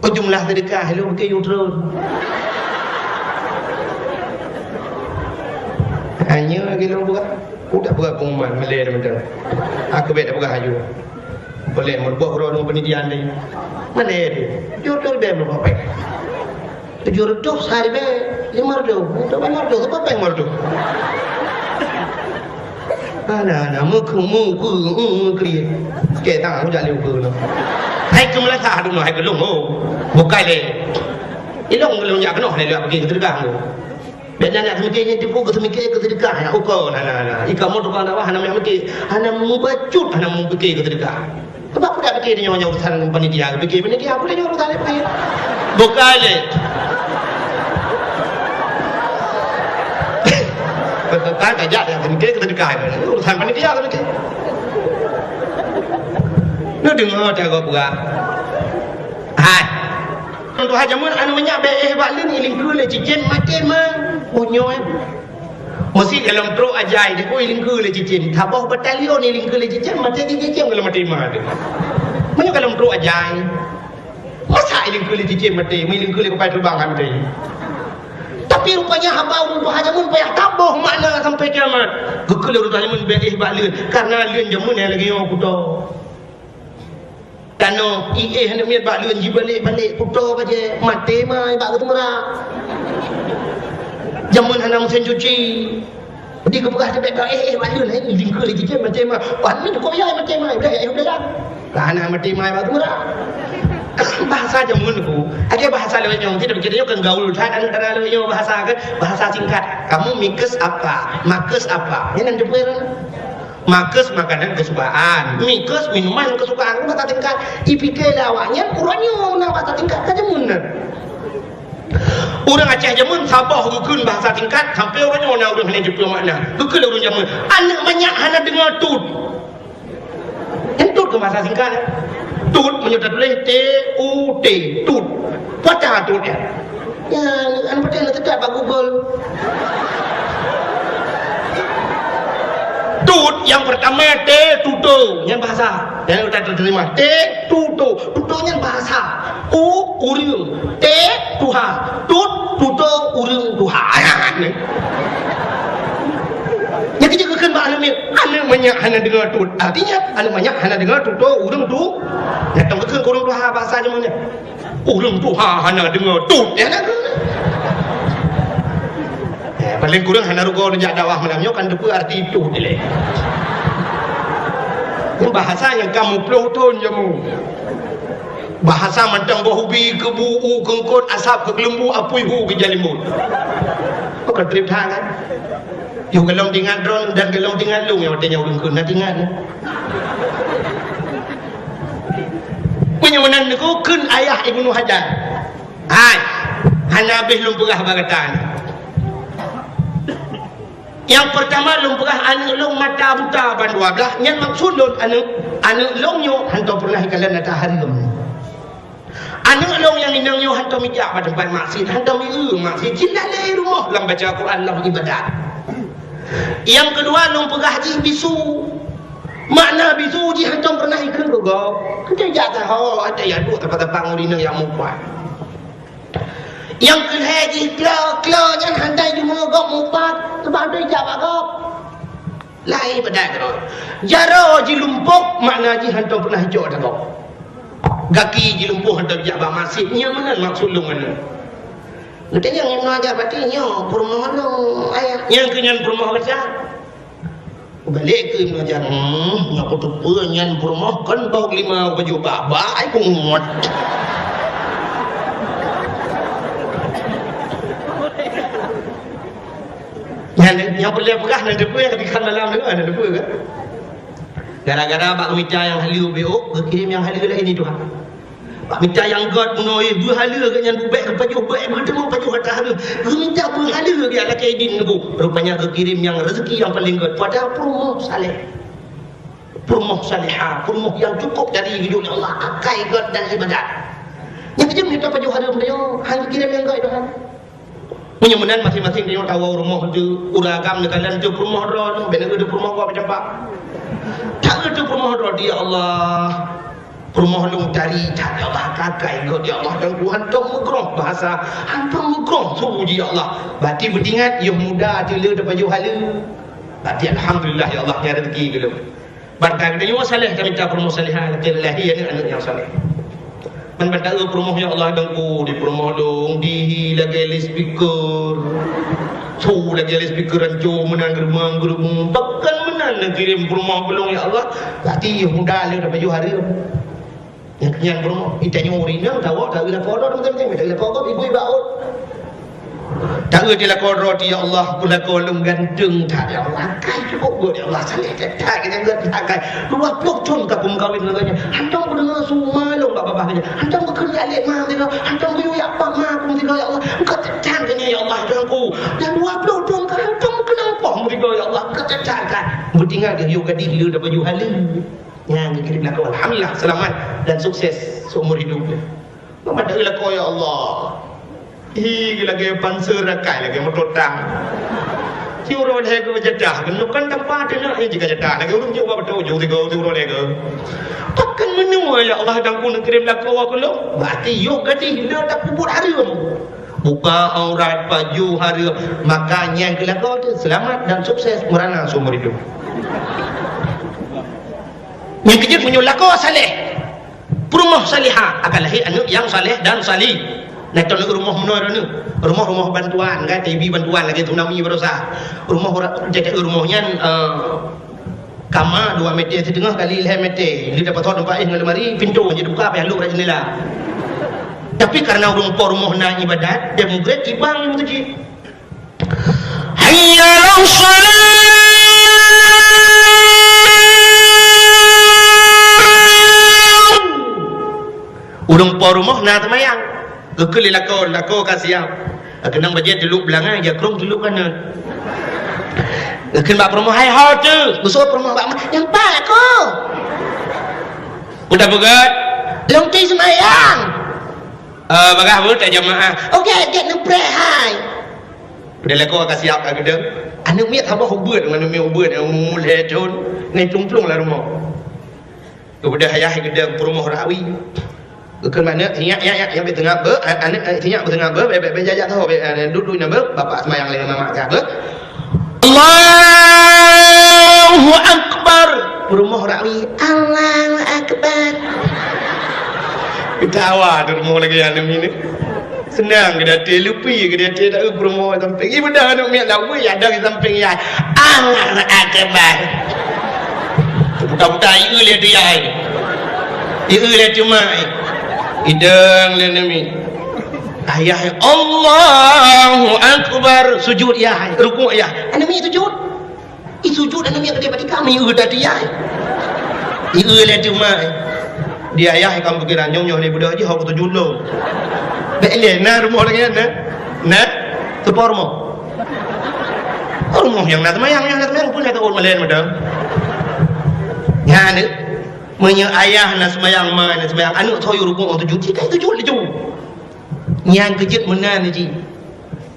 Oh, jumlah seudeukah lôn keu yub treun. Hanya lagèe lôn peugah. Ku tak peugah pengumuman, malèe dah mantong. Aku bèk tak peugah aju. Boleh meureuboh droe deungon panitia ni. Malèe tu. Jujur bèk meureuboh pèng. Tujoh reutôh sehari bèk, lima reutôh. Untuk lima reutôh, siapa pèng lima reutôh? Ana, ana, meukeue, meukeue, meukeue. Keu tangan aku jak lé ukeue tu. Hai keu meulasak tu, hai keu lôn, oh. Bukai lé. Ilong keu lôn jak keunoe lé, lé pergi keu teudeukah tu. Bèk nyan nak seumiké nyan tipu keu seumiké keu teudeukah, ya, ukeue, na, na, na. Ika mo tukang dakwah hana meumiké, hana mubacut, hana meumiké keu teudeukah. Sebab peue dak piké nyoe, nyoe urusan panitia, piké panitia, peue nyoe urusan piké. Bukai lé. Teuntang tajak nyang piké, teudeukah, urusan panitia piké. Neudeungoe teuh gob peugah. Hai. Tuha jameun aneuk manyak bèk éh bak leuen, ilingkeue lé cicém maté ma. Oh nyoe. Meusi golom trok ajai, di kue ilingkeue lé cicém. Saboh batalion ilingkeue lé cicém, maté cicém golom maté ma teuh. Meunyoe golom trok ajai, masa ilingkeue lé cicém maté, meuilingkeue lé kupai teubang han maté. Tapi rupanya haba ureueng tuha jameun payah taboh makna sampai kiamat. Geukheun lé ureueng tuha jameun bèk éh bak leuen, karena leuen jameun nyang lagèe nyoe kuto. Tanoh, iéh aneuk miet bak leuen jibalek-balek, kuto bajèe, maté ma bak geuteumeurak. Jameun hana meusén cuci. Di geupeugah teuh bèk ka éh, éh, bak leuen, eh, lingkeue lé cicém maté ma. Wah, ni cukup ya maté ma, udah ya, udah ya. Lah, hana maté ma bak geuteumeurak. Bahasa jameun ku, ada bahasa lewat nyoe, kita, kita nyoe kan gaul that, ada, ada lewat nyoe bahasa kan, bahasa singkat. Kamu mikes apa? Makes apa? Ini nanti. Makes makanan kesukaan, mikes minuman kesukaan, bahasa tingkat. Ipike lé awaknyan, uroe nyoe na bahasa tingkat ka jameun nyan. Ureueng Aceh jameun saboh geukheun bahasa tingkat, sampai uroe nyoe na ureueng hana jipeu makna. Geukheun lé ureueng jameun, aneuk manyak hana deungoe tut. Nyan tut keu bahasa singkat. Tut meunyoe tatuléh T U T, tut. Peue tut nyan? Ya, anu, beutôi na teutab bak Google. Tut nyang pertama T tuto, nyan bahasa. Nyang udah diterima. T tuto, tuto nyan bahasa. U ureueng, T tuha, tut tuto ureueng tuha. Nyan. Nyan keuh geukheun bak aneuk miet, aneuk manyak hana deungoe tut. Artinya, aneuk manyak hana deungoe tuto ureueng tu. Nyan tong geukheun keu ureueng tuha bahasa jameun nyan. Ureueng tuha hana deungoe tut, ya kan? Eh, paling kurang hana rugoe neujak dakwah malam nyoe kan teupeue arti tut ilèe. Nyan bahasa nyang ka muplôh thôn jameun. Bahasa mantong boh ubi, keubu, u, keungkot, asap, keukeuleuembu, apui, hu, geujalimbot. Bukan trép that kan? Yoh golom teuingat droen dan golom teuingat lôn nyang watèe nyan ureueng kheun na teuingat. Meunyoe meunan neukheun ayah Ibnu Hajar. Hai, hana habéh lôn peugah bak gata nyoe. Nyang peurtama lôn peugah aneuk lôn mata buta ban dua blah, nyan maksud lôn aneuk, aneuk lôn nyoe hantom peureunah ikalon ata hareuem. Aneuk lôn nyang inong nyoe hantom ijak bak teumpat maksiet, hantom ieu maksiet, cit lalé rumoh lam baca Quran, lam ibadat. Nyang keudua lôn peugah jih bisu. Makna bisu jih hantom peureunah ikheun keu gob. Hantom jak saho, hantom jak duek teupang-teupang ureueng inong nyang mupat. Nyang keulhèe jih klo, klo nyan hantom jideungoe gob mupat, teuma hantom ijak bak gob. Laén ibadat droe. Jaroe jilumpoh, makna jih hantom pernah jicok tagok. Gaki jilumpoh hantom jak bak masjid. Nyan meunan maksud lôn nyan. Geutanyoe ngon ajar batin nyoe peurumoh lôn, ayah. Nyang keu nyan peurumoh gata. Balik keu Ibnu Hajar, hmm, nyoe kuteupeu nyan peurumoh kon boh lima baju bak-bak, ai kungot. Nyan, nyang peureulèe peugah nan teupeu nyang keudikhan dalam tu, nan teupeu kan? Gara-gara bak mita nyang haleue beuôk, geukirém nyang haleue laén di Tuhan. Bak mita nyang gèt bunoe, dua haleue geuh nyan bubèk geupajoh, bèk geuteumèe pajoh ata haleue. Geumita dua haleue geuh lakèe idin nunggu. Rupanya geukirém nyang rezeki nyang paleng gèt. Padahai peurumoh saleh. Peurumoh salehah, peurumoh nyang cukôp dari geujok lé Allah, akai gèt dan ibadat. Nyang keujeuet mita pajoh haleue beudoh, han geukirém nyang gèt doh. Meunyoe meunan maséng-maséng tanyoe tawoe rumoh teuh, ureueng agam neukalon teuh peurumoh droe, bèk neujeuet teuh peurumoh gob campak. Taeu teuh peurumoh droe, ya Allah. Peurumoh lôn tari that, ya Allah, kakai gèt, ya Allah, dan ku hantom meugroh bahasa, hantom meugroh su jih, ya Allah. Berarti beuingat, yoh muda teuh le tapajoh haleue. Berarti alhamdulillah, ya Allah, nyan rezeki keu lôn. Barangkapeue tanyoe saleh, tamita peurumoh salehah, lakèe lahé aneuk-aneuk nyang saleh. Ban bak taeu peurumoh, ya Allah, dan ku di peurumoh lôn, dihi lagèe loudspeaker. Su lagèe loudspeaker ranco meunan geureumeung-geureumeung. Bahkan meunan neukirém peurumoh keu lôn, ya Allah. Berarti muda le tapajoh haleue. Nyang, nyang peurumoh, itanyoe ureueng inong, tawoe, taeu lakoe droe, teumantong, taeu lakoe gob, ibu ibaôt. Taeu di lakoe droe, ya Allah, ku lakoe lôn ganteng that, ya Allah. Akai cukôp gèt, ya Allah, saleh that, that, that, that, akai. Dua ploh thôn ka kumeukawen ngon gobnyan. Hantom kudeungö su ma lôn bak babah gobnyan. Hantom kukheun jak lé ma meusigoe. Hantom kuyue jak pak ma ku meusigoe, ya Allah. Engkau teutang gobnyan, ya Allah, Tuhanku. Dan dua ploh thôn ka hantom keuneuk poh meusigoe, ya Allah. Engkau teutang ka. Beuingat geuh, yoh gadih le tapajoh haleue. Nyan geukirém lakoe, alhamdulillah, seulamat dan sukses seumur hidup. Mumat taeu lakoe, ya Allah. Hi, lagèe panser akai, lagèe moto tang. Siuroe lhèe geuh jadah, keunoe kan tampa teuh na, eh, jika jadah. Lagèe ureueng jiôh bak beutôi, jiôh tiga, siuroe lhèe geuh. Pakon meunoe, ya Allah, dan ku neukirém lakoe keu lôn. Berarti yoh gadih le tapeubuet hareuem. Buka aurat, pajoh hareuem. Maka nyan keu lakoe teuh seulamat dan sukses meurana seumur hidup. Nyang keujeuet meunyoe lakoe saleh, peurumoh salihah, akan lahé aneuk nyang saleh dan sali. Nah, contoh rumoh meunoe droeneuh. Rumoh-rumoh bantuan, kan, T B bantuan lagèe tsunami baroesa. Rumoh ora-, jadi rumoh nyan, eh, kama dua meter siteungoh kali lhèe meter. Di dapat teumpat éh ngon lemari, pintoe hana dibuka, payah lôk rot jeundela. Tapi karena ureueng po rumoh na ibadat, dan mugrét ibang meuseujid. Hayya 'alas shalah. Ureueng po rumoh na seumayang. Geukheun lé lakoe, lakoe ka siap. Geukheun bajèe teulôk beulangai, jak krông teulôk kanan. Geukheun bak peurumoh, "Hai ho teuh." Geuseuôt peurumoh bak ma, "Nyan pat ko." Udah beugèt. "Lôn ti seumayang." "Eh, bagah beuet jamaah." "Oke, gèt neupreh hai." Udah lakoe ka siap ka geudong. Aneuk miet saboh ubeuet ngon aneuk miet ubeuet nyang umur lhèe thôn, ngon plong-plong lam rumoh. Geubeudôh ayah geudong peurumoh rawi. Geukheun aneuk, "Sinyak, nyak, nyak, nyak, bèk teungab beuet, a-, aneuk, eh, sinyak beuet teungab beuet, bèk, bèk, bèk jak-jak saho, bèk, eh, duek-duek nyan beuet, bapak seumayang lé mamak kah beuet." Allahu Akbar. Peurumoh rawi, "Allahu Akbar." Geutawa teuh rumoh lagèe aneuk miet. Seunang geuh di até, leupie geuh di até, taeu peurumoh sampéng. Ié beudôh aneuk miet lawét, ya dong sampéng ya. Allahu Akbar. Buta-buta ié lé tu ya. Ié lé tu mai. Idong lé aneuk miet. Ayah, Allahu Akbar. Sujud ya, rukuk ya. Aneuk miet sujud. Ih, sujud aneuk miet geude bak tika, meuieu tadi ai. Ieu lé teuma ai. Di ayah ikam pikiran nyoe, nyoe lé beudôh jih, hok sujud lom. Bèk lé, na rumoh lagèe nyan, na? Na? Teupo rumoh? Rumoh nyang na seumayang, nyang na seumayang pun na taun malèe mantong. Nyan, meunyoe ayah na seumayang, ma na seumayang, aneuk soe yue rukuk sujud, cit ka sujud laju. Nyan keujeuet meunan jih.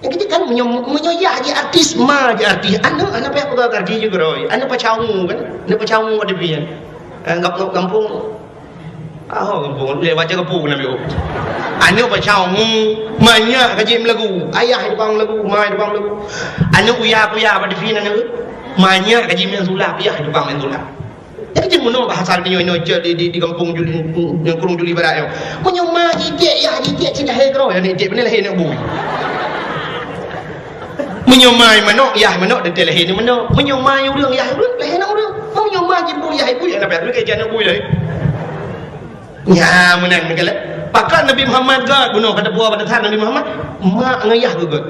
Nyan keujeuet kan, meunyoe, meunyoe yah jih artis, ma jih artis, aneuk hana payah peugah artis jih keudroe. Aneuk pacau kan? Aneuk pacau ada pian. Eh, gam-, gampông. Ah, gampông. Dia baca gampông kena ambil. Aneuk pacau, ma nyan ka jeuet meulagu. Ayah tukang meulagu, ma tukang meulagu. Aneuk uya-kuya pada pian aneuk. Manyak ka jimieng sulap, yah, tukang mieng sulap. Jadi cit meunoe bahasa nyoe, nyoe cit di, di, di gampông Juli, nyoe Krueng Juli Barat nyoe. Meunyoe ma jicek, yah jicek cit lahé keudroe, ya, ni cek beuna lahé aneuk bui. Meunyoe ma manok, yah manok, teuntèe lahé aneuk manok. Meunyoe ma ureueng, yah ureueng, lahé aneuk ureueng. Meunyoe ma jibui, yah ibui, ya, na payah lagèe aneuk bui lahé. Nya, meunan meugalak. Pakon Nabi Muhammad gèt, bunoe ka teupeue bak that Nabi Muhammad, mak ngon yah geuh gèt.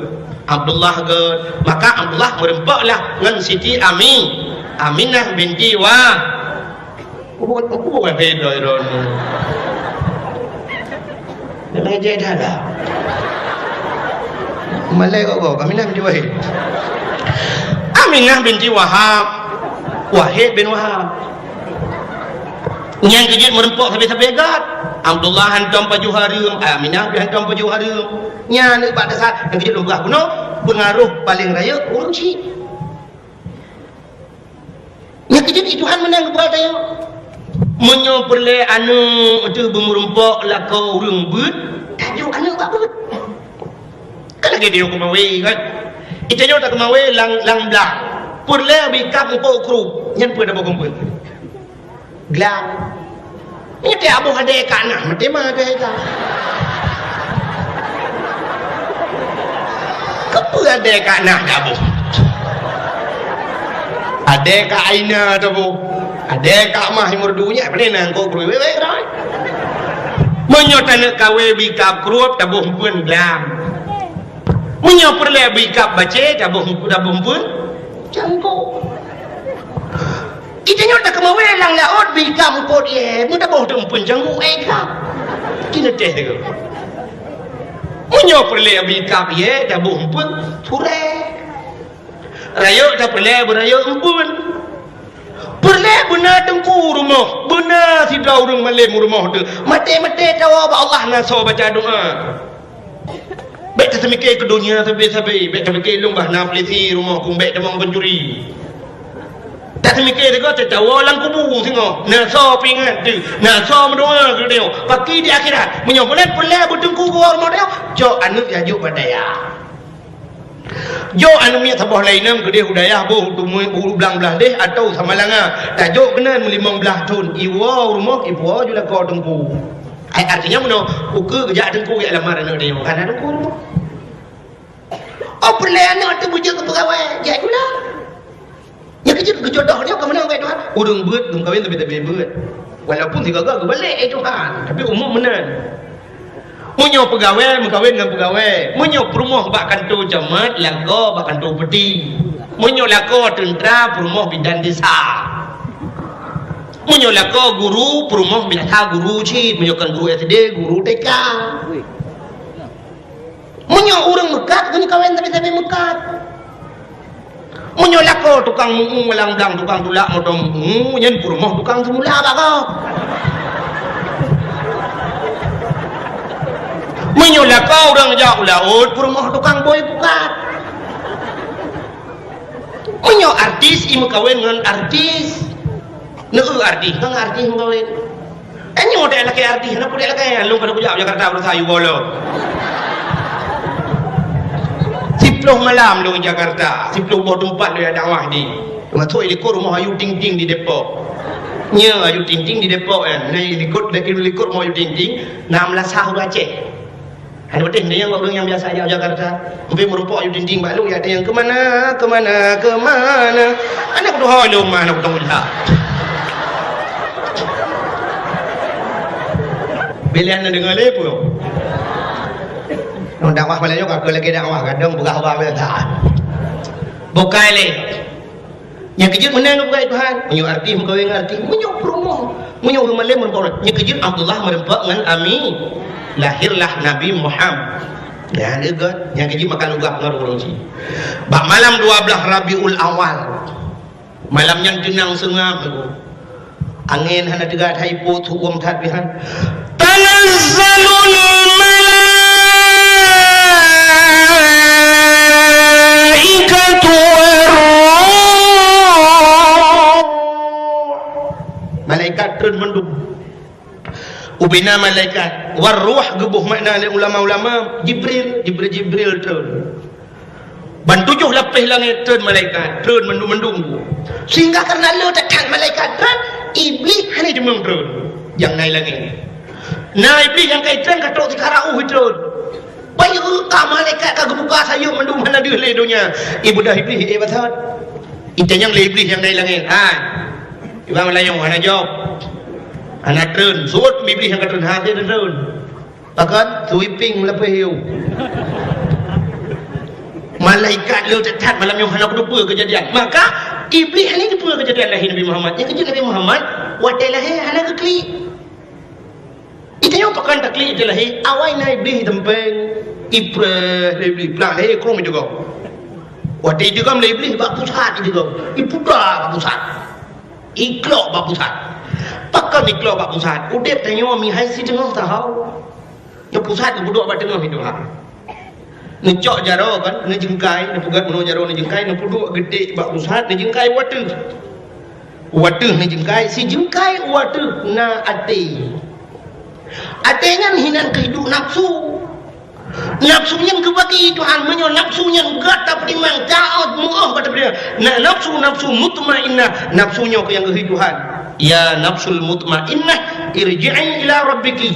Abdullah gèt. Maka Abdullah meureumpok lah ngon Siti Ami-, Aminah binti Wah-, Kubu-, kubu kan beda droeneuh. Memang je dah dah. Malai kok kau, Aminah binti Wahid. Aminah binti Wahab. Wahid bin Wahab. Nyang keujeuet meureumpok sabe-sabe gèt. Abdullah hantom pajoh hareuem, Aminah pih hantom pajoh hareuem. Nyan bak dasar nyang keujeuet lôn peugah bunoe, peungaroh paleng rayeuk ureueng chik. Nyang keujeuet di Tuhan meunan geupeugah tanyoe. Meunyoe peureulèe aneuk teuh beumeurumpok lakoe ureueng beuet, tanyoe aneuk bak beuet. Kan lagèe tanyoe keumawe kan. Di tanyoe takeumawe lam, lam blang. Peureulèe bri kab eungkôt krup, nyan peue taboh keumeung. Glang. Nyoe teuh aboh adèe kak nah, meuteumé adèe kak. Keupeue adèe kak nah teuh aboh? Adèe kak Aina teuh aboh. Adèe kak Mah Imur Dunya, pane na eungkôt krup wèk-wèk rot. Meunyoe taneuk kawé bri kab krup taboh eumpeuen glang. Meunyoe peureulèe bri kab bacé taboh, taboh eumpeuen cangkok. Di tanyoe takeumawe lam laôt bri kab eungkôt ié, meutaboh teuk eumpeuen cangkok éh kab. Kineuteh teuh. Meunyoe peureulèe bri kab ié, taboh eumpeuen purée. Rayeuk tapeureulèe beurayeuk eumpeuen. Peureulèe beuna teungku rumoh, beuna sidroe ureueng malém rumoh teuh. Maté-maté tawoe bak Allah na soe baca doa. Bèk taseumiké keu donya sabe-sabe, bèk taseumiké lôn bah na polisi rumoh kong bèk tamong pencuri. Taseumiké sigoe teuh tawoe lam kubu singoh, na soe peuingat teuh, na soe meudoa keu tanyoe. Paki di akhirat, meunyoe meunan peureulèe beuteungku keu rumoh tanyoe, cok aneuk jajok bak dayah. Jok aneuk miet saboh laén nam keudeh u dayah boh u blang blah deh atau Samalanga. Tajok keunan meulimong blah thon, iwoe u rumoh, ipuwoe ju lakoe teungku. Ai, artinya meunoe, ukeue geujak teungku jak lamar aneuk tanyoe, hana teungku rumoh. Oh, peureulèe aneuk teuh beujeuet keu peugawai, jak gula. Nyang keujeuet geujodoh nyoe ka meunan bak Tuhan. Ureueng beuet geumeukawen sabe-sabe beuet. Walaupun sigoe-goe geubalek, eh, Tuhan, tapi umum meunan. Meunyoe peugawai meukawen ngon peugawai, meunyoe peurumoh bak kantô camat, lakoe bak kantô peuti. Meunyoe lakoe teuntra, peurumoh bidan desa. Meunyoe lakoe guru, peurumoh biasa guru cit, meunyoe kon guru S D, guru T K. Meunyoe ureueng meukat, geumeukawen sabe-sabe meukat. Meunyoe lakoe tukang meu-u malang blang, tukang tulak moto meu-u, nyan peurumoh tukang seumula bak gob. Meunyoe lakoe ureueng jak u laôt, peurumoh tukang bôi pukat. Meunyoe artis, imeukawen ngon artis. Neu artis, ngon artis meukawen. Eh, nyoe dek lakèe artis, hana peue dek lakèe. Lôn ka neukujak Jakarta, beurasa yue bolo. Siploh malam lôn Jakarta, siploh boh teumpat lôn jak dakwah di. Masôk i likot rumoh Ayu Ting Ting di Depok. Nyoe Ayu Ting Ting di Depok, eh. Nyoe i likot, i likot rumoh Ayu Ting Ting, na meulasah ureueng Aceh. Hana beuteh nyan bak ureueng nyang biasa jak Jakarta. Mungken meurumpok Ayu Ting Ting bak lôn, ya, tanyong, "Kemana, kemana, kemana?" Aneuk tuha lôn mah, aneuk tuha. Bila na deungoe lé peue? Nyoe dakwah malam nyoe ka keu lagèe dakwah, kadang peugah haba biasa. Bukai lé. Nyang keujeuet meunan geupeugah Tuhan, meunyoe artis meukawen ngon artis, meunyoe peurumoh, meunyoe ureueng malém meureumpok, nyang keujeuet Abdullah meureumpok ngon Ami, lahirlah Nabi Muhammad. Nyan geuh, nyang keujeuet makan lugah ngon ureueng cit. Bak malam dua blaih Rabiul Awal, malam nyan teunang seungab, angén hana teuga that, ipot, huköm that pih han. Tanazzalul malaikatu war-ruh. Malaikat treun mandum. Ubena malaikat. War-ruh geuboh makna lé ulama-ulama. Jibril, Jibril, Jibril treun. Ban tujoh lapéh Langét treun malaikat, treun mandum-mandum. Sehingga karena le that-that malaikat treun, Iblih hana jimeueng treun. Nyang na i langét. Na Iblih nyang ka treun ka trok sikara uh treun. Bayeue ka malaikat ka geubuka sayeuep mandum hana deuh lé donya. Ibeudôh Iblih, eh, basot. Itanyong lé Iblih nyang na i langét. Hai. Iban meulayeue hana jaweueb. Hana treun. Sot Iblih nyang ka treun. Ha, treun. Pakon? Sweeping lapéh yue. Malaikat le that-that malam nyoe hana kuteupeu keujadian. Maka, Iblih hana teupeu keujadian lahé Nabi Muhammad. Nyang keujeuet Nabi Muhammad, watée lahé hana geuklik. Itanyong pakon taklik talahé, awai na Iblih teumpéng, ipreh lé Iblih, plah lé krueng jigom. Watée jigom lé Iblih bak pusat jigom, iputa bak pusat. Iklok bak pusat. Pakon iklok bak pusat? Udeb tanyoe mihai siteungoh saho. Nyoe pusat geupeuduek bak teungoh itu ha. Neucok jaroe kan, neujeungkai, neupeugét meunoe jaroe neujeungkai, neupeuduek geutek bak pusat, neujeungkai u ateueh. U ateueh neujeungkai, sijeungkai u ateueh na até. Até nyan hinan keuhidup nafsu. Nafsu nyan geubagi Tuhan, meunyoe nafsu nyan gata peutimang, taát, meu'oh gata peutimang. Na nafsu, nafsu mutmainnah, nafsu nyoe keuh nyang geuhi Tuhan. Ya nafsul mutmainnah, irji'i ila rabbiki.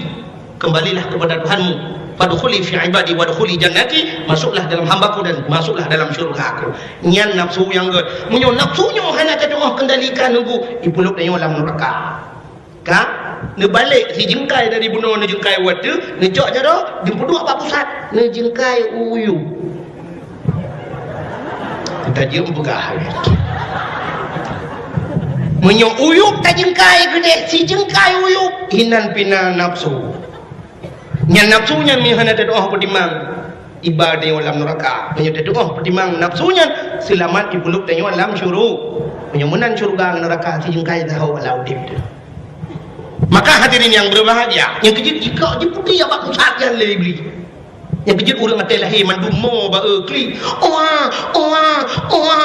Kembalilah kepada Tuhanmu. Fadkhuli fi ibadi wadkhuli jannati, masuklah dalam hamba-Ku dan masuklah dalam syurga-Ku. Nyan nafsu nyang gét. Meunyoe nafsu nyoe hana tatu'oh kendalikan Teungku, ipeulop tanyoe lam neuraka. Ka? Neubalek sijeungkai dari bunoe neujeungkai u ateueh, neucok jaroe, geupeuduek bak pusat, neujeungkai u uyueb. Tajeuem peugah. Meunyoe uyueb tajeungkai keudeh, sijeungkai uyueb, hinan pih na nafsu. Nyan nafsu nyan meuhana tatu'oh peutimang, iba tanyoe lam neuraka. Meunyoe tatu'oh peutimang nafsu nyan, seulamat ipeulop tanyoe lam syuru-, meunyoe meunan syeuruga ngon neuraka, sijeungkai saho lam udeb teuh. Maka hadirin yang berbahagia, nyang keujeuet jikok jiputéh bak pusat nyan lé Iblih. Nyang keujeuet ureuëng até lahé mandum mo ba-e klik. Oa, oa, oa,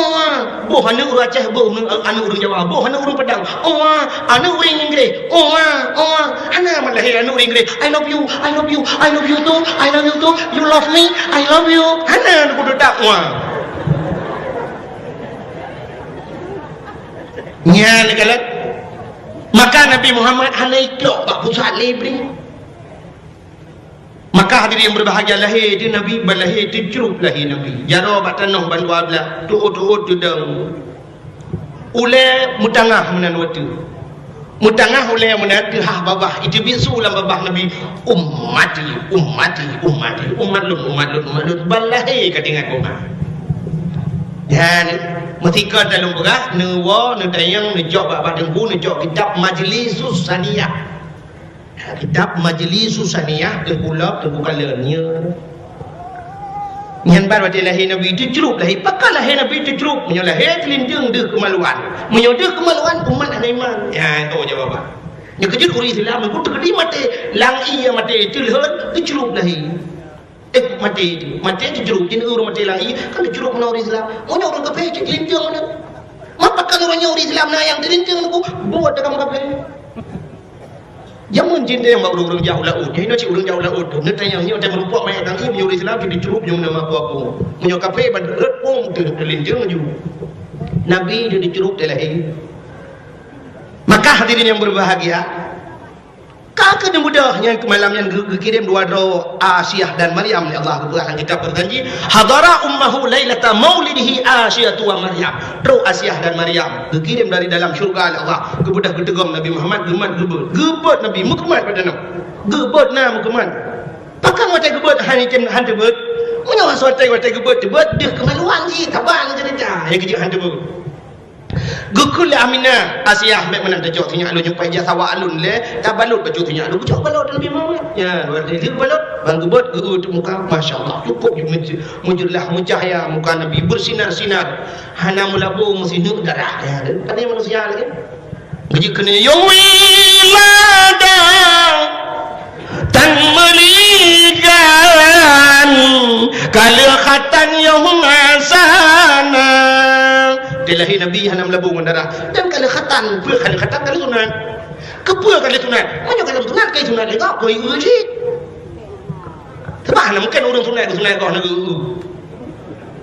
oa. Boh aneuk ureuëng Aceh, boh aneuk, aneuk ureuëng Jawa, boh aneuk ureuëng Padang. Oa, aneuk ureuëng Inggris. Oa, oa. Hana mat lahé aneuk ureuëng Inggris. "I love you, I love you, I love you too, I love you too. You love me, I love you." Hana aneuk kudu tak oa. Nyan galak. Maka Nabi Muhammad hana iklok bak pusat lé Iblih. Maka hadirin yang berbahagia, lahé di Nabi, ban lahé teucrup lahé Nabi. Jaroe bak tanoh ban dua blah, tuot-tuot teudong. Ulée meutangah meunan watée. Meutangah ulée meunan teuhah babah, iteubiet su lam babah Nabi, "Ummati, ummati, ummati, umat lôn, umat lôn, umat lôn." Ban lahé ka teuingat babah. Dan meusikon dalam peugah, neuwoe, neutanyong, neucok bak, bak teungku, neucok kitab Majlisus Saniyah. Kitab Majlisus Saniyah, Teungku Lop, Teungku Kalon, nyan. Nyan ban watée lahé Nabi teucrup lahé. Pakon lahé Nabi teucrup? Meunyoe lahé teulinteung deuh keumaluan. Meunyoe deuh keumaluan, umat hana iman. Ya, itu jawaban. Nyang keujeuet ureuëng Islam, meunyoe teukeudi maté, lam ié maté, teulheuet, teucrup lahé. Eh, maté itu. Maté teucrup, jeuet ureuëng maté lam ié, kan teucrup ngon ureuëng Islam. Meunyoe ureuëng kafé, cit linteung mana? Mapa kan ureuëng nyoe ureuëng Islam na nyang teulinteung Teungku, buet dalam kafé. Jameun jih nyang bak ureuëng-ureuëng jak u laôt. Nyoe cit ureuëng jak u laôt. Neutanyong nyoe teuh meureumpok manyét lam ié, meunyoe ureuëng Islam cit teucrup nyoe na mapa pun. Meunyoe kafé ban rot pun teuh teulinteung ju. Nabi teuh teucrup teuh lahé. Maka hadirin yang berbahagia, ka keuneuk beudôh nyang keumalam nyan geu-, geukirém dua droe Asiah dan Maryam lé Allah geupeugah lam kitab Al-Qur'an jih, "Hadara ummahu lailata maulidihi Asiyatu wa Maryam." Trok Asiah dan Maryam geukirém dari dalam syeuruga lé Allah, geubeudôh geuteugom Nabi Muhammad, geumat geubeuet. Geubeuet Nabi, meukeumat pada nyoe. Geubeuet na meukeumat. Pakon watée geubeuet hana tem-, han teubeuet? Meunyoe watée, watée geubeuet teubeuet, deuh keumaluan jih, saban ceurita. Nyang keujeuet han teubeuet. Geukheun lé Aminah, "Asiah, bék meunan tacok sinyak lôn, nyang paih jak sawa lôn lé, tabalot bacut sinyak lôn." Geucok balot Nabi Muhammad. Ya, dua kali geubalot, ban geubeuet, geu-, geu-, muka, masya Allah, cukup meuj-, meujeulaih, meucahya muka Nabi, beusinar-sinar. Hana meulabô meusineuk darah. Ya, tadi manusia lagi. Geujeuet keunoe, "Ya wiladah." Tan meuligan, ka lheueh khatan yoh masa na. Dilahé Nabi hana meulabô ngon darah. Dan ka lheueh khatan, peue ka lheueh khatan ka lheueh sunat. Keupeue ka lheueh sunat? Meunyoe ka lheueh sunat, ka sunat lé gob, keu ié cit. Sabab hana mungken ureuëng sunat, sunat goh na geu-,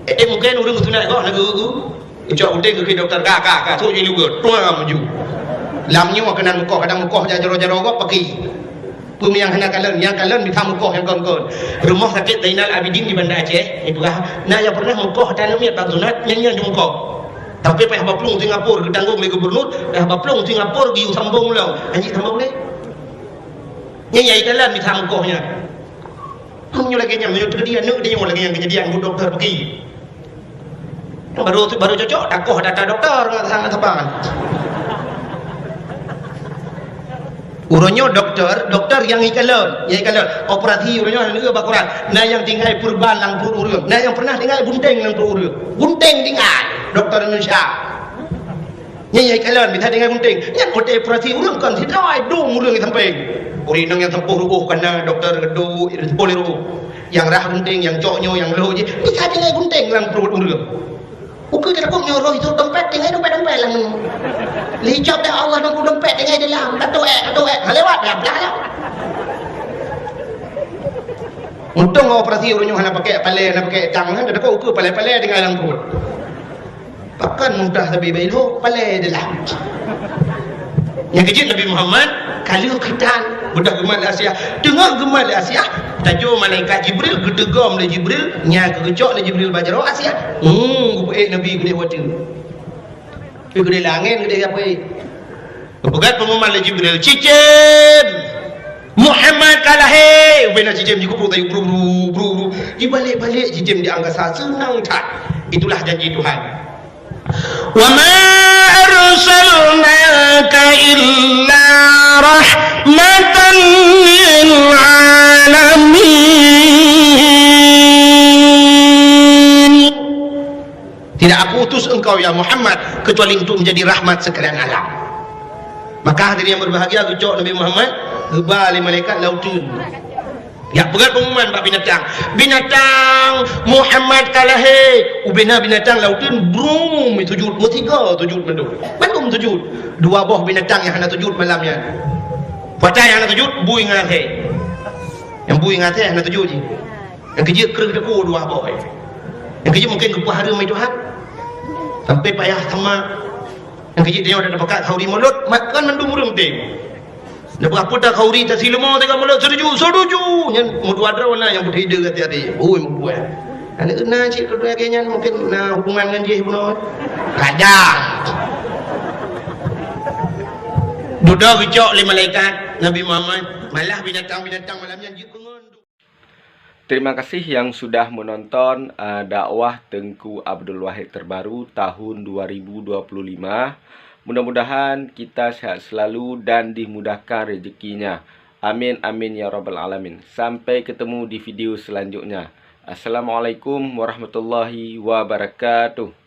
Eh, mungken ureueng sunat goh lagu tu. Icok udeng keu doktor, ka, ka, ka, sok je luweue, tuang maju. Lam nyoe keunan mukoh, kadang mukoh jak jaroe-jaroe gob paki. Peue nyang hana kalon, nyang kalon mita mukoh nyang kon-kon. Rumoh sakét Zainal Abidin di Banda Aceh, ipeugah, na nyang pernah mukoh taneumiet bak sunat, nyan nyan di mukoh. Tapi payah baplueng Singapura geutanggong lé gubernur, payah baplueng Singapura geuyue sambong lom. Anjing sambong lé. Nyan nyang kalon mita mukoh nyan. Meunyoe lagèe nyan, meunyoe teujadi aneuk tanyoe lagèe nyan keujadian bu doktor peuki. Baru, baru cocok takoh data doktor ngon sang saban. Uroe nyoe doktor, doktor nyang ikalon, nyang ikalon. Operasi uroe nyoe hana bak Quran. Na nyang tinggai purban lam pruet ureueng, na nyang pernah tinggai gunting lam pruet ureueng. Gunting tinggai, doktor Indonesia. Nyan nyang ikalon, bisa tinggai gunting. Nyan operasi ureueng kon sidroe, dum ureueng di sampéng. Ureueng inong nyang sampôh ruboh kana, doktor geuduek, sampôh lé ruboh. Nyang rhah gunting, nyang cok nyoe, nyang lhôk jih, bisa tinggai gunting lam pruet ureueng. Ukeue teurakot nyoe roh itu dompet, tinggai dompet-dompet lam nyoe. Lé ijab dah Allah nunggu dompet tinggai dalam. Katoe, katoe, ha lewat dah blah dah. Untông operasi ureueng nyoe hana pakai palèe, hana pakai tang, hana teurakot ukeue palèe-palèe tinggai lam pruet. Pakon mudah sabe bak ilhôk, palèe dalam. Nyang keujeuet Nabi Muhammad, ka lheueh khitan, beudôh geumat lé Asiah. Teungoh geumat lé Asiah, tajô malaikat Jibril, geuteugom lé Jibril, nyang geugeucok lé Jibril bak jaroe Asiah. Hmm, geupeuék Nabi keudéh watèe. Geudéh lam angén, geudéh sapeue. Geupeugah peungumuman lé Jibril, "Cicém! Muhammad ka lahé!" Ubé na cicém jikupuk tayue bru, bru, bru, bru. Jibalek-balek cicém di angkasa, seunang that. Itulah janji Tuhan. "Wa ma arsalnaka illa rahmatan lil alamin." Tidak Aku utus engkau, ya Muhammad, kecuali untuk menjadi rahmat sekalian alam. Maka hadirin yang berbahagia, geucok Nabi Muhammad, geuba lé malaikat lam uteuen. Jak peugah peungumuman bak binatang. "Binatang, Muhammad ka lahé!" Ubé na binatang lam uteuen, brum, sujud, meusigoe sujud mandum. Mandum sujud. Dua boh binatang nyang hana sujud malam nyan. Patai nyang hana sujud, bui ngon asèe. Nyang bui ngon asèe hana sujud jih. Nyang keujeuet kreueh deungon dua boh. Nyang keujeuet mungken geupeue hareuem Tuhan. Sampai payah sama. Nyang keujeuet tanyoe dak pakat khauri mulod, makan mandum ureueng teuh. Dak peugah peue ta khauri ta sileumô teuka mulod, "Setuju, setuju!" Nyan meudua droe na nyang beuteuide gata tadi. Ui, meubuet. Aneuk na cit keudua lagèe nyan mungken na hubungan ngon jih bunoe. Kadang. Dudoe geucok lé malaikat Nabi Muhammad, malah binatang-binatang malam nyan jeuet keu ngon. Terima kasih yang sudah menonton, eh, dakwah Teungku Abdul Wahid terbaru tahun dua ribu dua puluh lima. Mudah-mudahan kita sehat selalu dan dimudahkan rezekinya. Amin, amin, ya rabbal alamin. Sampai ketemu di video selanjutnya. Assalamualaikum warahmatullahi wabarakatuh.